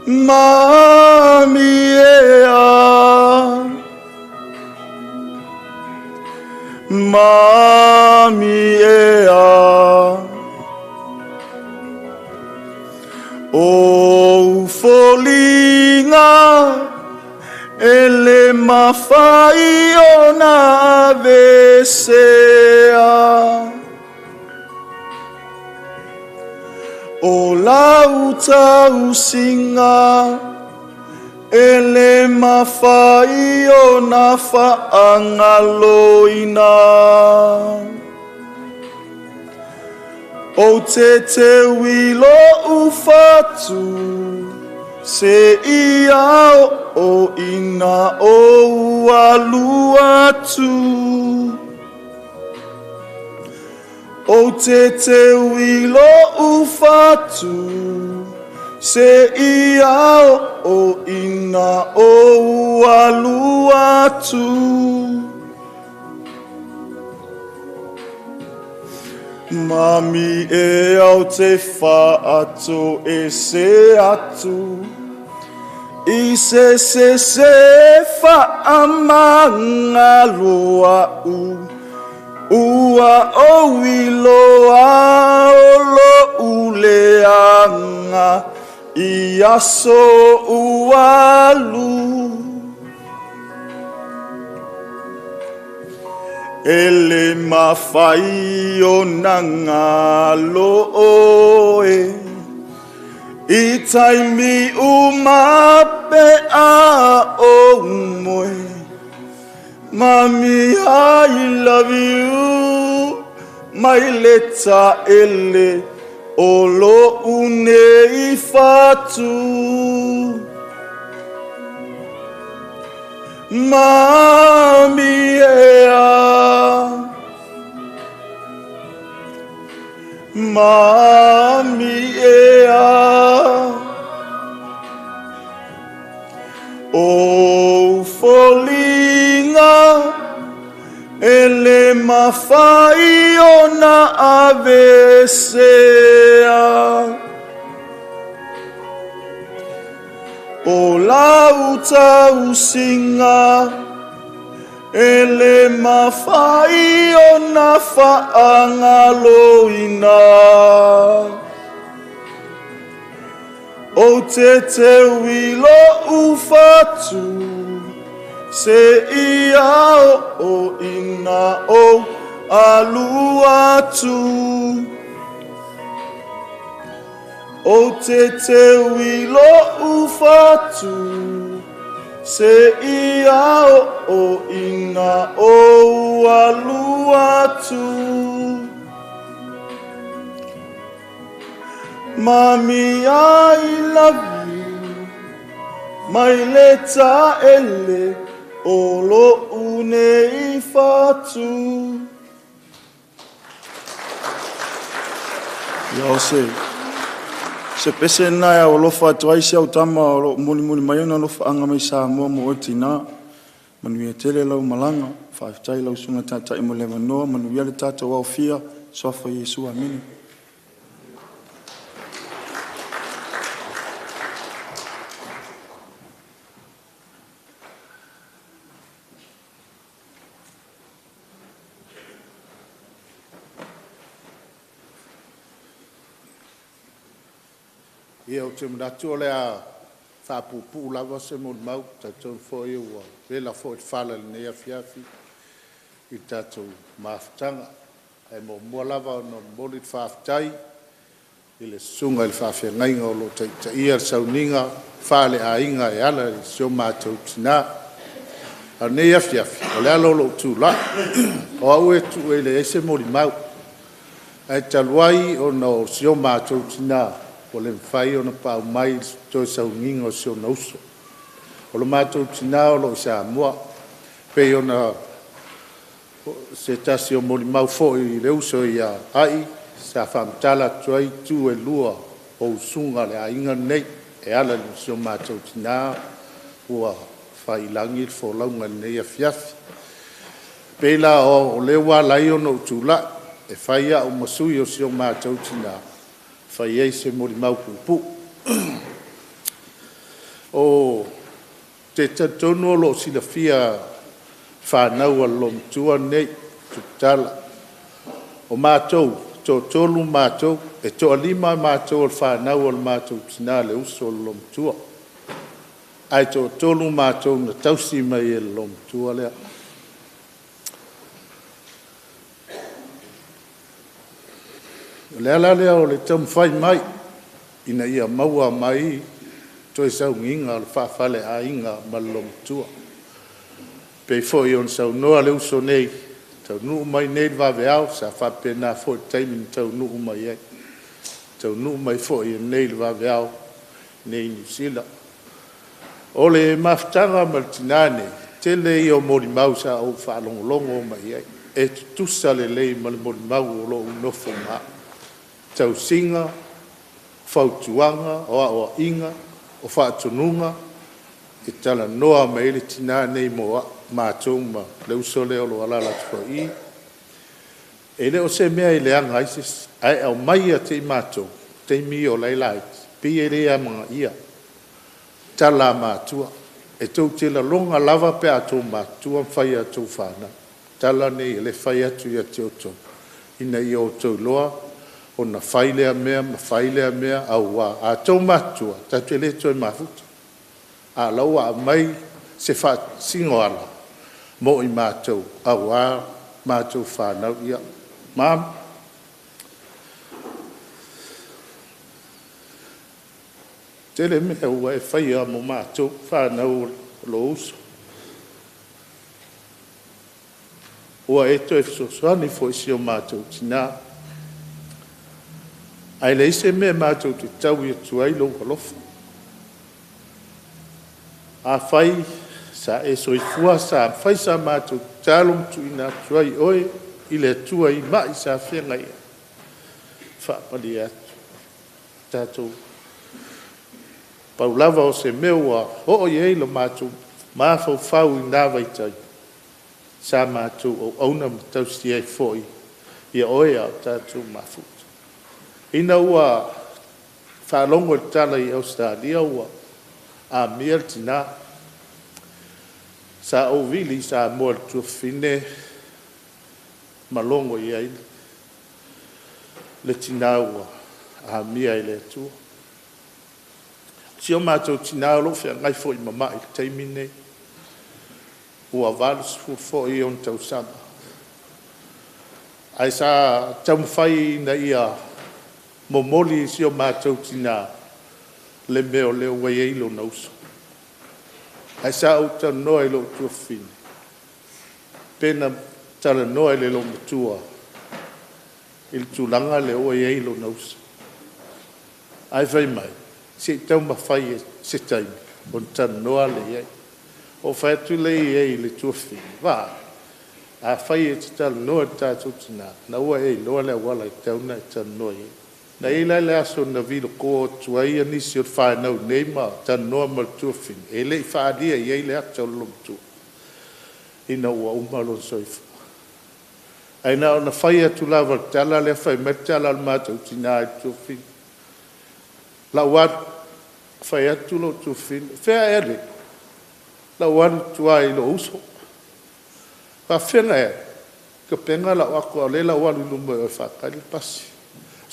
Mami ea, mami ea, o foliga e le mafai ona aveesea. O lau tausiga e le mafai ona faagaloina. Ou te teu i lou fatu, seia oo ina ou alu atu. Ou te teu i lou fatu, seia oo ina ou alu atu. Mami e au te faatoese atu, i se se se faamagalo a'u. Ua ou iloa o lo'u leaga i aso ua alu. E le mafai ona galo oe, i taimi uma pe a ou moe. Mami, I love you, mai le taele o lo'u nei fatu. Mami ea, mami ea, o foliga e le mafai ona aveesea. O lau tausiga e le mafai ona faagaloina. Ou te teu i lou fatu, seia oo ina ou alu atu. Ou te teu i lou fatu, seia oo ina ou alu atu. Mami, I love you, mai le taele o lo'u nei fatu. Ia o se pese na e alofa atu ai si au tama o lo mulimuli mai ona alofaaga mai Samoa mo oe tinā. Manuia tele lau malaga, faafetai lau susuga taitai mo le avanoa, manuia le tatou aofia, suafa Iesu, amene. Ia, ou te manatu o le a faapuupuu lava se molimau. E talitonu foi ua vela foi le fala i lenei afiafi i le tatou mafutaga. Ae muamua lava ona momoli le faafetai i le susuga i le faafeagaiga o lo o taitaia le sauniga faaleaiga e ala i si o matou tina. A o lenei afiafi, o le ala o lou tulai, o au e leai se molimau, ae talu ai ona o si o matou tina ua le mafai ona paau mai i le toe sauniga o si ona uso. O le matou tina o lo o i Samoa. E pei ona se tasi o molimau foi i le uso ia Ai sa faamatala atu ai itu e lua o usuga a le aiga lenei e ala i si o matou tina ua fai i lagi le folauga i lenei afiafi. E pei la o lea ua ala ai ona ou tulai e fai au ma sui o si o matou tina e fai ai se molimau puupuu. Ou te talitonu o lo o silafia e fanau a le olomatua lenei Tuputala, o matou, e toatolu matou, e toalima matou o le fanau a le matou tina le uso a le olomatua, ae toatolu matou na tausi mai e le olomatua lea. O le ala lea o le taumafai mai ina ia maua mai toe sauniga o le faafaleaiga ma le olomatua. E pei foi ona saunoa le uso nei, e taunuu mai nei i le vaveao, sa faapena foi le taimi na taunuu mai ai, taunuu mai foi nei i le vaveao i inei i Niu Sila. O le mafutaga ma le tina lenei, tele ia o molimau sa ou faalogologo uma i ai, e tutusa lelei ma le molimau o lo o ou nofo ma au. Tausiga, fautuaga, o aoaiga, o faatonuga, e talanoa mai ai le tina lenei mo au, matou ma le uso lea o lo o alaala atu foi i i. E le o se mea e leaga ai se isi, ae aumai ia te i matou, o taimi ia o la e laiti, pei e le amanaia tala a matua. E tou te lagona lava pe a outou matutua ma fai i a outou fanau. O tala nei o lea e fai atu ia te outou, ina ia outou iloa ona fai lea mea ma fai lea mea, aua a outou matutua, tatou te le toe mafuta, a o la ua aumai se faasinoala mo i matou aua matou fanau. Ia, mom, tele mea ua e faia mo matou fanau o lou uso. Ua e toe fesoasoani foi i si o matou tina, ae leai se mea matou te taui atu ai lou alofa. Afai sa e soifua, sa fai sa matou tatalo ma tuuina atu ai i oe i le Atua i mai sa feagai ai, e faamalie atu, tatou pau lava o se mea ua oo i ai lo matou mafaufau i na vaitaimi, sa matou auauna ma tausi ai foi ia oe a o tatou mafuta. Ina ua faalogo i le tala i Ausetalia ua amia le tina, sa ou vili i Samoa i le tuafafine ma logo i ai le tina ua amia e le Atua. Si o matou tina o lo o feagai foi ma mai i le taimi lenei, ua 80 foi ona tausaga, ae sa taumafai ina ia momoli i si o matou tina le mea o lea ua i ai lona uso. Ae sa ou talanoa i lou tuafafine, pe na talanoa i le loomatua i le tulaga lea ua i ai lona uso. Ae fai mai, se i taumafai se taimi ona talanoa lea i ai. Ou fai atu lea i ai i le tuafafine, vaai, afai e te talanoa i le tatou tina, o lena ua e iloa le auala e tatau ona e talanoa i ai. Na i ai la le aso na video call atu ai nisi o le fanau i inei ma talanoa ma le tuafafine, e le i faaalia i ai le ata o le loomatua ina ua uma lona soifua. Ae na ona fai atu lava o le tala lea fai mai le tala a le matou tina i le tuafafine, o lau alu. Fai atu lou tuafafine, o fea e alu ai? O lau alu i tua i lou uso. E faapefea ona e alu? Tapena lau ato a o lea o le a ou alu i luma i o e faatali le pasi.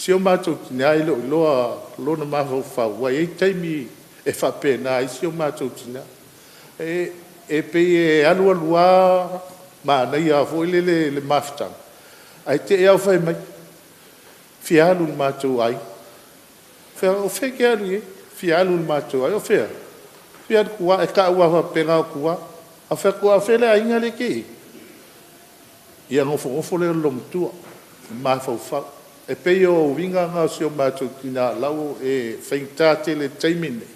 Si o matou tina e le o iloa lona mafaufau, ua i ai taimi e faapena ai si o matou tina. E pei e alu alu lava manaia foi lele le mafutaga, ae te i lava ua fai mai, fia alu i le matou aiga. Fai atu, o fea e te alu i ai? Fia alu i le matou aiga. O fea? Fia alu i tua. E tau lava faapena o tua. Ae ou fai atu, a o fea le aiga lea e te i ai? Ia nofonofo lea o le loomatua mafaufau. E pei o uiga na o si o matou tina o la e faigata tele i le taimi lenei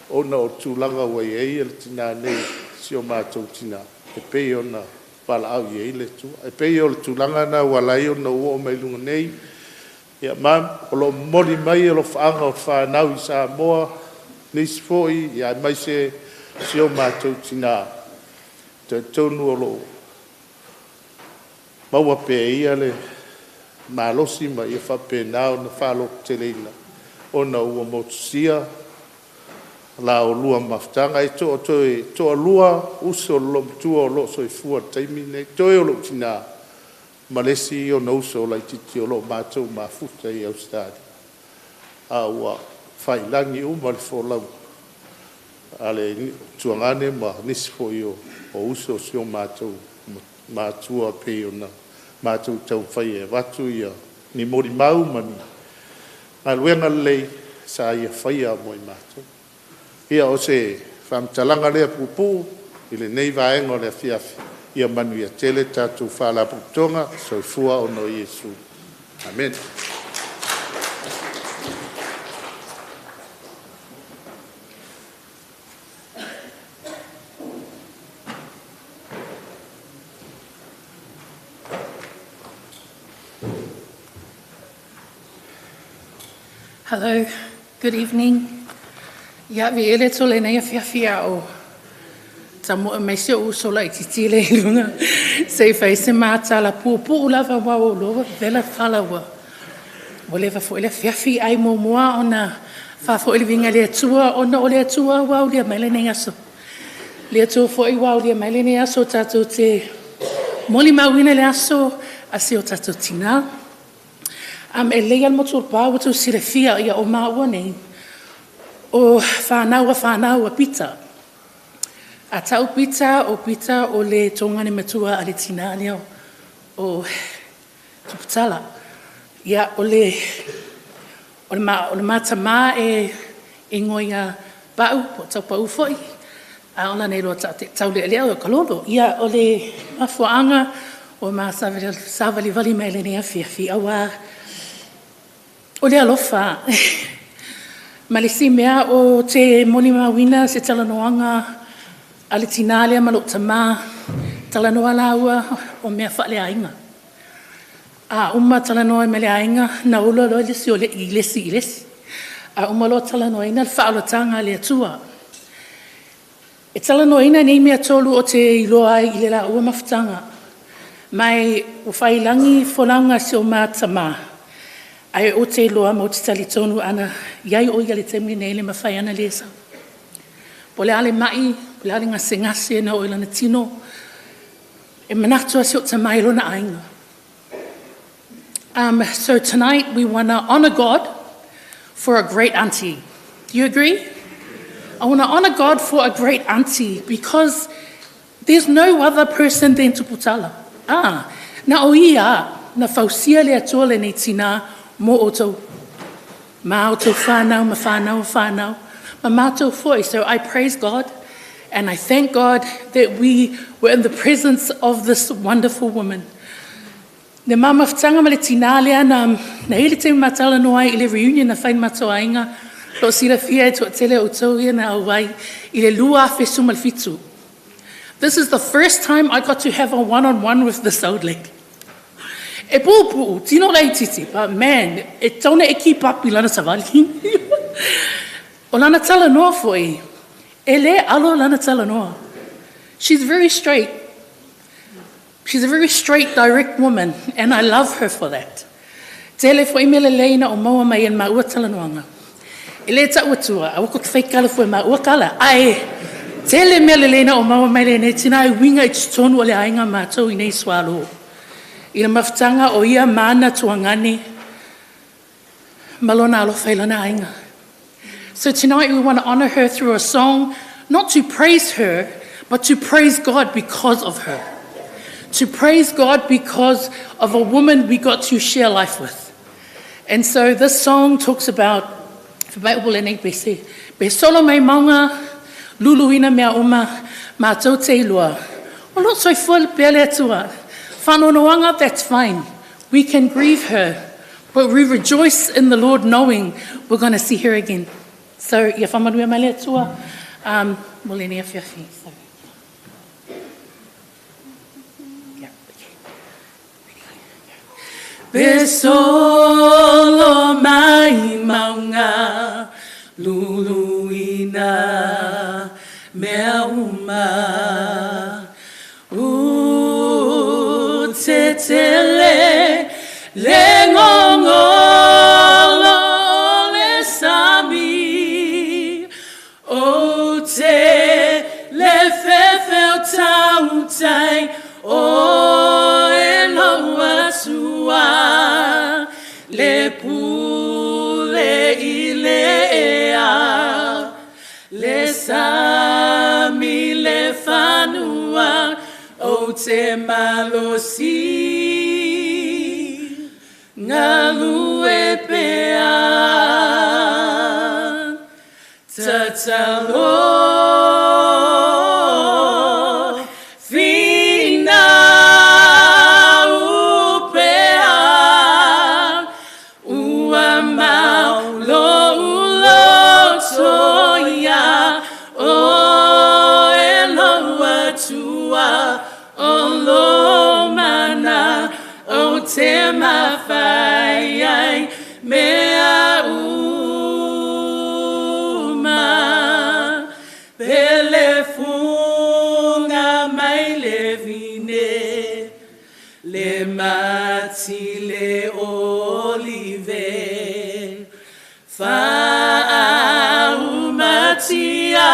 ona o le tulaga ua i ai le tina nei, si o matou tina e pei ona valaau i ai le Atua. E pei o le tulaga lena ua ala ai ona ou oo mai i luga nei. Ia mom, o lo o momoli mai alofaaga o fanau i Samoa, nisi foi aemaise si o matou tina, e talitonu o lo o maua pea e ia le malosi ma ia faapena ona faalototeleina ona ua motusia la oulua mafutaga. E toalua uso o le loomatua o lo o soifua i le taimi lenei, toe o lou tina ma le isi ona uso laitiiti o lo o matou mafuta i Ausetalia, a ua faiilagi uma le folauga a le tuagane ma nisi foi o uso o si o matou matua pei ona matou taumafai e avatu ni molimau ma ni galuega lelei sa ia faia mo i matou. Ia, o se faamatalaga lea puupuu i lenei vaega o le afiafi. Ia manuia tele le tatou Faalapotopotoga. Soifua ona o Iesu. Amene. Hello, good evening. Ia, viia le Atua i lenei afiafi a o tamoe mai si ou uso laitiiti lea i luga se i fai se ma tala puupuu lava aua ua ou iloa ua vevela fala ua leva foi le afiafi. Ae muamua ona faafoi le viiga i le Atua ona o le Atua ua aulia mai lenei aso. Le Atua foi ua aulia mai lenei aso tatou te molimauina le aso a si o tatou tina. E lelei lava le motu o le pa ua outou silafia ia o maua nei, o fanau a fanau a Pita. A tau Pita, o Pita o le togane matua a le tina lea o Tuputala. Ia, o le ma tama e igoa ia Pau, po o Taupau foi, a o lana iloa taulealea o Kalolo. Ia, o le mafuaaga ua ma savalivali mai lenei afiafi, aua o le alofa. Ma le isi mea o te molimauina se talanoaga a le tina lea ma lou tama, talanoa lāua o mea faaleaiga. A uma talanoa mai le aiga, na ula loa le isi o le i le isi i le isi. A uma loa talanoaina le faaolataga a le Atua. E talanoaina nei mea tolu o te iloa ai i le laua mafutaga. Ma ua faiilagi folauga a si o ma tama, ae ou te iloa ma ou te talitonu ana i ai o ia i le taimi lenei, e le mafai lava ona le sau. Po o le a le mai, po o le a le gasegase na oo i lana tino, e manatu lava si ou tama i lona aiga. So tonight we want to honor God for a great auntie. Do you agree? I want to honor God for a great auntie because there's no other person than Tuputala. Ah, na o ia na fausia le Atua lenei tina mo outou. Ma outou whānau, ma whānau, whānau. Ma mātou foi. So I praise God and I thank God that we were in the presence of this wonderful woman. Le ma mafutaga ma le tinā lea na na i ai le taimi ma talanoa ai i le reunion na fai i le matou aiga, o lo o silafia e toatele o outou ia na auai i le 2017. This is the first time I got to have a one on one with this old lady. E puupuu, tino laitiiti, but man, e tatau ona e keep up i lana savali. O lana talanoa foi, e le alo lana talanoa. She's very straight. She's a very straight, direct woman, and I love her for that. Tele foi mea lelei na ou maua mai e le maua talanoaga. E le tau atua, aua ko te whai kala fue maua kala. Ae, tele mea lelei na ou maua mai lenei tina e uiga i totonu o le aiga matou i nei sualo. I le mafutaga o ia ma ana tuagane, Malona alofa i lona aiga. So tonight we want to honour her through a song, not to praise her, but to praise God because of her. To praise God because of a woman we got to share life with. And so this song talks about pe solo mai maunga, luluina mea uma, mātou te ilua. O lo soifua le pea le Atua. Whanonoanga, that's fine. We can grieve her, but we rejoice in the Lord knowing we're going to see her again. So, ia whamanuia mai le Atua, mo lenei afiafi. So. Yeah, okay. Pe solo mai maunga, luluina mea uma. U te tele le ngongolo le sami. O te le fefe o tautai o e loa sua. Le pule i le ea, le sami le whanua o te malosi. Ngalue pea, tatalo fina upea, ua mau lo uloto ia, o e loa tua, o lo mana, o te mawhai ai, mea uma. Pele funga mai le vine, le mati le olive, whaaumatia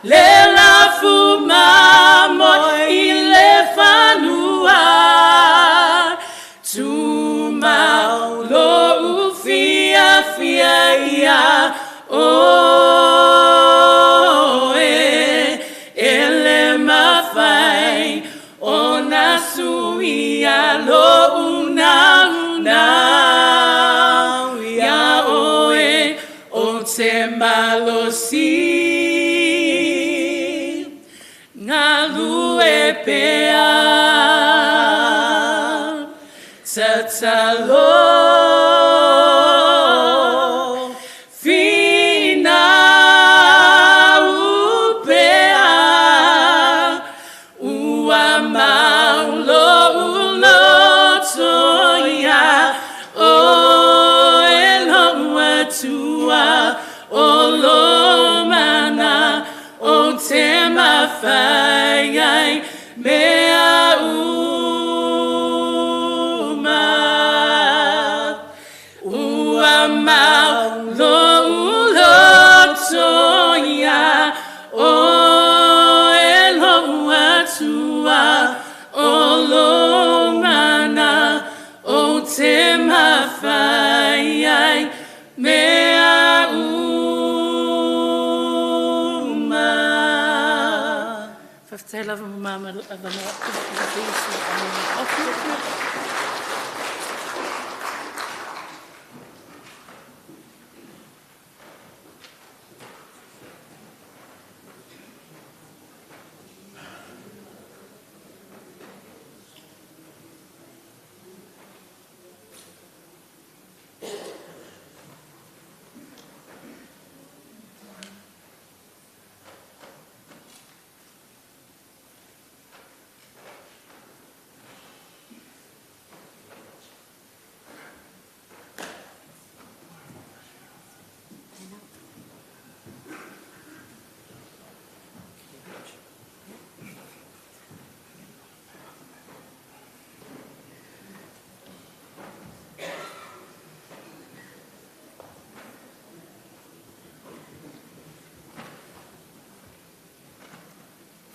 le lafu mamo i le whanua. Tumau lo ufia fia ia o e, ele mawhai o na suia lo una una ia o e, o te malosi. Ngalue pea, tatalo fina upea, ua mau lo uloto ia, o e loa tua, o lo mana, o te mawhai ai, mea uma. Ua mau lo uloto ia, o e loa tua, o lo mana, o te mawhai ai, mea uma. Whaftai lava mo mama avanoa.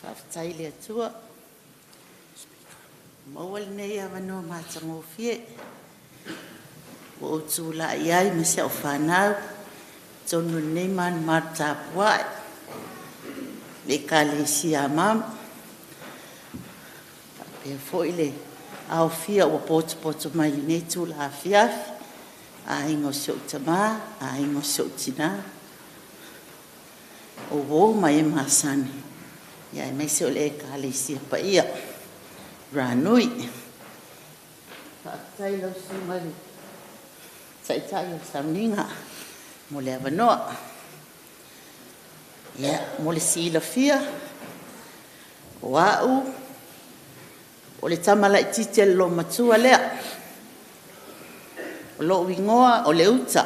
Whaftai le atua. Maua lenei avanoa matagofie. Ua ou tulai ai ma si au fanau totonu o lenei malumalu tapuai, le Ekalesia a Mama, faapea foi le aofia ua potopoto mai i lenei itula afiafi, aiga o si ou tama, aiga o si ou tina, o uo ma e masani, aemaise o le Ekalesia paia Ranui. Faafetai i lau susuga i le Taitai o le Sauniga mo le avanoa. Ia, mo le silafia, o au o le tama laitiiti a le loomatua lea. O lou igoa o Leuta.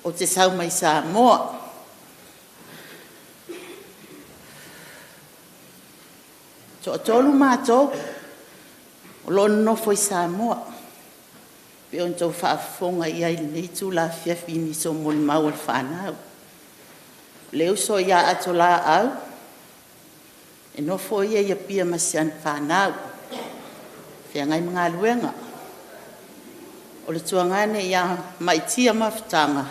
Ou te sau mai Samoa. Toatolu matou o lo o nonofo i Samoa, pei ona outou faafofoga i ai i lenei itula afiafi i nisi o molimau a le fanau. O le uso ia Atolaau, e nofo ia i Apia ma si ana fanau, feagai ma galuega. O le tuagane ia Maitia Mafutaga,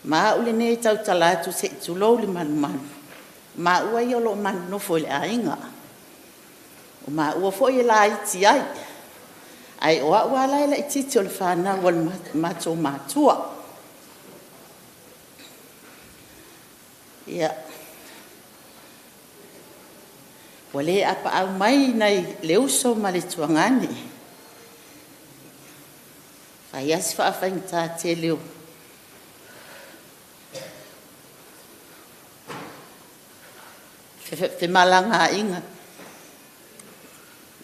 ma au lenei e tautala atu se i tulou le malumalu, maua ia o lo o ma nonofo i le aiga. O maua foi e laiti ai, ae o au lava la e laitiiti o le fanau a le matou matua. Ia, ua le apaau mai nai le uso ma le tuagane, fai lava si faafaigata tele o femalagaaiga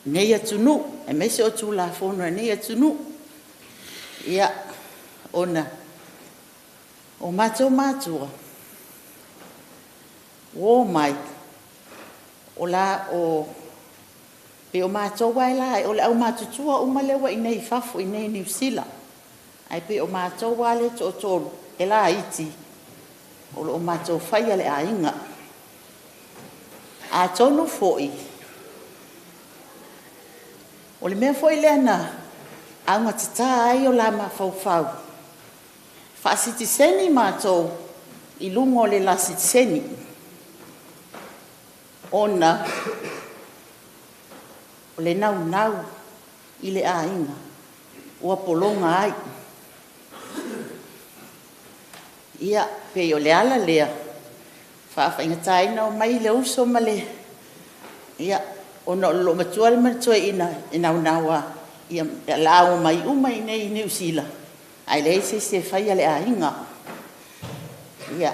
i nei atunuu, aemaise o Tulafono a nei atunuu. Ia, ona o matou matua, ua omai, o la o pei o matou lava o le aumatutua uma lea ua i inei i fafo i inei i Niu Sila, ae pei o matou lava lea e toatolu e laiti, o lo o matou faia le aiga. Atonu foi o le mea foi lea na augatata ai o la mafaufau, faasitiseni matou i luga o le la sitiseni, ona o le naunau i le aiga ua pologa ai. Ia, pei o le ala lea faafaigataina omai le uso ma le, ia, ona o le loomatua ma le toeaina e naunau lava ia o le a omai uma i inei i Niu Sila, ae leai se isi e faia le aiga. Ia,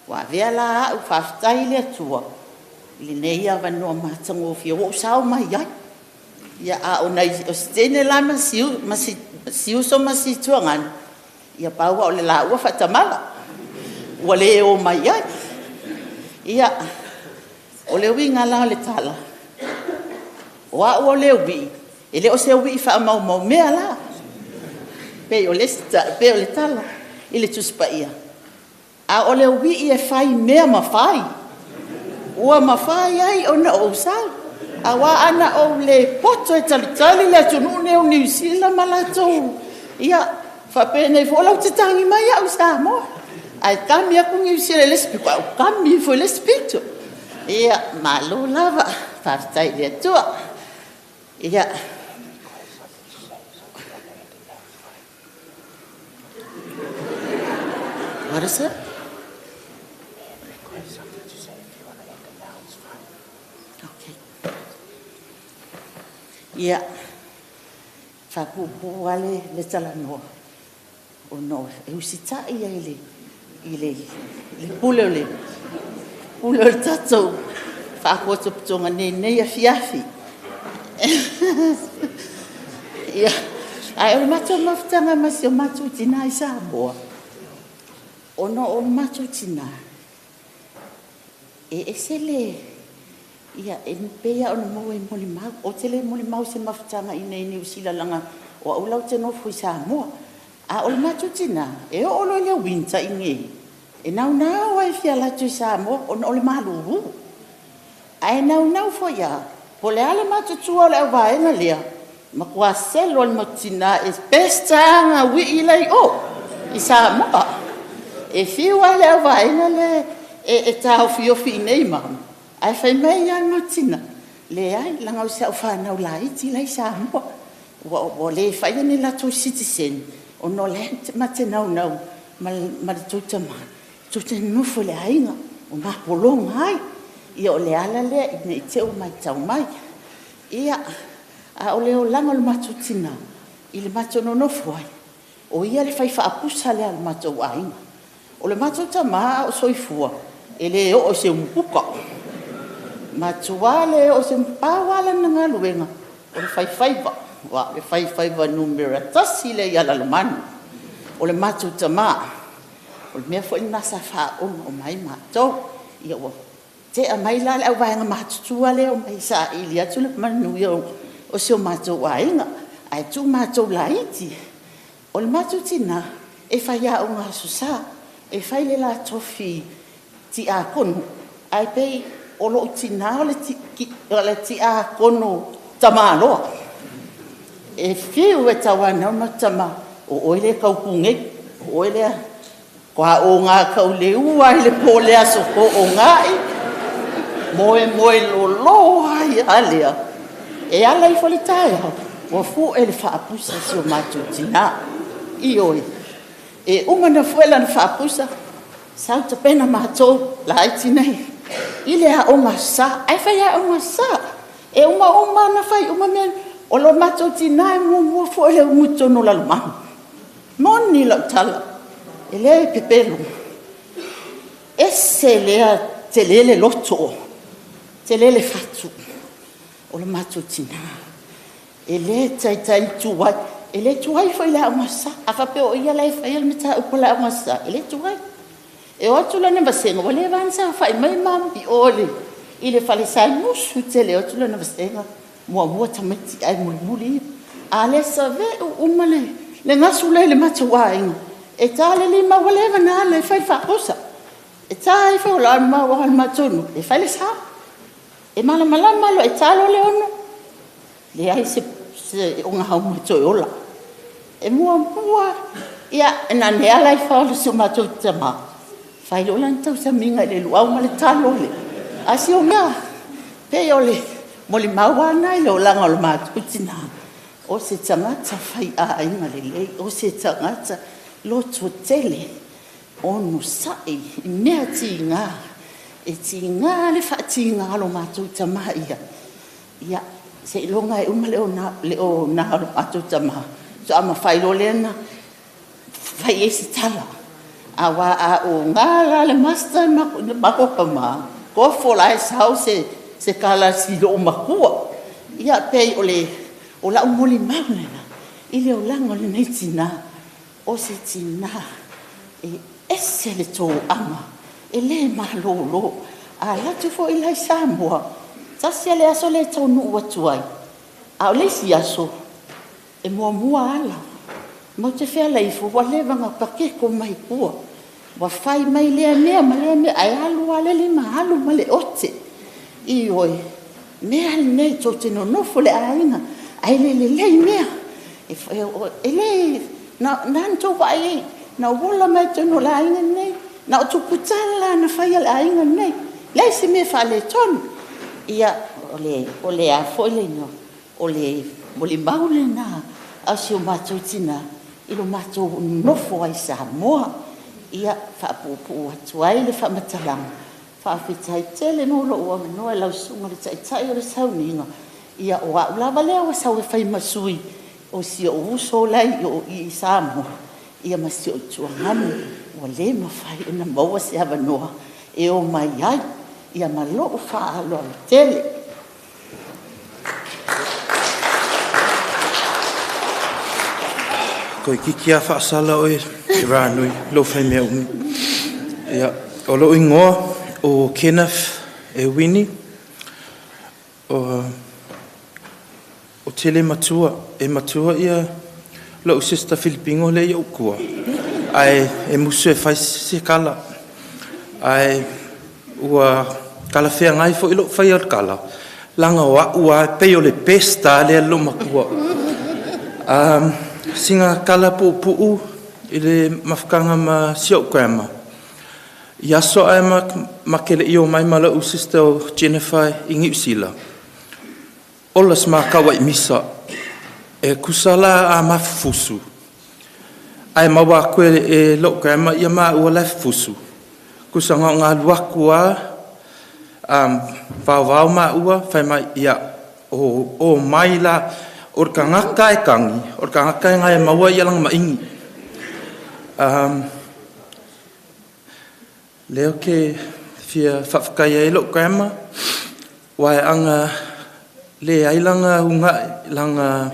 ua avea la au, faafetai i le Atua i lenei avanoa matagofie ua ou sao mai ai. Ia, a o si teine la ma si uso ma si tuagane, ia pau lava o le laua faatamala, ua le o mai ai. Ia, o le uiga la o le tala, o au o le uii, e le o se uii faamaumaumea la, pei o le tala i le Tusi Paia, a o le uii e fai mea mafai, ua mafai ai ona ou sau. Aua ana ou le poto e talitali le atunuu lenei o Niu Sila ma latou, ia, faapenei foi o la e ou te tagi mai au i Samoa, ae kami aku Niu Sila i le isi pito, ae ou kami ifo i le isi pito. Ia, malo lava, faafetai i le Atua. Ia, what is it? Okay. Ia, faapuupuu lava le talanoa, ona e usitai lava i le pule o le tatou faapotopotoga nei i lenei afiafi. Ia, ae o le matou mafutaga ma si o matou tina i Samoa, ona o le matou tina, e ese le, ia, e pei lava ona maua i molimau. Ou te le molimau i se mafutaga i inei i Niu Sila leaga o au la ou te nofo i Samoa. A o le matou tina, e oo loa i le winter i inei, e naunau lava e fia alu atu i Samoa ona o le malulu. Ae naunau foi lava, Po o le a le matutua o le auvaega lea, matua selo le matou tina, e best lava uii la e i o i Samoa. E fiu lava le auvaega lea e taofiofi i inei ma, ae fai mai lava le matou tina, leai, leaga o si au fanau laiti la e i Samoa, ua le faia ni latou sitiseni ona o la e ma te naunau ma le tou tama tou te nonofo i le aiga, o ma pologa ai. Ia o le ala lea ne i te i ua matau mai. Ia, a o le olaga o le matou tina i le matou nonofo ai, o ia le fai faapusa lea a le matou aiga. O le matou tama a o soifua, e le oo i se umukuka, matua le oo i se umukuka. Pau lava lana galuega o le faifaiva, aua o le faifaiva numera tasi lea i Lalomanu o le matou tama. O le mea foi lena sa faaoga uma ai matou. Ia ua tea mai la le auvaega matutua lea e omai e saili atu le manuia o si o matou aiga, ae tuu matou laiti. O le matou tina e faiaoga Aso Sa, e fai le la tofi tiakono, ae pei o lou tina o le tiakono tamaloa. E fiu e tauanau le matou tama, o oe lea e tautu nei, o oe lea, faatoa oga taulelua lava i le po o le aso Toonai, moemoe lolo ai lava lea, e ala ifo le taeao ua fue le faapusa a si o matou tina. Ioe, e uma ona fue lana faapusa, sau tapena matou laiti nei i le aoga Aso Sa, ae faiaoga Aso Sa. E uma uma ona fai uma mea. O lo matou tina e muamua fue le umu i totonu o Lalomanu. Moni lau tala, e le pepelo. Ese lea tele le loto, tele le fatu o le matou tina. E le taitai tuai, e le tuai foi i le aoga Aso Sa. A faapea o ia la e faia le mataupu a le aoga Aso Sa, e le tuai. E o atu lana vasega, ua leva ona saofai mai ma i o i le falesa, e musu tele e o atu lana vasega, muamua tamaiti ae mulimuli ia. A le saveu uma le gasu lea i le matou aiga, e ta le 5 ua leva ona ala e fai le faapusa. E ta ifo le matou nuu e fai le sa. E malamalama loa, e ta loa le 6, leai se ogaumua e toe ola. E muamua, ia, na ona ala ifo lava o si o matou tama, fai loa lana tausamiga i le luau ma le talo. A si o mea, pei o le molimau lava lena i le olaga o le matou tina, o se tagata faiaiga lelei, o se tagata loto tele, onosai i mea tiga, e tiga le faatiga o lo matou tama ia. Ia, seiloga e uma le ona o lo matou tama, faatoa mafai loa lea ona fai ai se tala. Aua a oga la le master ma matou tama, tofo la e sau se tala a si loo matua. Ia, pei o le o lau molimau lena i le olaga o lenei tina, o se tina e ese le toaga, e le malolo. A alu atu foi la i Samoa, tasi le aso le taunuu atu ai, a o le isi aso e muamua ala. Matou te fealai ifo ua leva ona paketo mai tua, ua fai mai lea mea ma lea mea, ae alu lava le lima alu ma le ote. Ioe, mea lenei tou te nonofo le aiga ae le lelei mea. E le na na tou vaai ai, na ou ola mai totonu o le aiga lenei, na o tuputala na faia le aiga lenei, leai se mea faaletonu. Ia, o le a foi le igoa, o le molimau lena a si o matou tina i lo matou nonofo ai i Samoa. Ia, faapuupuu atu ai le faamatalaga. Faafetai tele mo lou avanoa i lau susuga i le Taitai o le sauniga. Ia, o au lava lea ua sau e fai ma sui o si ou uso la i Samoa, ia ma si ou tuaganu ua le mafai ona maua se avanoa e o mai ai. Ia ma lou faaaloalo tele. Toeitiiti lava faasala oe e Ranui lou faimea umi. Ia, o lou igoa o Kenneth Euini, o tele matua, e matua ia lou sister Filipino lea i ou tua, ae e musu e fai se tala. Ae ua talafeagai foi lou fai o le tala, Laga o a'u a pei o le best a lea lo matua. Singa kala pu'upu'u i le mafutaga ma si o'u grandma. I aso ae ma, ma ke le'i o mai ma la'u sister o Jennifer i Niu Sila. Ola se makau ai misa. E kusa la a mafufusu. Ae maua aku e lo'u grandma ia māua la e fufusu. Kusa nga nga alu aku a vaovao māua fai mai ia o mai la o le tagata e kagi o le tagata e gae maua ia laga maʻiga. Lea ou te fia faafetai ai lo'u grandma ua e aga leai laga ugaʻi laga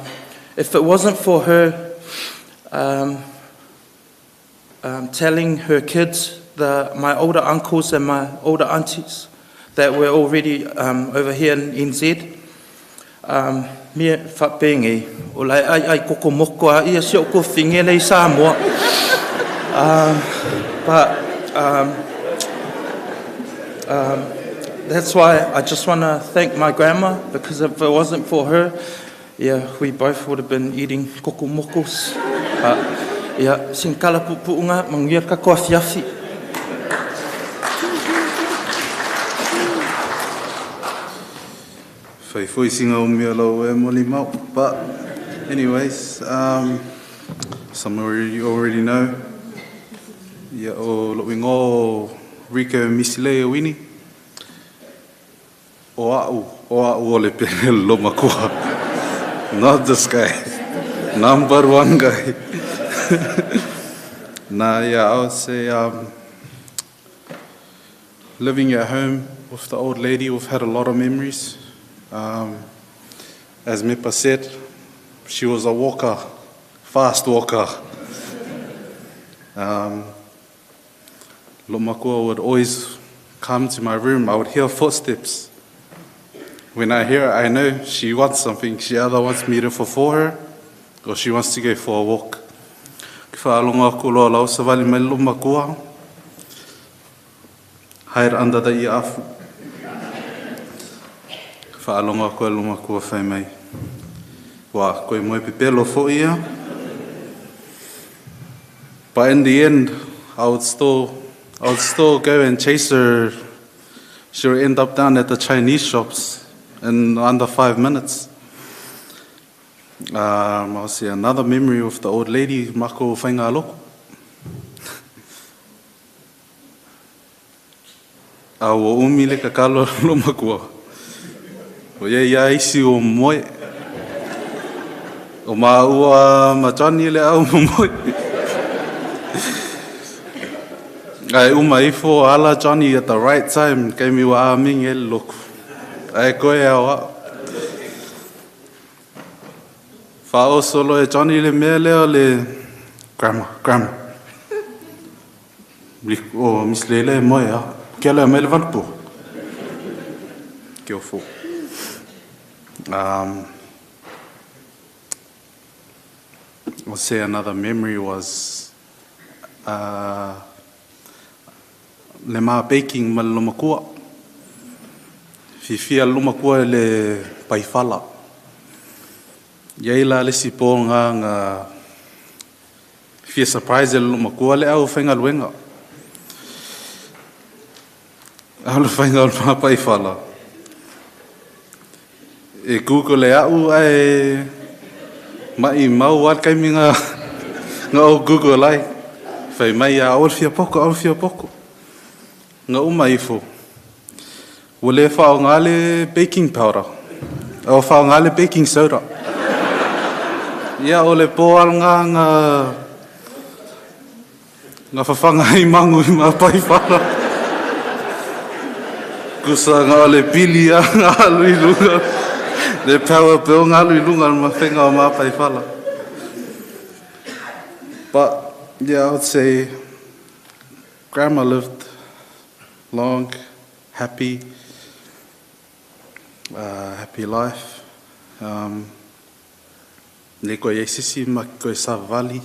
if it wasn't for her telling her kids, my older uncles and my older aunties that were already over here in NZ, mea faapenei o lae aiai koko moko a ia si o'u tuafafine le i Samoa. But that's why I just want to thank my grandma, because if it wasn't for her, yeah, we both would have been eating koko mokos. But, yeah, sina tala puupuuga manuia le tatou afiafi. Fai foi singa o mea lau e moli mau. But anyways, some already, already know. Ia o lo ingo Rico Misilei Wini. O a'u o le pene lo makua. Not this guy. Number one guy. Nah, yeah, I would say living at home with the old lady, we've had a lot of memories. As Mipa said, she was a walker, fast walker. Lomakua would always come to my room. I would hear footsteps. When I hear it, I know she wants something. She either wants me to fulfill her or she wants to go for a walk. Ke whaalonga aku loa lau savali mai lo makua. Hide under the iafu. Whaalonga aku e lo makua whai mai. Wa, koe moe pepelo fo ia. But in the end, I would still go and chase her. She would end up down at the Chinese shops in under 5 minutes. I'll say another memory of the old lady, Mako Whaingaloko. A ua umi le kakalo lo makua. O ia ia isi o moe. O ma ua ma Johnny le au mo moe. Ai uma ifo ala Johnny at the right time kei mi wa mingi e loku. Ai koe au a. Wha o solo e Johnny le mea leo le grandma, grandma. O Miss Lele e moe a. Kia lea mai le valupo. Kia fo. I'll say another memory was le ma baking ma le lomakua. Fifia le lomakua le paifala. Iai la le si po ngā ngā fia surprise le lomakua le au whainga luenga. Au le whainga o le ma paifala. E Google e au ai mai mau al kai mi ngā ngā o Google ai. Whai mai a au fia poko, au fia poko. Ngā uma ifo. Ua le whao ngā le baking powder. Au whao ngā le baking soda. Ia o le po al ngā ngā ngā whawhanga i mangu i mā pai whara. Kusa ngā o le pili a ngā alu i lunga. Le power bill ngā alu i lunga ma whenga o mā pai whala. But yeah, I would say Grandma lived long, happy life. Le koe e sisi ma koe savali.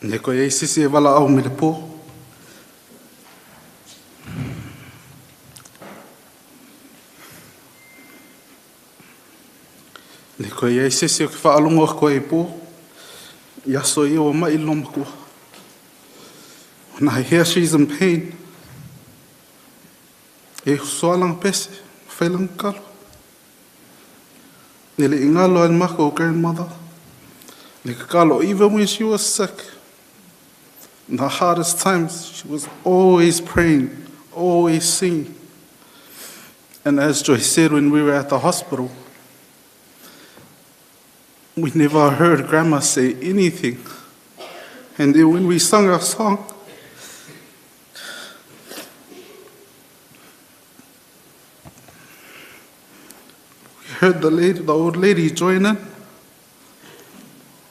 Le ko ei sisi e wala au me le pō. Le ko ei sisi o ke whaalongo ko e pō. I aso i o mai lo makua. When I hear she's in pain, e soalang pese, whailang kalo. Nele ingalo al mako grandmother. Le kakalo, even when she was sick, in the hardest times, she was always praying, always singing. And as Joyce said when we were at the hospital, we never heard Grandma say anything. And then when we sung our song, we heard the old lady join in.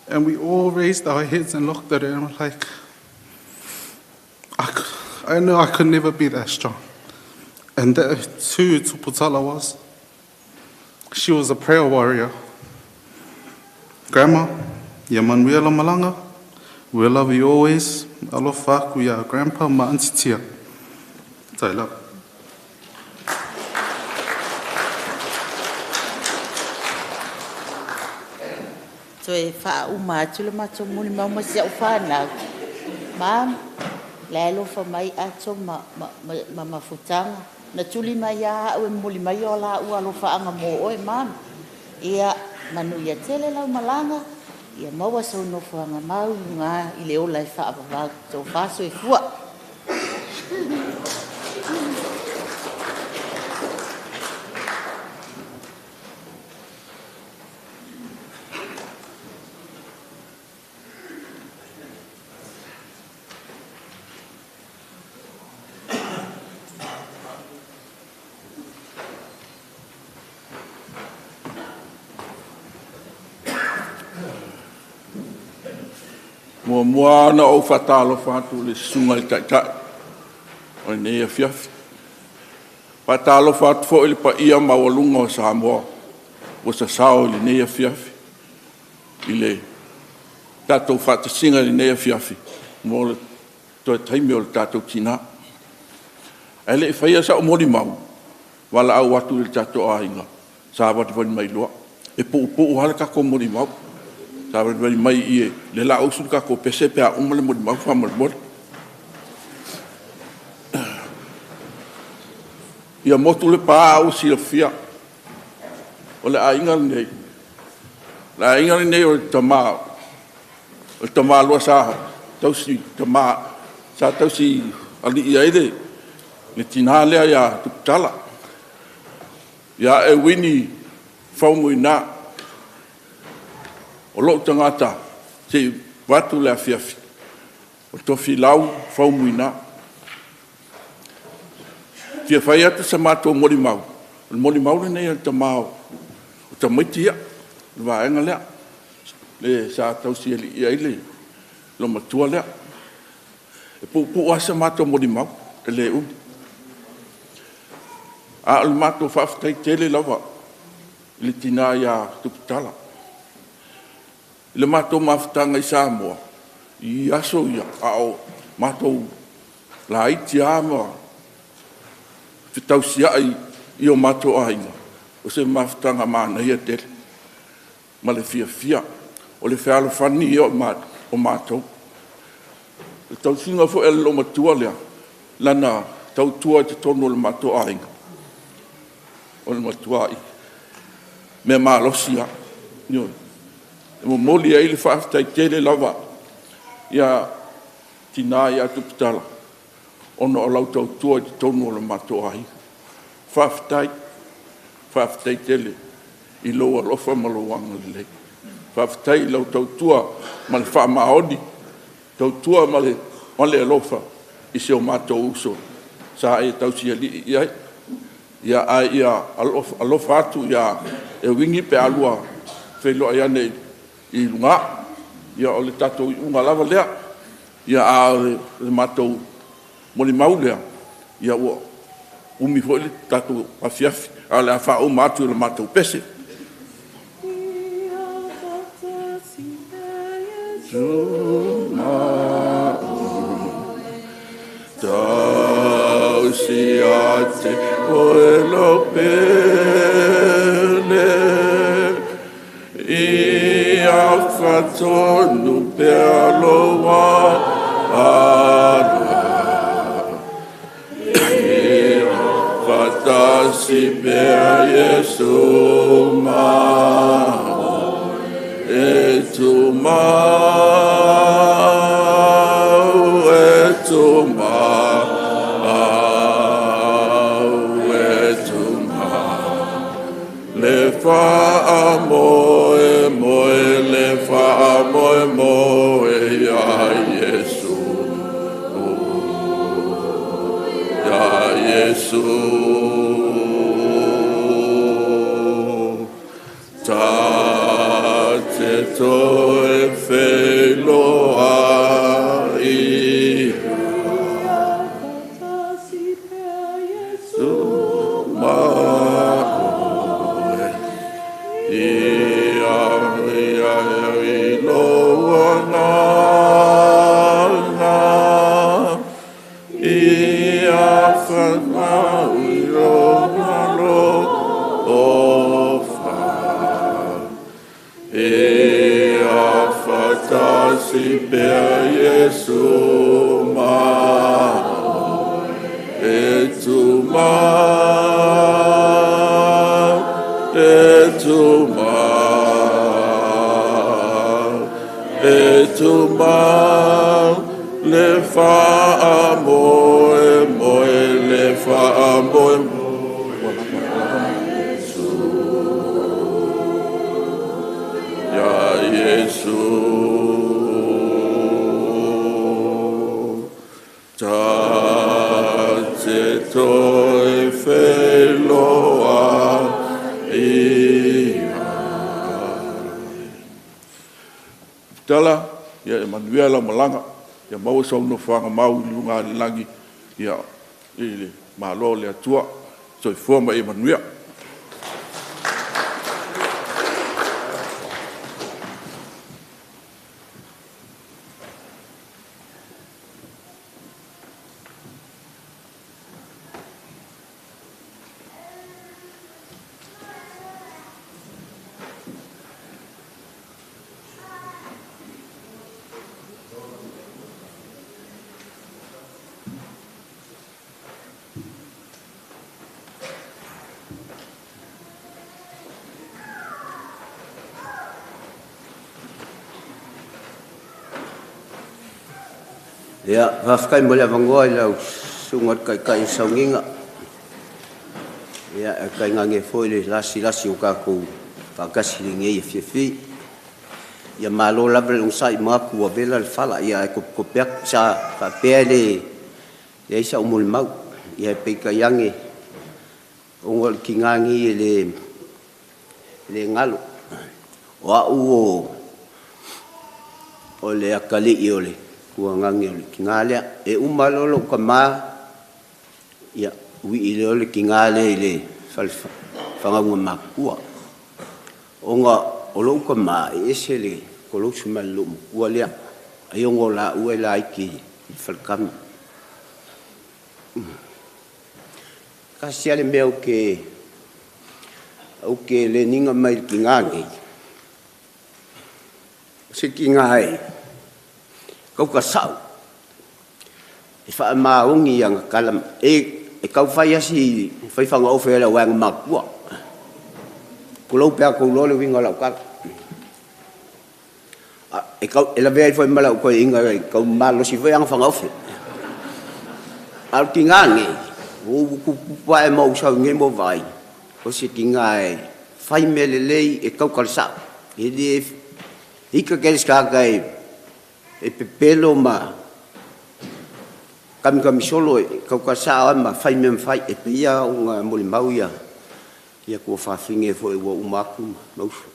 And we all raised our heads and looked at her and were like, I know I could never be that strong. And that too, Tuputala was. She was a prayer warrior. Grandma, ia manuia malanga, we love you always. Alofa aku ia grandpa ma auntie Tia. Tai lava. Toe faauma atu le matou molimau ma si au fanau. Mam, le alofa mai ato ma mafutaga. Na tuli mai a au e momoli mai o la ua alofaaga mo oe, mam. Ia manuia tele lau malaga, ia maua sou nofoaga mau luga i le ola e faavavau. Tofa soifua. Mua na o whatalofa atu le susunga i le taitai o lenei afiafi. Whatalofa atu foi le paia maualuga o Samoa ua sasao i lenei afiafi. I le tatou faatasiga i lenei afiafi mo le toe taimi o le tatou tinā. Ae le i faia sa'u molimau, valaau atu i le tatou aiga, sa valivali mai loa. E puupuu lava le tatou molimau. Sa valivali mai i e le la usu le tatou pese pe a uma le molimau faamolemole. Ia motu le pā au silafia o le aiga lenei. Le aiga lenei o le tamā, o le tamā loa sa tausi tamā, sa tausi alii ai le tinā lea ia Tuputala. Ia e wini Faumuina o lou tagata se vatu le afiafi o Tofilau Faumuina. Fia fai atu sa matou molimau. O le molimau lenei o le tamā o tamaiti ia, le vaega lea, le sa tausi alii ai le lomatua lea. E puupuu lava sa matou molimau, e le umi. A o le matou faafetai tele lava i le tinā ia Tuputala. I le matou mafutaga i Samoa, i aso ia, a o matou laiti lava ma fetausiai i o matou aiga, o se mafutaga manaia tele ma le fiafia o le fealofani ia o matou. Le tausiga foi a le loomatua lea, lana tautua i totonu o le matou aiga, o le matuai mea malosi lava. Ioe. E momoli ai le faafetai tele lava ia tinā ia Tuputala, ona o lau tautua i totonu o le matou aiga. Faafetai, faafetai tele i lou alofa ma lou agalelei. Faafetai i lau tautua ma le faamaoni, tautua ma le alofa i si o matou uso sa e tausialii i ai. Ia ai ia alofa atu ia e wingi pe alua feiloai ane i luga. Ia o le tatou iuga lava lea. Ia a o le matou molimau lea, ia ua umi foi le tatou afiafi, a o le a faauma atu i le matou pese. te oe lo pele ia fatonu pea loa ala ia fatasi pea Iesu ma e tu mau e tu mau e tu mau le faamoe moe le faamoe moe ia Iesu ia Iesu ta te toe wheloa i Iesu ma oe ia ia i loa ngana ia whanau i roa lo ofa ia whatasi pea Iesu ma e tu mau e tu mau e tu mau le faamoe moe le faamoe moe ia Iesu ta te toe wheloa ia. Tala, ia e manuia lau malaga, ia maua sau nofoaga mau i luga o le lagi, ia i le malo o le Atua, soifua ma ia manuia. Ia, faafetai mo le avanoa i lau susuga i le Taitai o Sauniga. Ia, e tainane foi le lasilasi o tatou faatasi i lenei afiafi. Ia malo lava le onosai ma atu ua vela le fala, ia ae topetope atu sa faapea e le leai sau molimau. Ia e peitai ane ona o le tiga nei e le le galo. O au o le atalii o le tuagage o le tiga lea. E uma loa lou tama, ia uii lea o le tiga lea i le fale fanauga matutua. Ona o lou tama e ese le kolosi mai le lou matua lea. Ai ona o laua e laiti i le faletama. Tasi lava le mea ou te ou te leniga mai i le tiga nei, o se tiga e tauta sa'o, e faamaoni i ana tala, e tau fai lava si fai fagaofe a le auaega matutua. Tulou pe a outou iloa le uiga o lau tala. E tau e lavea ai foi ma lau toeaina e tau malosi foi ana fagaofe. A o le tiga nei, ua ou tuputupu ae ma ou sau i nei moa vaai, o se tiga e fai mea lelei e tauta le sa'o. E le ika tele se tagata e pepelo ma kamikamisolo e tauta le sa'o lava ma fai mea mafai. E pei lava ona molimau ia ia tuafafine foi ua uma atu ma uso.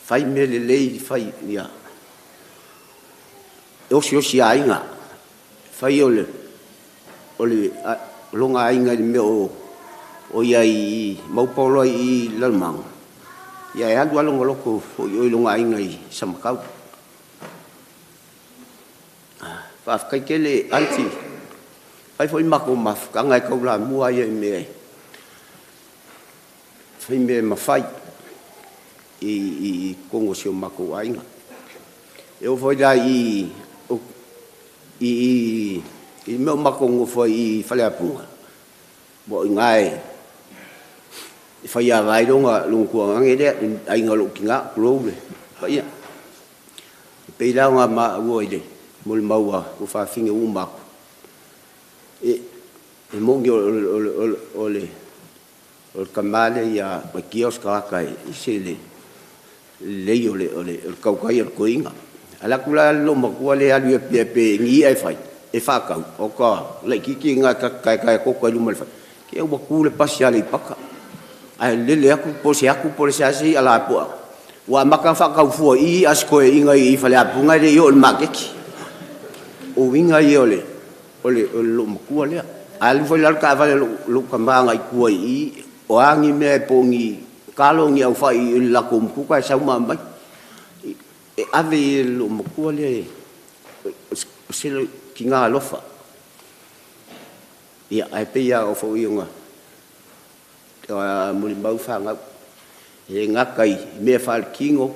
Fai mea lelei fai ia e osiosi aiga. Fai o le o le lona aiga i le mea o o ia i Maupolo i Lalomanu, ia e alu lava lona loto foi i o i lona aiga i Samatau. Faafetai tele aunty Fai foi matou mafutaga e taulamua ia i mea e fai mea e mafai i totonu o si o matou aiga. E oo foi la i i le mea o matou nonofo ai i Faleapuga, aua o i ina e faiava ai lona tuagane lea, le aiga o lou tina tulou le paia. E pei la ona maua i le molimau a tuafafine ua uma atu, e moni o le tama lea ia Mati'a o se tagata e ese le lelei o le tautai a le toeaina. E alu atu la le loomatua lea e alu i Apia pe ni i'a e fai e faatau, o le laitiiti lena e ta te taetae toto ai i luma o le fale, se ua tu le pasi a Aleipata, ae lele atu po o se atu po o se a se i'a lapoa, ua amata ona faatau fua i i i'a a si toeaina i Faleapuga ae le i oo i le maketi. O uiga ia o le loomatua lea. A alu foi la le taavale a lou tama agai i tua i i, o a ni mea po o ni talo o ni aufai i le latou umukuka e sau ma aumai, e ave i ai e le loomatua lea, o se tina alofa. Ia, ae pei lava foi ona molimau fanau, e le gata i mea faaletino,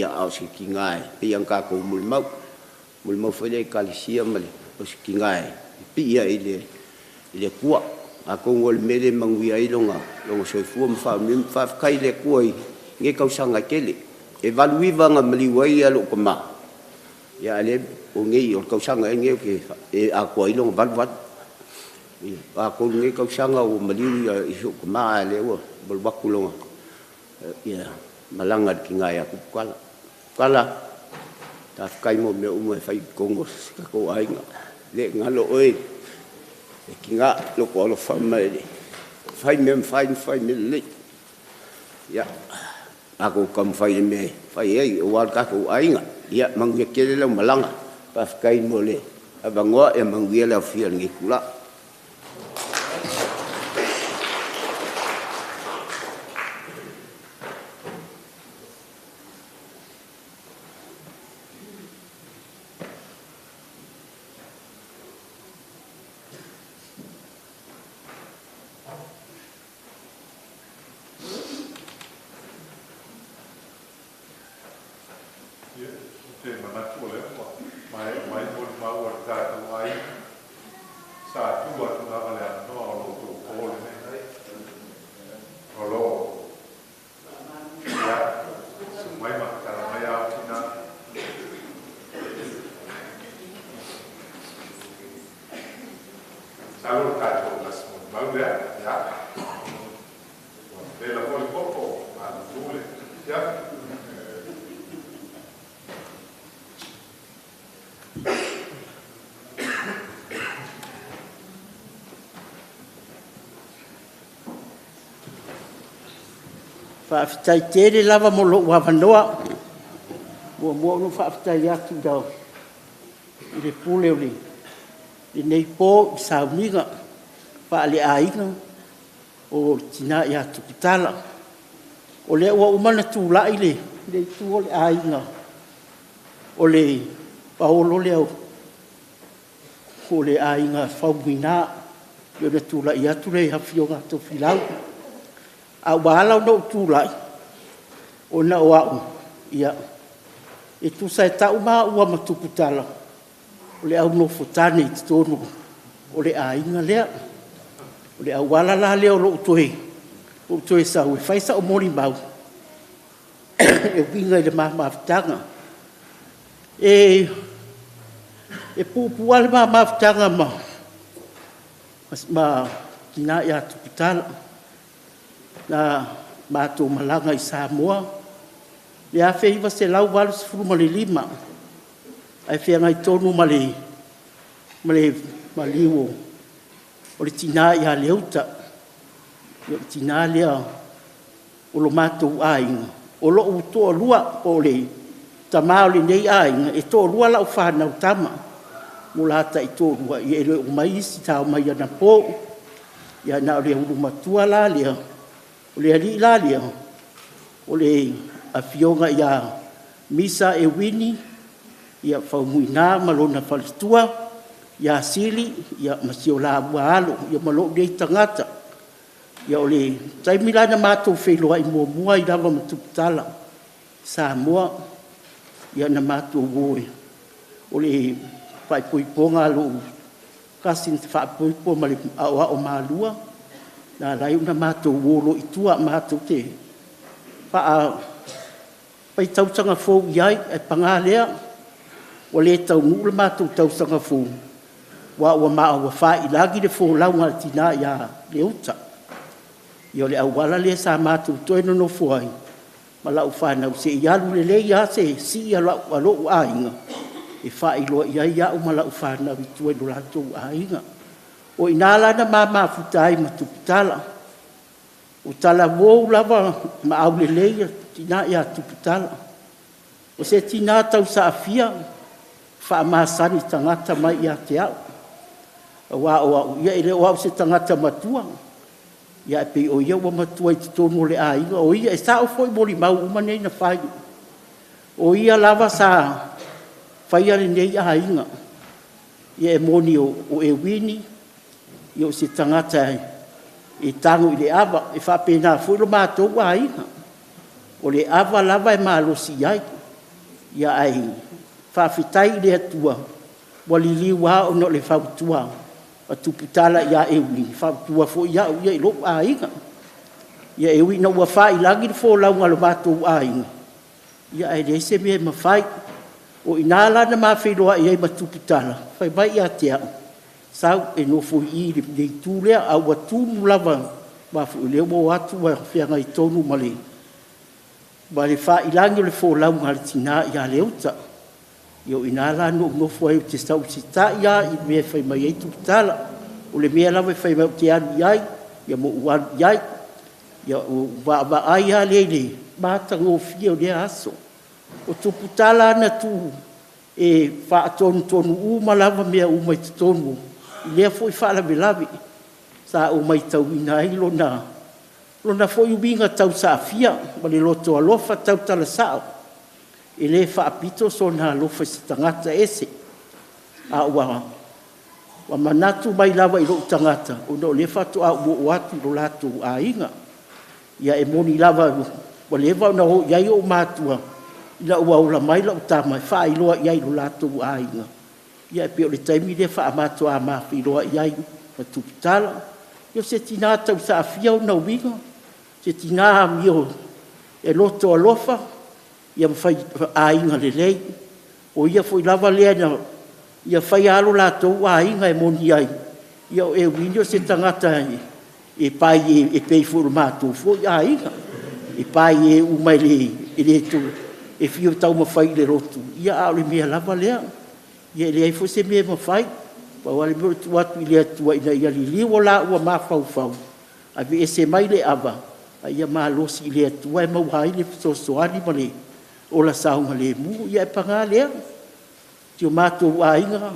a o se tina e pei ona tatou molimau, molimau foi le Ekalesia, o se tina e pipii lava i le Atua. Atonu o le mea lea e manuia ai lona soifua ma faamanuia. Faafetai i le Atua i nei tausaga e tele. E 89 na maliu ai lou tama, a o lenei, o le tausaga ea lenei e atoa ai lona 88. Ua 3 nei tausaga ua maliu si ou tama, a o lea ua alu atu lona malaga i le tina ia Tuputala. Tuputala, faafetai mo mea uma e fai i totonu o si o tatou aiga. E le galo oe le tina i lou alofa ma le fai mea mafai ma fai mea lelei. Ia tatou taumafai i mea e fai ai aua lo tatou aiga. Ia manuia tele lau malaga, faafetai mo le avanoa, ia manuia le aofia o lenei itula. Ia, ou te manatu o lea ua maea mai molimau a le tatou aiga, sa tuu atu lava le avanoa o lo outou po lenei. O lo o, ia, susu mai ma tatala mai ao tina. Masalo o le tatou aso molimau lea, ia, ua vela foi le popo, malutu le afiafi. Faafetai tele lava mo lou avanoa. Muamua ona ou faafetai atu i le pule o lenei po i sauniga faaleaiga o le tina ia Tuputala. O lea ua uma ona tulai le itu o le aiga o le paolo lea o le aiga Faumuina, pei ona tulai atu le afioga ia Tofilau. Ae ua ala ona ou tulai, ona o au, e tusa e tau maua ma Tuputala, o le au nofotane i totonu o le aiga lea. O le auala la lea o lou toe sau e fai sau molimau e uiga i le ma mafutaga. E puupuu lava le ma mafutaga ma le tina ia Tuputala. Na matou malaga i Samoa i le 1985, ae feagai tonu ma le maliu o le tina ia Leuta. O le tina lea o lo matou aiga, o lou toalua, o le tama o lenei aiga, e toalua lau fanau tama, o la taitoalua, e le o omai isi, sa omai anapo. Ia na o le ulumatua la lea, o le alii la lea, o le afioga ia Misa Euini Faumuina ma lona faletua. ia Sili ma si o laua alo ma lou nei tagata. Ia, o le taimi la na matou feiloai muamua ai lava ma Tuputala i Samoa, ia na matou o o le faaipoipoga a lou cousin sa faaipoipo ma le aoao malua, na ala ai ona matou o loa i tua matou te faafai tausaga fou i ai. Ae paga lea, ua le taunuu le matou tausaga fou, aua ua faiilagi le folauga a le tina ia Leuta. Ia o le auala lea sa matou toe nonofo ai ma lau fanau se i alu lelei lava se sii a lou aiga e faailoa i ai au ma lau fanau i tua i lo latou aiga. O i ina la na ma mafuta ai ma Tuputala. O talavou lava ma aulelei le tina ia Tuputala. O se tina tausaafia, faamasani tagata mai ia te au, aua o au, ia e le o au o se tagata matua, ae pei o ia ua matua i totonu o le aiga. O ia, e sao foi molimau uma nei na fai, o ia lava sa faia lenei aiga. Ia e moni o Euini o se tagata e tago i le ava, e faapena foi lo matou aiga, o le ava lava e malosi i ai. Ae faafetai i le Atua ua liliu lava ona o le fautua a Tuputala ia Euini, fautua foi au ia i lou aiga. Ia e ui ina ua faiilagi le folauga a lo matou aiga, ae leai se mea e mafai. O i ina la na ma feiloai ai ma Tuputala, fai mai ia te au, sau e nofo i i i le itu lea, a ua tumu lava, aua foi o lea ua o atu ua feagai tonu ma le faiilagi o le folauga a le tina ia Leuta. Ia o i ina la na ou nofo ai ou te tausitai lava i le mea e fai mai ai Tuputala. O le mea lava e fai mai ou te alu i ai, ia ma ou alu i ai. Ia ou vaavaai lava lea i le matagofie o lea aso. O Tuputala na tu e faatonutonu uma lava mea uma i totonu i lea foi faalavelave sa ou matauina ai lona foi uiga tausaafia ma le loto alofa tautala sao. E le faapito sona alofa i se tagata ese, a ua manatu mai lava i lou tagata, ona o lea faatoa ou oo atu i lo latou aiga. Ia e moni lava ua leva ona o i ai ou matua ina ua ola mai lau tama e faailoa i ai i lo latou aiga. Ia e pei o le taimi lea faamatoa ma feiloai ai ma Tuputala. Ia o se tina tausaafia ona uiga, o se tina amio e loto alofa, ia ma fai aiga lelei. O ia foi lava lea na ia faia lava lo latou aiga e moni ai, ia o Euini o se tagata e pai e pei foi o lo matou foi aiga. E pai uma e le e fia taumafai i le lotu, ia a o le mea lava lea. Ia e leai foi se mea e mafai, pau lava le mea o le tuu atu i le Atua ina ia liliu o laua mafaufau, aveese mai le ava, a ia malosi i le Atua e maua ai le fesoasoani ma le ola saogalemu. Ia ae paga lea, si o matou aiga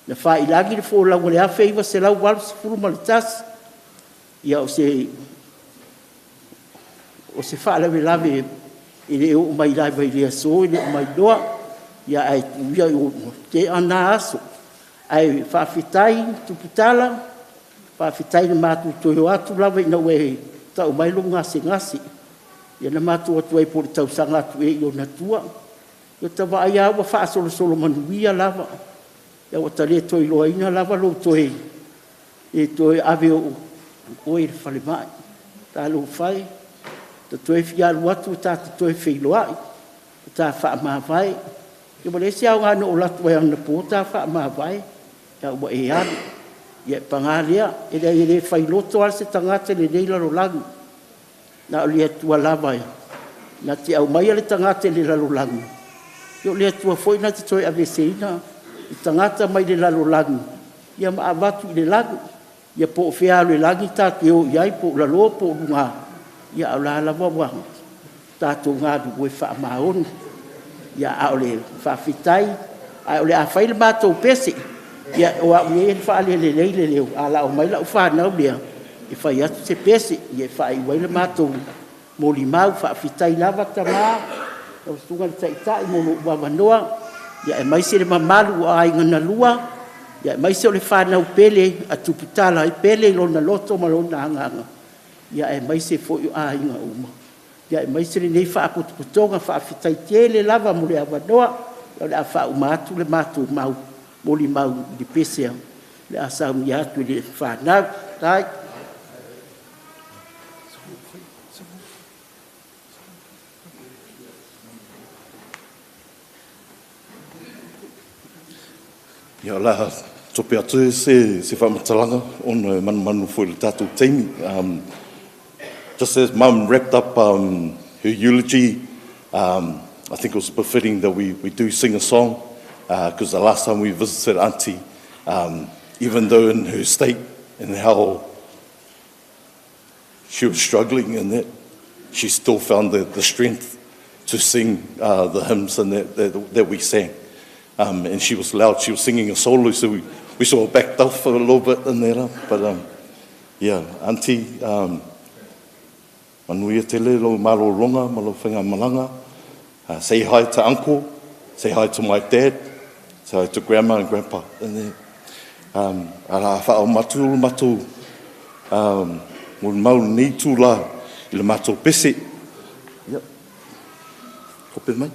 na faiilagi le folauga i le 1981, ia o se faalavelave e le oo mai lava i le aso e le o ma iloa, ae tuu ia ua tea na aso. Ae faafetai Tuputala, faafetai na matou toe o atu lava ina ua e tau mai lou gasegase. Ia na matou o atu ai po o le tausaga atu ea i ona tua. Ia ota vaai lava ua faasolosolo manuia lava, ia ua ta le toe iloaina lava lou toe ave o oe i le falemai. Talofa e, ua ta toe fia alu atu ta te toe feiloai, ta faamavae. Ia ua leai se aoga na ou alu atu ai anapo ta faamavae, ae ua e alu. Ia paga lea, e leai e le failoto lava se tagata i lenei lalolagi, na o le Atua lava na te aumaia le tagata i le lalolagi, ia o le Atua foi na te toe aveeseina le tagata mai le lalolagi ma avatu i le lagi. Ia po o fea lava o le lagi ta te o i ai, po o lalo po o luga, ia a o la e lava ua tatou galulue faamaoni. A o le faafetai, ae o le a fai le matou pese. Ia o au nei e faalelelei le leo, ae o le a omai lau fanau lea e fai atu se pese e faaiu ai le matou molimau. Faafetai lava tama, lau Susuga i le Taitai mo lou avanoa, aemaise le mamalu o aiga na lua. Ia aemaise o le fanau pele a Tuputala e pele i lona loto ma lona agaga, ia aemaise foi o aiga uma. Ia aemaise lenei faapotopotoga, faafetai tele lava mo le avanoa. O le a faauma atu le matou mau molimau i le pese o le a saunia atu i le fanau. Faafetai. Ia, o le a tope atu se faamatalaga ona e manumanu foi i le tatou taimi. Just as Mum wrapped up her eulogy, I think it was befitting that we do sing a song, because the last time we visited Auntie, even though in her state and how she was struggling in that, she still found the strength to sing the hymns and that we sang. And she was loud, she was singing a solo, so we sort of backed off for a little bit in there. But yeah, Auntie, manuia tele lo malōlōga ma lau faigamalaga. Say hi to uncle, say hi to my dad, say hi to grandma and grandpa. And then, ala faauma atu le matou molimau lenei itulā i le matou pese. Yep. Kope mai.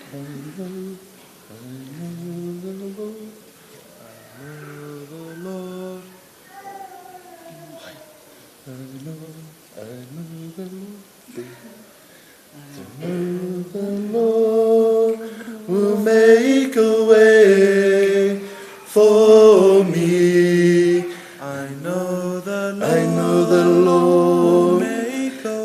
I know the Lord. I know the Lord will make a way for me. I know the Lord, I know the Lord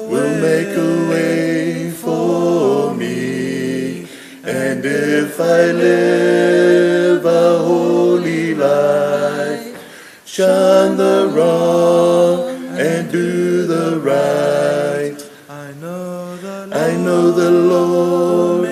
will make a way for me. And if I live a holy life, shun the wrong and do the right, I know the Lord, I know the Lord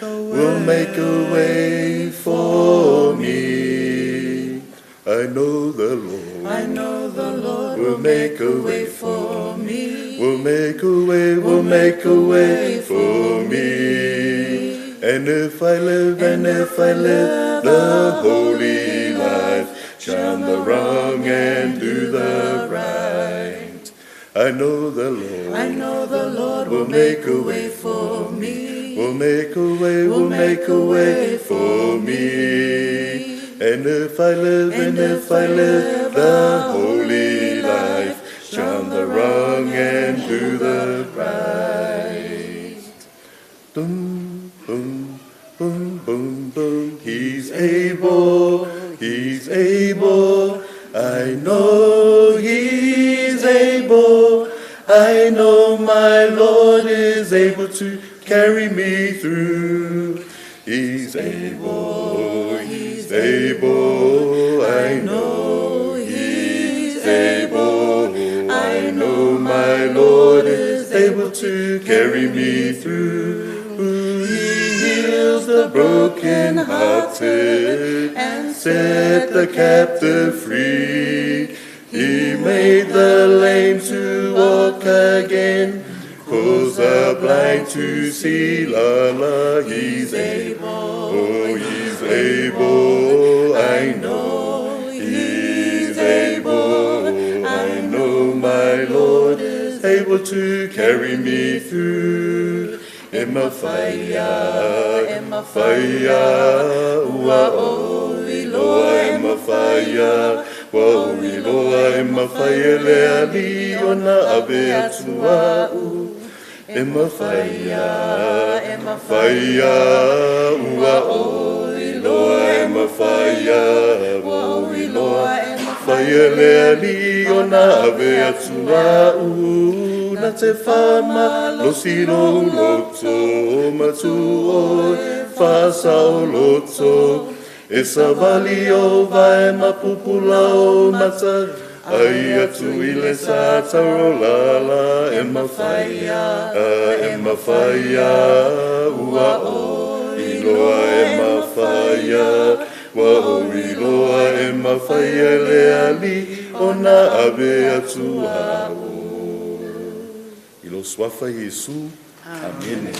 will make a way for me. I know the Lord, I know the Lord will make a way for me. Will make a way, will make a way for me. And if I live, and if I live the holy life, shun the wrong and do the right. I know the Lord, I know the Lord will make a way for me. Will make a way, will make a way for me. And if I live, and if I live the holy life, shun the wrong and do the right. Boom, boom, boom, boom, boom. He's able, he's able. I know he's able. I know my Lord is able to carry me through. He's able, he's able. I know he's able. I know my Lord is able to carry me through. He heals the broken-hearted and set the captive free. He made the lame to walk again, caused the blind to see. La la, he's able, oh, he's able. I know he's able. I know my Lord is able to carry me through. E mafai, e mafai, ua ou iloa e mafai, ua ou iloa e mafai e le Alii ona ave atu a'u. E mafai, e mafai, ua ou iloa e mafai, ua ou iloa e mafai e le Alii ona ave atu a'u. Na te faamalosi lou loto matua oe faasaoloto. E savali ou vae ma pupula ou mata, ai atu i le sa taurolala. E mafai, e mafai, ua ou iloa e mafai, ua ou iloa e mafai e le Alii ona ave atu a'u. I lo suafa Iesu. Amene.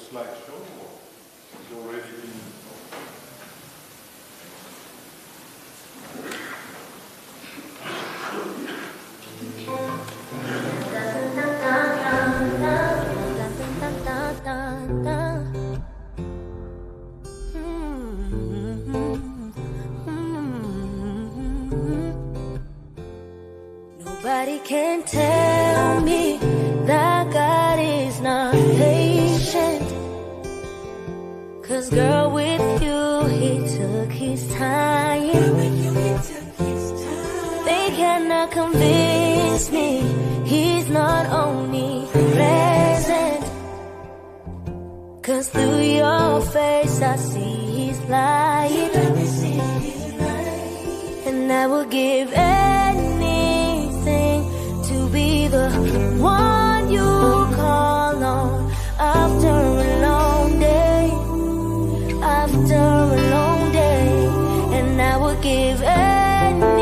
Slideshow or it's already been? Nobody can tell me that God is not patient. 'Cause girl, with you, he took his time. They cannot convince me he's not omnipresent. 'Cause through your face I see he's lying. And I will give anything to be the one you call on after a long day, after a long day. And I will give anything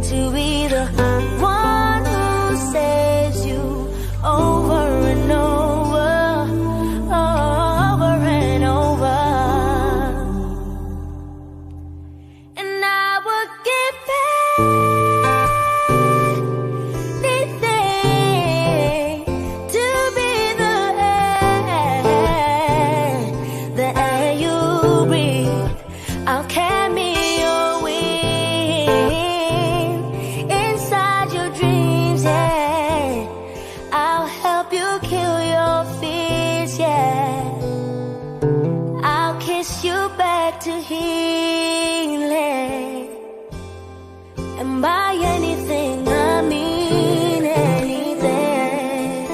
to be the one who saves you over and over, over and over. And I will give anything to be the air you breathe. I'll carry your wind inside your dreams, yeah. I'll help you kill your fears, yeah. I'll kiss you back to healing. And by anything, I mean anything.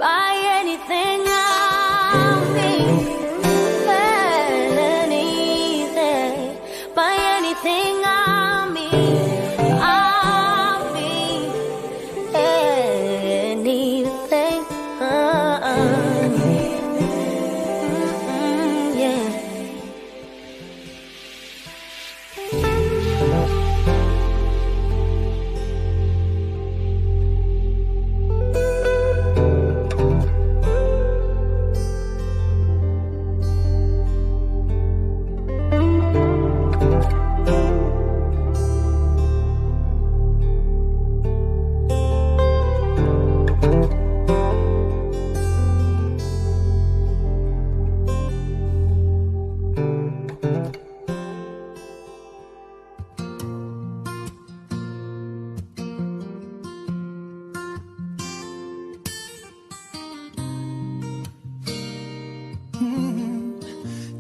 By anything, I mean anything. By anything, I mean anything. Yeah.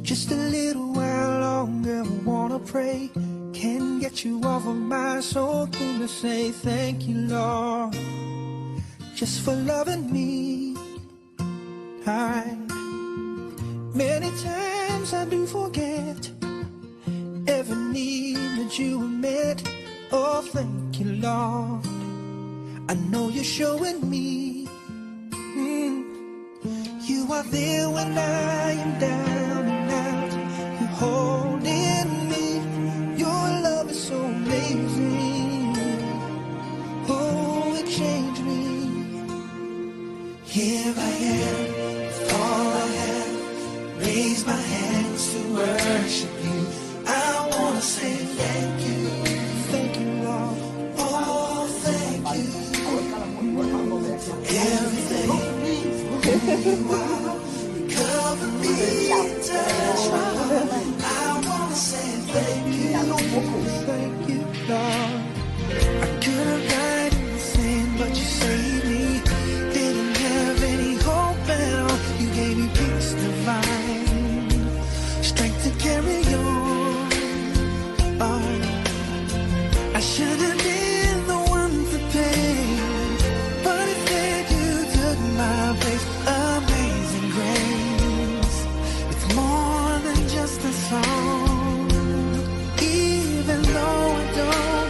Just a little while longer, I wanna pray. Can't get you off of my soul. Came to say thank you, Lord, just for loving me. I many times I do forget every need that you have met. Oh, thank you, Lord. I know you're showing me. You are there when I am down and out. You're holding me. Your love is so amazing. Oh, it changed me. Here I am, with all I have. Raise my hands to worship you. I wanna say thank you. Thank you, Lord. Oh, thank you for everything. You are. You cover me, touch my heart. I wanna say thank you. Thank you, Lord. I could have died in the sand, but you saved me. Didn't have any hope at all. You gave me peace divine, strength to carry on. Oh, I should have been the one to pay, but instead you took my place. Amazing grace, it's more than just a song. Even though I don't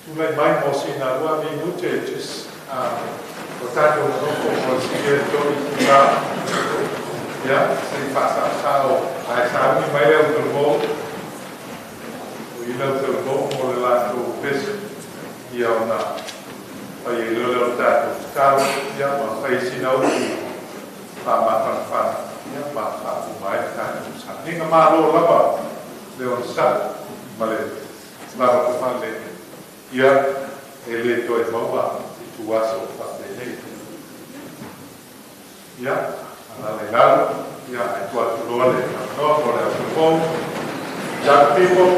Tulai mai mo sina ua minute just o tātou nofo mo si e tō i tū Ia, se i whaasao ai sauni mai leo te mō. O i leo te mō mo le lātou pese. Ia ona whai e leo leo tātou talo. Ia, ma whai sina uki wha māwhanawhana. Ia, ma wha umai tātou sa. Hinga mā lō lava leo sa ma le lava ko whale. Ia, e le toe maua i tuaso o whapene. Ia, ana le lalo, ia, ai tua tuloa le noa mo le atu fou. Young people,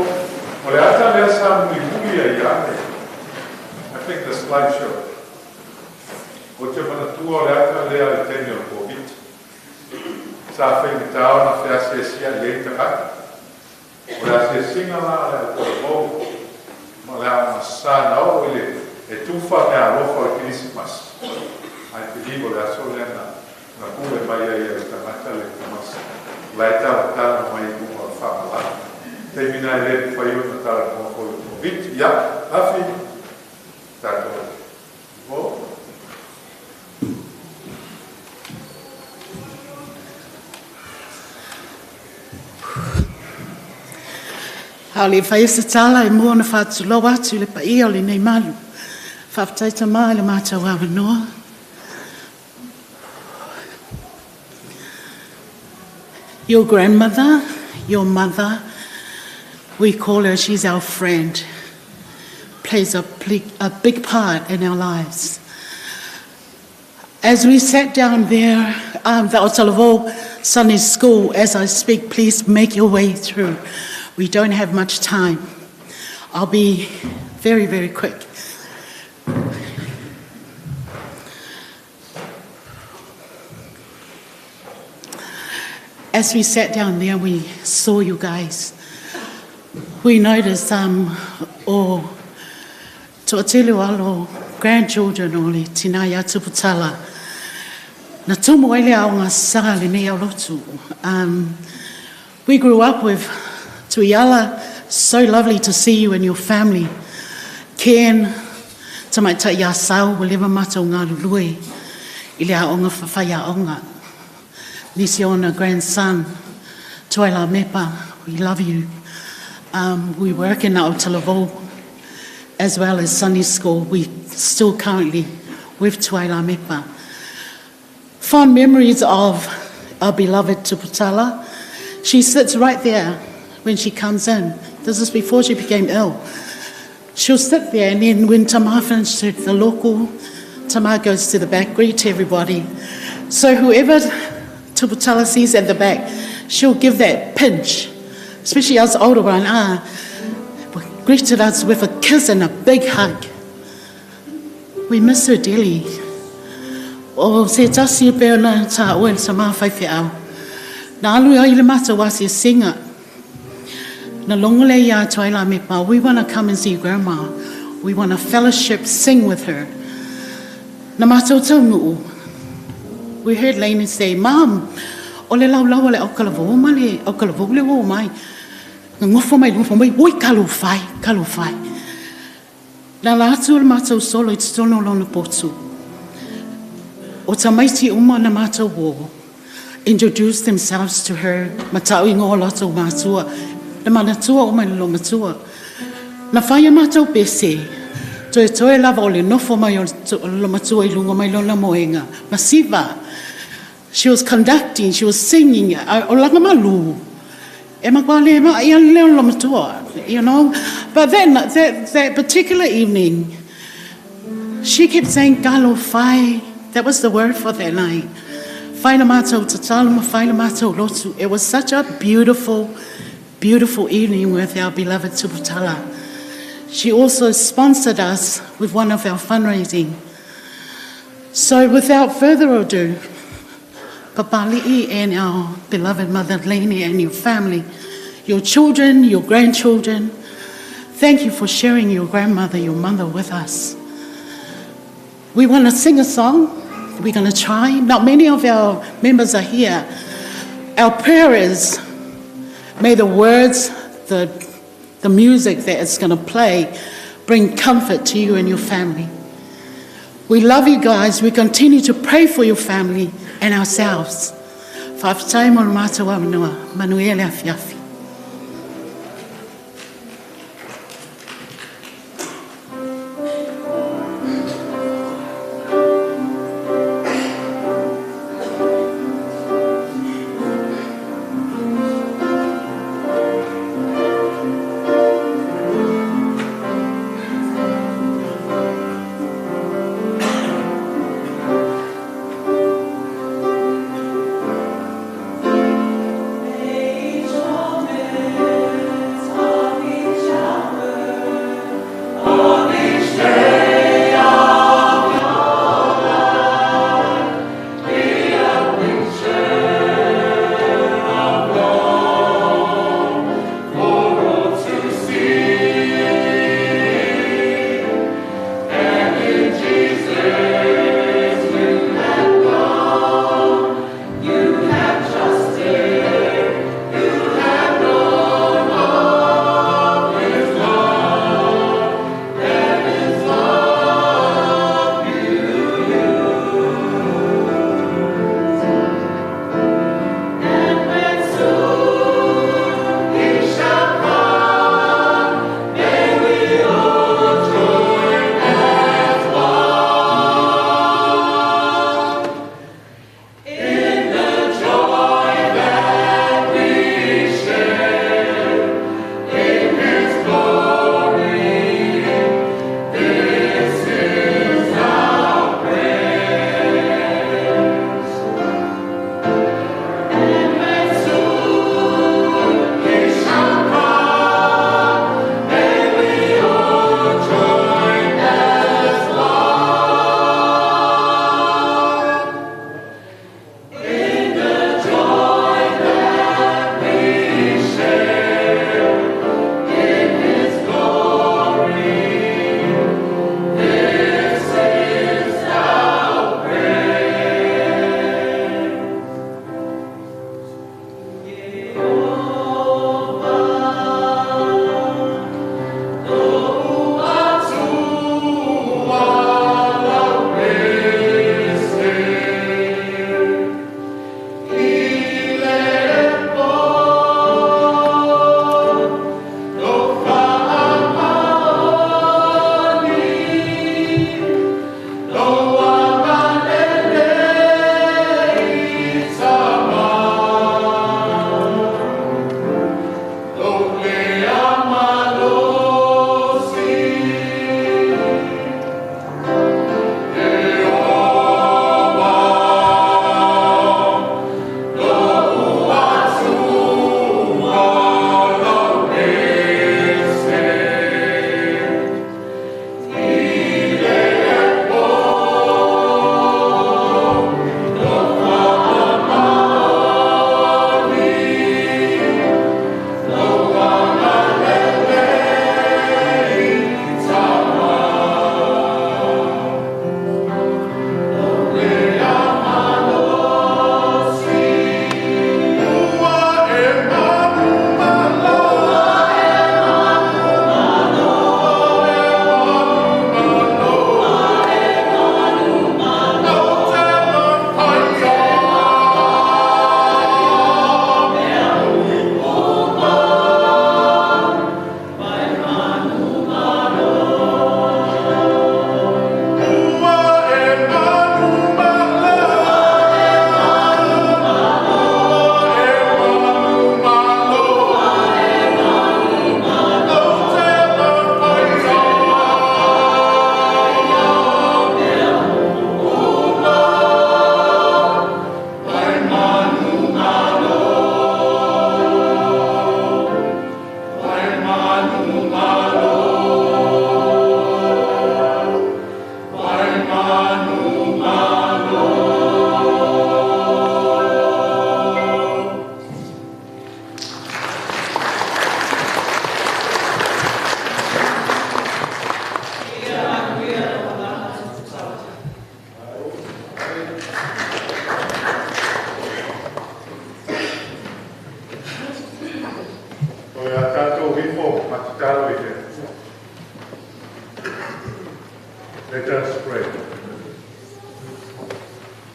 mo le ata lea sa muli muli a ia ane. I think the slideshow. O te manatua o le ata lea le taimi o le Covid. Sa whaingatao na whiasia i ei takata. O le asiasinga la le au talavou. Ma le ao sa na o i le e tufa me alofa o le Kirisimasi. Ai te hivo le aso lea na na pule mai ai e le tangata le kamasi. La e tala tala mai i bunga o le whamalaka. Te mina e le whai o na tala mua foi o Covid. Ia, afi, tātou. Bo. A o le whai se tala e mua na whātuloa atu le paia o le nei malu. Whaafetaita mai le mātou awanoa. Your grandmother, your mother, we call her, she's our friend, plays a, a big part in our lives. As we sat down there, the Otalavou Sunday School, as I speak, please make your way through. We don't have much time. I'll be very, very quick. As we sat down there, we saw you guys. We noticed o toatele o alo grandchildren o le tina ia Tuputala. Na tumu ai le aoga sa le nei au lotu. We grew up with Tuiala. So lovely to see you and your family. Ken, tamaita ia sau, ua leva matou galulue i le aoga whawhai aoga. Nisi ona grandson, Tuaila Mepa, we love you. We work in Aotearoa as well as Sunday school. We still currently with Tuaila Mepa. Fond memories of our beloved Tuputala. She sits right there when she comes in. This is before she became ill. She'll sit there, and then when Tamar finished the local, Tamar goes to the back, greet everybody. So whoever Tuputala sees at the back, she'll give that pinch, especially us older one, greeted us with a kiss and a big hug. We miss her dearly. O se tasi e pē ona tā oe sa mā whai whiau. Nā alu ai le mata wa se singa. Na longo le ia tuaila me pa, we want to come and see grandma. We want to fellowship, sing with her. Na mātou tau nuu. We heard Lainey say, Mom, o le lau lau le au kalavou ma le au kalavou le o mai. Nga ngofo mai, ngofo mai, oi kalu whai, kalu whai. Na la atu o le mātou solo i te tono lona potu. O tamaiti uma na mātou wō. Introduce themselves to her. Matau i ngō loto mātua. Na manatua o mai lo matua. Na whai a mātou pese. Toe toe lava o le nofo mai o lo matua i lunga mai lona moenga. Masiva. She was conducting, she was singing. O langa malu. E ma le ma ia leo lo matua, you know. But then that particular evening, she kept saying, Galo whai. That was the word for that night. Whai na mātou tatalo ma whai na mātou lotu. It was such a beautiful, beautiful evening with our beloved Tuputala. She also sponsored us with one of our fundraising. So without further ado, Papali'i and our beloved mother Leni and your family, your children, your grandchildren, thank you for sharing your grandmother, your mother with us. We want to sing a song. We're going to try. Not many of our members are here. Our prayer is, may the words, the music that it's going to play bring comfort to you and your family. We love you guys. We continue to pray for your family and ourselves. Faafetai mo le matou avanoa. Manuia le afiafi. Age Let us pray.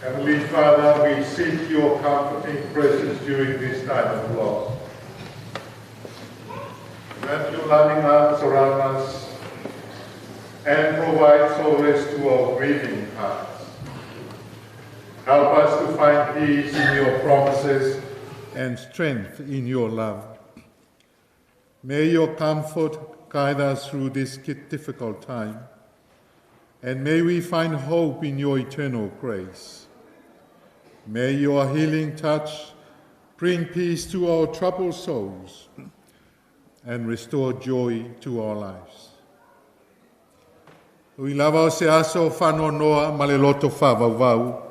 Heavenly Father, we seek your comforting presence during this time of loss. Wrap your loving arms around us and provide solace to our grieving hearts. Help us to find peace in your promises and strength in your love. May your comfort guide us through this difficult time, and may we find hope in your eternal grace. May your healing touch bring peace to our troubled souls and restore joy to our lives. Ui lava o se aso whanonoa ma le loto whavauvau.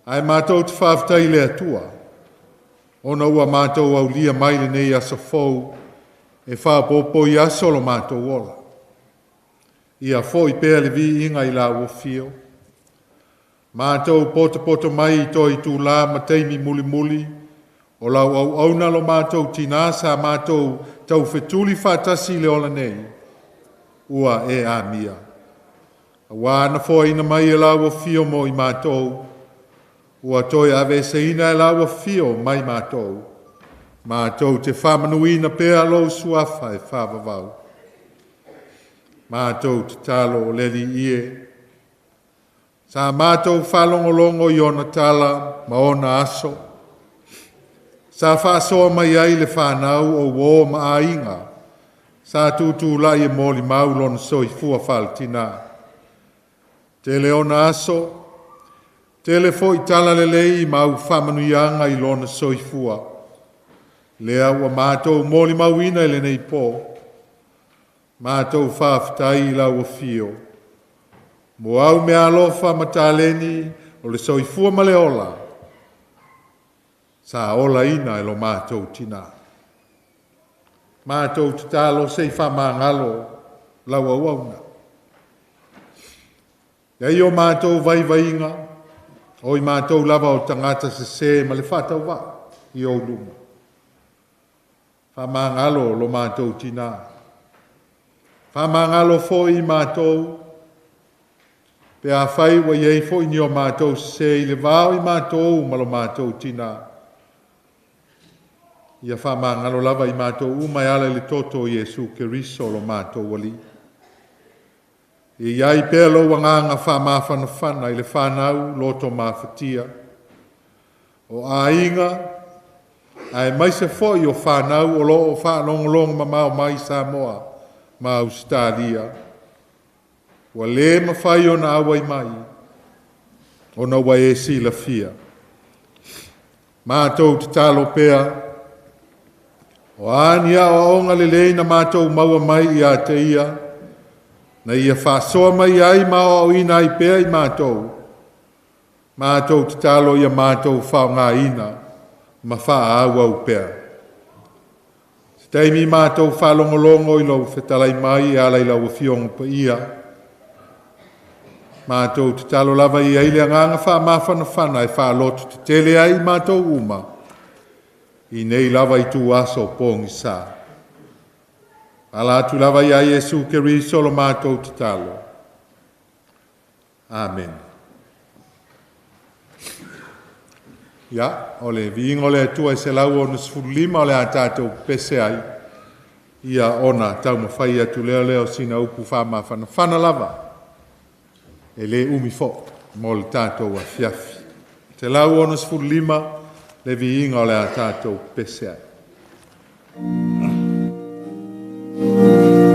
Ai mātou te whawhtai le atua. Ona ua mātou au lia mai le nei aso fou e whapopo i aso lo mātou ola. Ia fo i pea le vi inga i la ua fio. Mātou poto poto mai i toi tū la ma teimi muli muli. O lau au auna lo mātou tina sa mātou tau whetuli whatasi le ola nei. Ua e a mia. A wā na fo ina mai e lau fio mo i mātou. Ua toi ave se ina e lau fio mai mātou. Mātou te whamanuina pea lo suafa e whawawau. Mātou te talo o leli ie. Sa mātou whalongolongo i ona tala ma ona aso. Sa whaasoa mai ai le whanau o wō ma ainga. Sa tūtū lai e mōli maulona soifua whalatina. Te le ona aso, te le fo i tala lelei i mau whamanuianga i lona soifua. Lea ua mātou mōli mauina i le nei pō. Mātou whawhitai i lau fio. Mo au mea alofa mataleni o le soifua ma le ola. Sa ola ina e lo mātou tina. Mātou te talo sei whamangalo lau au auna. Ia i o mātou vaivainga, o i mātou lava o tangata se se ma le whatau wā i o luma. Whamangalo lo mātou tina. Whamangalo fo i mātou, pe a whai wa iei fo i ni o mātou se i le vao i mātou ma lo mātou tina. Ia whamangalo lava i mātou umai ala le toto Iesu Keriso lo mātou wali. I iai pea lo wanganga whamawhanawhana i le whanau loto mawhatia. O ainga, ai mai se fo i o whanau o lo o whaalongolongo mamao mai Samoa ma Australia. Ua le mawhai o na awai mai, o na ua e si la fia. Mātou te talo pea, o ania o aonga le lei na mātou maua mai i a te ia, na ia whasoa mai ai ma o ina i pea i mātou. Mātou te talo ia mātou whao ngā ina, ma wha au au pea. Se teimi mātou whalongolongo i lau whetalai mai e ala i lau fionga pa ia. Mātou te talo lava i aile anganga wha mawhanawhana e whaalotu te tele ai mātou uma. I nei lava i tū aso pōngi sā. Ala atu lava i a Iesu Keriso lo mātou te talo. Amen. Ia, o le viinga o le Atua e se lau o na 15 o le a tātou pese ai. Ia ona taumafai atu lea lea o sina upu whamawhanawhana lava. E le umi fo mo le tātou afiafi. Te lau o na 15 le viinga o le a tātou pese ai. It's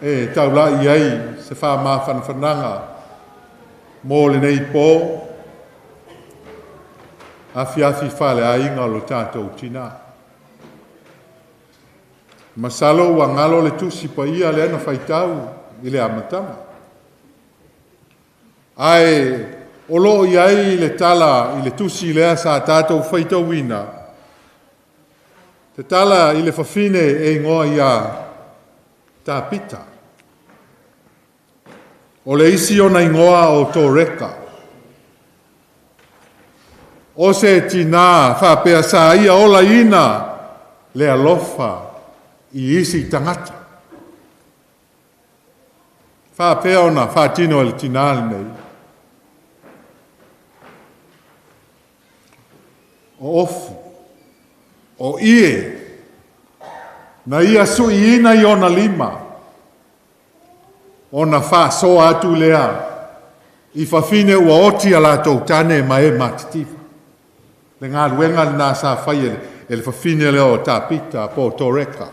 e taula'i ai se faamafanafanaga mo lenei po afiafi faaleaiga o lo tatou tinā. Masalo ua galo le tusi paia lea na faitau i le amataga. Ae o lo o i ai le tala i le tusi lea sa tatou faitauina, te tala i le fafine e igoa ia Tapita. O le isi ona igoa o Toreka. O se tinā faapea sa ia olaina le alofa i isi tagata. Faapea ona faatino e le tinā lenei. O ofu, o ie, na ia suiina i ona lima, ona faasoa atu lea i fafine ua oti a latou tane ma e matitiva. Le galuega lenā sa fai e le fafine lea o Tapita po o Toreka.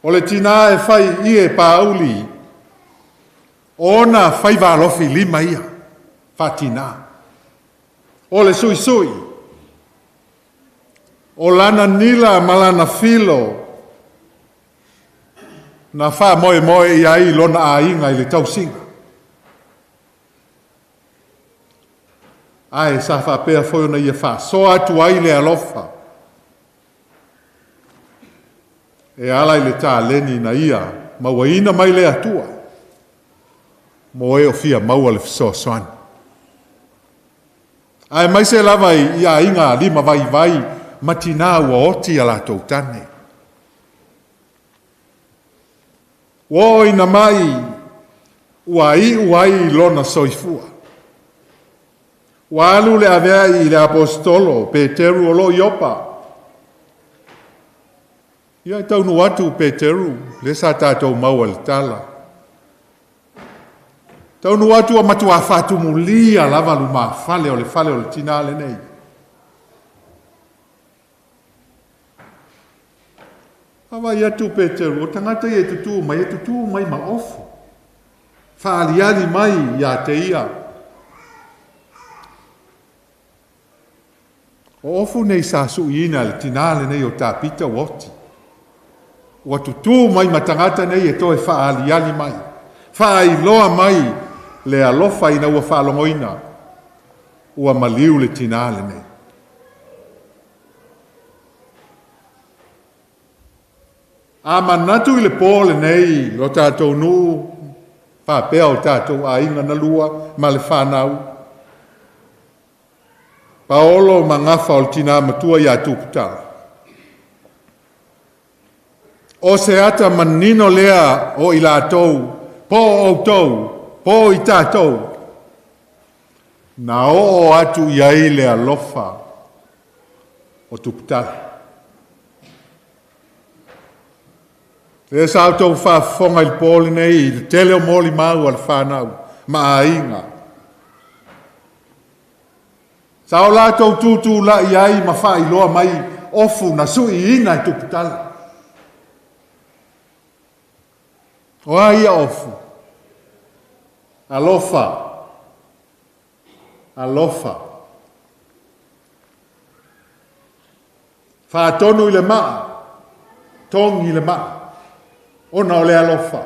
O le tinā e fai ie pauli, o ona faiva alofi lima ia, faatinā. O le suisui, o lana nila ma lana filo, na faamoemoe i ai lona aiga i le tausiga. Ae sa faapea foi ona ia faasoa atu ai le alofa e ala i le taleni na ia mauaina mai le Atua mo e o fia maua le fesoasoani. Aemaise lava i aiga lima vaivai ma tinā ua oti a latou tane. Ua oo ina mai ua iu ai lona soifua. Ua alu le aveai i le aposetolo Peteru o lo o i Iopa. Ia e taunuu atu Peteru, lea sa tatou maua i le tala. Taunuu atu ua matuā faatumulia lava lumafale o le fale o le tinā lenei. Vaavaai atu Peteru, o tagata ia e tutū mai, e tutū mai ma ofu. Faaaliali mai ia te ia. O ofu nei sa suiina e le tinā lenei o Tapita ua oti. Ua tutū mai ma tagata nei e toe faaaliali mai. Faailoa mai le alofa ina ua faalogoina. Ua maliu le tinā lenei. A manatu i le po lenei lo tatou nuu, faapea o tatou aiga na lua ma le fanau. Paolo ma gafa o le tinā matua ia Tuputala. O se ata manino lea o i latou, po o outou, po o i tatou, na oo atu i ai le alofa o Tuputala. Lea sa outou faafofoga i le po lenei i le tele o molimau a le fanau ma aiga. Sa o latou tutulai ai ma faailoa mai ofu na suiina e Tuputala. O a ia ofu? Alofa. Alofa. Faatonu i le maa, togi le maa, ona o le alofa.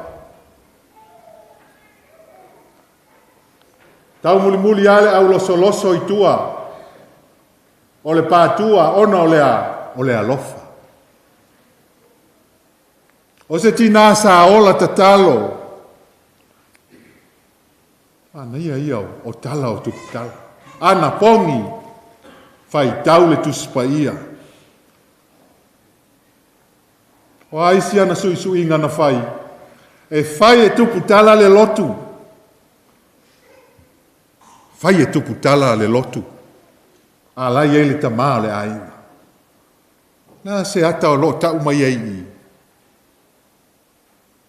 Taumulimuli lava le aulosoloso i tua o le patua ona o le a, o le alofa. O se tinā sa ola tatalo, manaia ia o tala o Tuputala. Ana pogi, faitau le Tusi Paia. O a isi ana suisuiga na fai? E fai e Tuputala le lotu. Fai e Tuputala le lotu. A la e i ai le tamā o le aiga. Na se ata o lo o tau mai ai i i?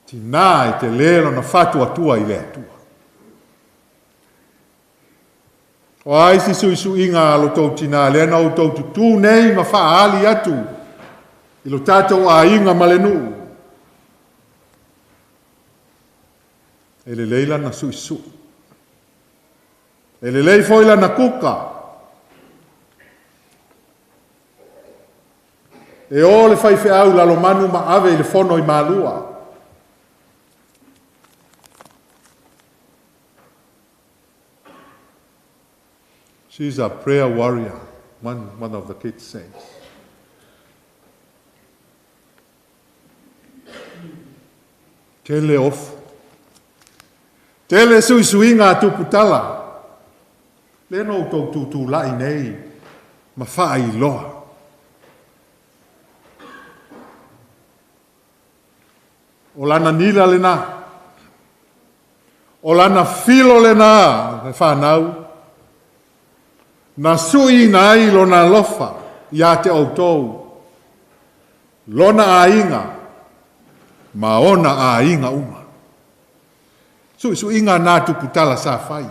Tinā e tele lona faatuatua i le Atua. O a isi suisuiga a lo tou tinā lea na outou tutū nei ma faaali atu i lo tatou aiga ma le nuu? E lelei lana suʻisuʻi. E lelei foi lana kuka. E o le faifeau Lalomanu ma ave i le fono i Malua. She's a prayer warrior, one of the kids says. Tele ofu. Tele suisuiga a Tuputala. Le no tou tutulai nei ma faailoa. O lana nila lena. O lana filo lena, le whanau. Na sui na ai lona alofa ia te outou. Lona aiga, ma ona aiga uma. Suisuiga na Tuputala sa fai.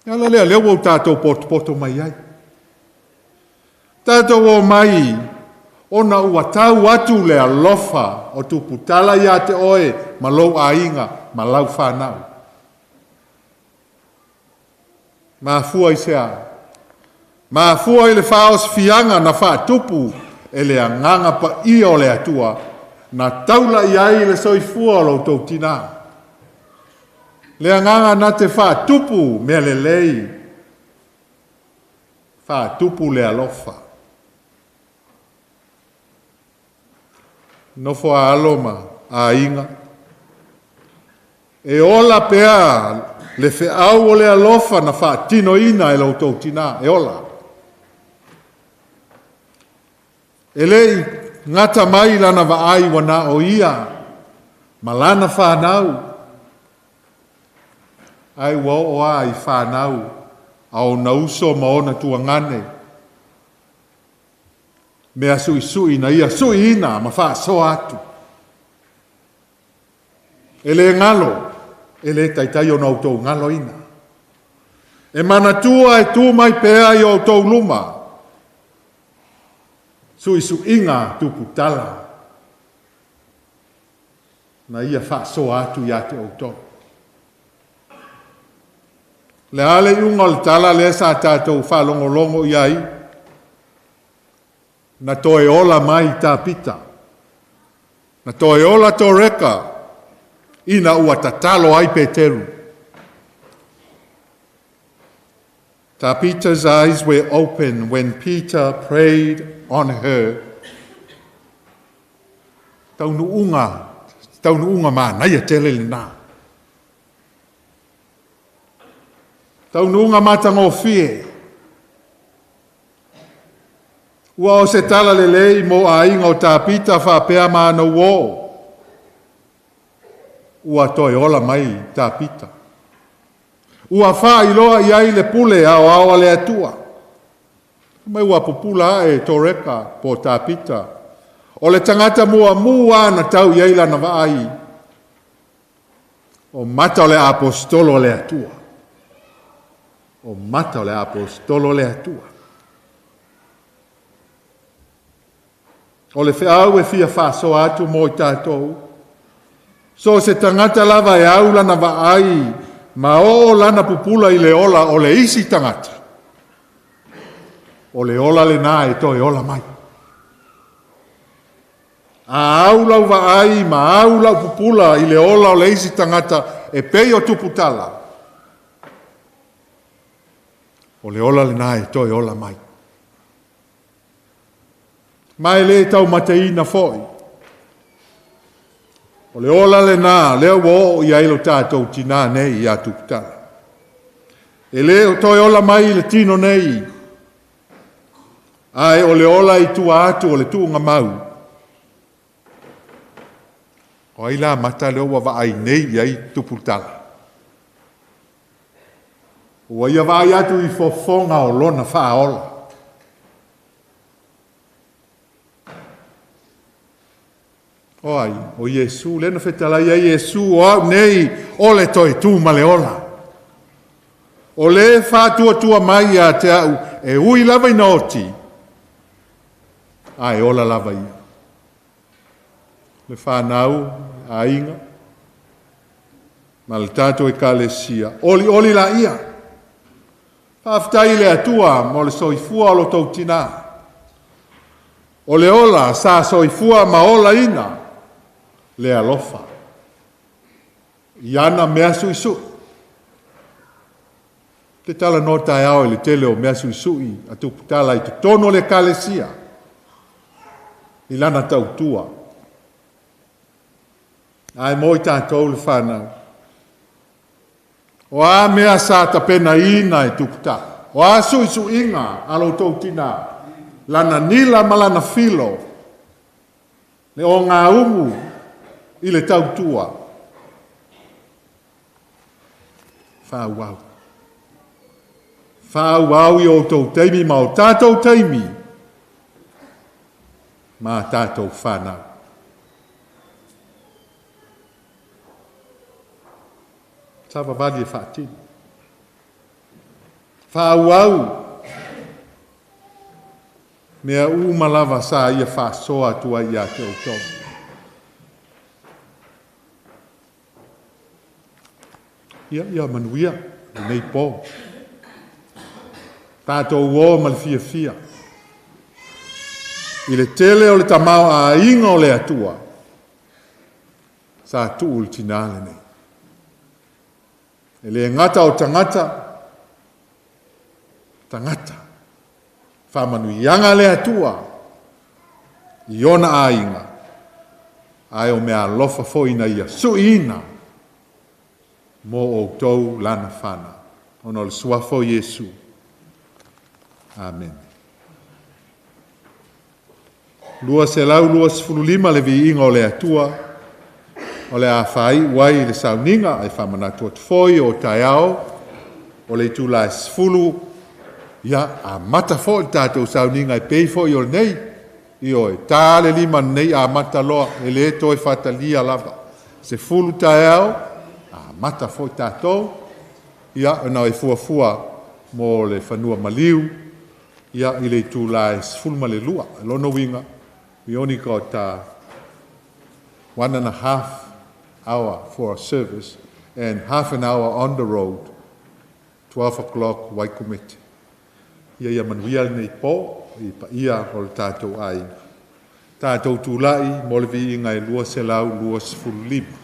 Ala lea lea ua tātou poto mai ai. Tātou o mai, ona ua tau atu le alofa o Tuputala ia te oe, ma lou aiga, ma lau whanau. Mafua i se a. Mafua i le whaosfianga na whaatupu e le anganga pa ia o le atua, na taula i ai le soifua o lau tau tina. Le anganga na te whaatupu mea le lei, whaatupu le alofa. Nofo a alo ma a inga. E ola pea le feau o le alofa na whaatino ina e lau tau tina, e ola. E lei ngata mai lana vaai wana o ia, ma lana whanau. Ai ua o a i whanau, a o na uso ma ona tuangane. Mea suisui na ia sui ina ma whaasoa atu. E le ngalo, e le taitai o na outou ngalo ina. E manatua e tū mai pea i outou luma. Suisuiga Tuputala. Na ia whaasoa atu ia te outou. Le ale i unga o le tala le sa tātou whaalongolongo i ai. Na toe ola mai tā pita. Na toe ola tō reka. Ina ua tatalo ai Peteru. Ta Peter's eyes were open when Peter prayed on her. Taunuunga mānaia tele le nā. Taunuunga matangofie. Ua o se tala le lei mo a inga o tā Pita whapea māna uo. Ua toe ola mai tā Pita. Ua whailoa i ai le pule ao ao le atua. Mai ua pupula e tō reka po tā Pita. O le tangata mua mua na tau i ai lana vaai. O mata o le apostolo le atua. O mata o le apostolo le atua. O le wheau e fia whasoa atu mō i tātou. So se tangata lava e au lana vaai, ma o lana pupula i le ola o le isi tangata. O le ola le nā e toe ola mai. A au lau vaai, ma au lau pupula i le ola o le isi tangata e pei o Tuputala. O le ola le nā e toe ola mai. Mai le tau mateina foi. O le ola le nā, lea ua o i ailo tātou tina nei i a Tuputala. E le o toe ola mai i le tino nei. Ai o le ola i tua atu o le tuunga mau. O ai la mata lea ua vaai nei i ai Tuputala. Ua ia vaai atu i fofonga o lona whaola. O ai, o Iesu, lena fetalai ai Iesu, o au nei, o le toe tū ma le ola. O le whātua mai a te au, e ui lava ina oti, a e ola lava ia. Le whanau, aiga ma le tatou ekalesia. Olioli laia. Faafetai i le Atua mo le soifua o lo tou tinā. O le ola sa soifua ma olaina le alofa. I ana mea suisui. Te talanoa taeao i le tele o mea suisui a Tuputala i totonu o le ekalesia. I lana tautua. Ae mo i tatou le whanau. O a mea sa tapenaina e Tuputala. O a suisuiga a lo tou tinā. Lana nila ma lana filo. Le o ngā umu i le tautua. Whaauau. Whaauau i o tou taimi ma o tātou taimi. Ma tātou whanau. Savavali e whaatini. Whaauau. Mea uma lava sa ia whaasoa atua ia te outou. Ia, ia manuia, lenei pō. Tātou o ma le fiafia. I le tele o le tamaoaiga o le Atua, sa tuu le tinā lenei. E le gata o tagata, tagata. Faamanuiaga le Atua i ona aiga, ae o mea alofa foi ina ia suiina mo outou lana fanau. Ona o le suafa o Iesu. Amen. 225 le viiga o le Atua, o le a faai'u ai le sauniga ae faamanatu atu foi o taeao o le itula e 10 ia amata foi le tatou sauniga e pei foi o lenei. Ioe, ta le 5 nei amata loa, e le toe faatalia lava. 10 taeao, amata foi tatou, ia ona e fuafua mo le fanua maliu, ia i le itula e 12. Lona uiga, we only got 1.5 hour for a service and half an hour on the road, 12 o'clock Waikumete. Ia ia manuia lenei pō, i paia o le tatou aiga. Tatou tulai mo le viiga e 225.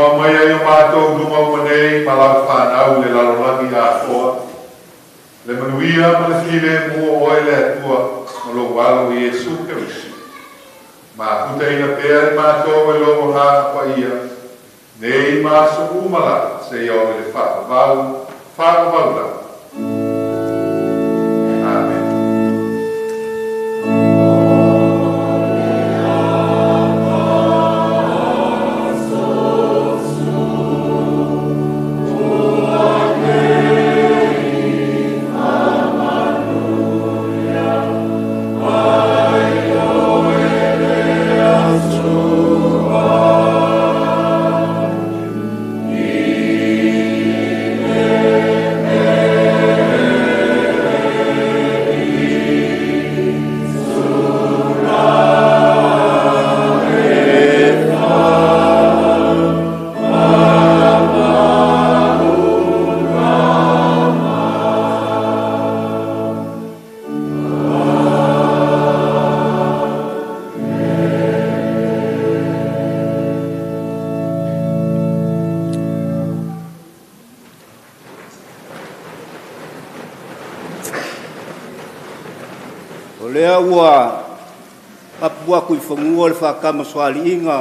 Ua mai ai o mātou luma uma nei ma lau whanau le lalolagi atoa. Le manuia ma le file mua oe le Atua ma lou alo Iesu Keriso. Ma putaina pea i mātou e lou agaga paia, nei ma aso uma lava, seia oo i le faavavau, faavavau lava. Amene. O lea ua apu aku i fanua le faatamasoaliiga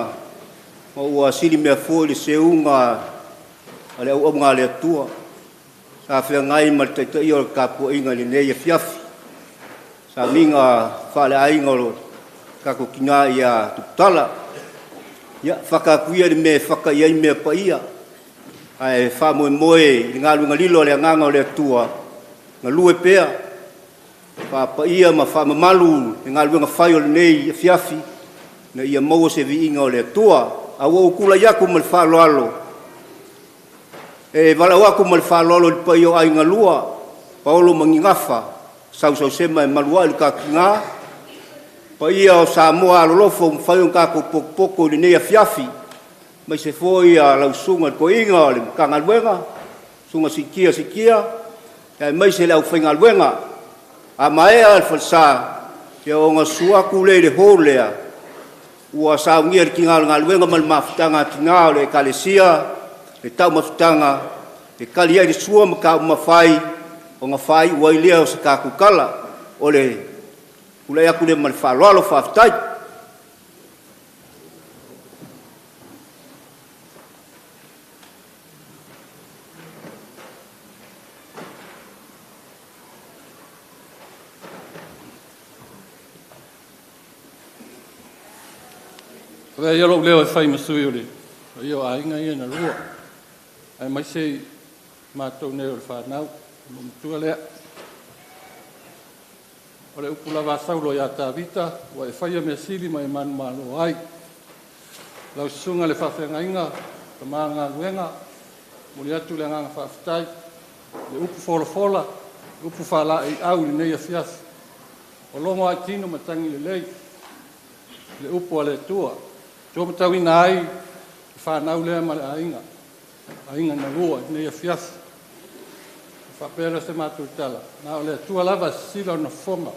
ma ua silimea foi le seuga a le auauga a le Atua sa feagai ma le taitaia o le tapuaiga i lenei afiafi, sauniga faaleaiga o lo tatou tina ia Tuputala. Ia, fata atu ia i le mea e fata i ai mea paia, ae faamoemoe i le galuega lilo a le Agaga o le Atua, galue pea, faapaia ma faamamalu le galuega fai o lenei afiafi, ina ia maua se viiga o le Atua. A ua ou tulai atu ma le faaaloalo, e valaau atu ma le faaaloalo i le paia o aiga lua, Paolo ma Nigafa, sausausema e malu ai le tatou tina, paia o Samoa alolofa ua mafai ona tatou potopoto i lenei afiafi, aemaise foi lau susuga i le Toeaina o le Matagaluega, Susuga Sikia Sikia, aemaise le aufaigaluega. A maea le falesa, ia ona susu atu lea i le hall lea, ua saunia e le tina o le galuega ma le mafutaga a tina o le Ekalesia le taumafataga e tali ai le sua ma taumamafa ai ona faaiu ai lea o se tatou tala. O le tulai atu lea ma le faaaloalo. Faafetai. Avea ia lou leo e fai ma sui o le paia o aiga ia na lua, aemaise i matou nei o le fanau, o lou matua lea. O le upu lava a Saulo ia Tavita, ua e faia mea sili ma e manumalo ai. Lau susuga i le faafeagaiga, tama galuega, momoli atu le agaga faafetai, le upu folafola, le upu faalaeiau i lenei afiafi. O logo lava i tino matagi lelei, le upu a le Atua. Ua matauina ai le fanau lea ma le aiga, aiga na lua i lenei afiafi. E faapea lea o se matou tala, na o le Atua lava e sisila ona fofoga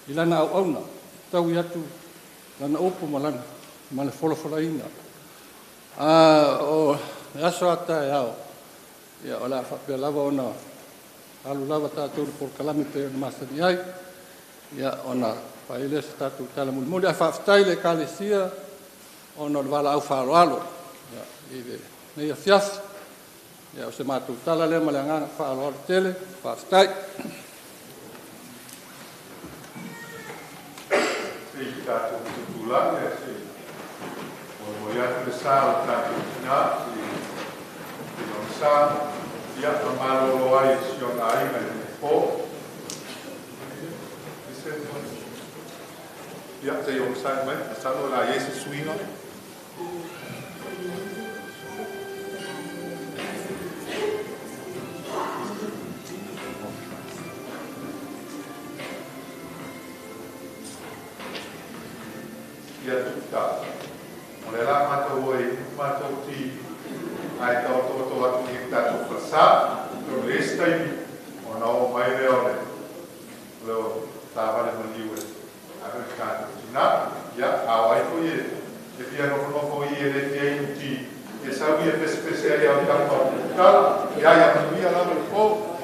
i lana auauna, taui atu lana upu ma lana ma le folafolaina. O le aso a taeao, ia, o le a faapea lava ona alu lava tatou i le polokalame pei ona masani ai, ia, ona fai lea o se tatou tala mulimuli. Ae faafetai i le Ekalesia ona o le valaau faaaloalo, ia, i lenei afiafi. Ia, o se matou tala lea ma le agaga faaaloalo tele. Faafetai. Se i tatou tutulai ae se i molimoli atu le sa o le tatou tina i lona sa, ia, ma malolo ai e si ona aiga i lenei po. Ia, se i onosai mai, masalo o le a i ai se suiga. Ia Tuputala. O lea la matou o e inu matou ti ae taotooto atu i le tatou falesa. Atonu e i ai se taimi ona oo mai lea o le o le taavale maliu e ave le tatou tina. Ia, a o ai foi e fia nofonofo i i e le fia inu ti, E sau ia pesepese ai au tama o tala. Ia ia manuia lava le po.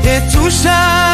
E tusa.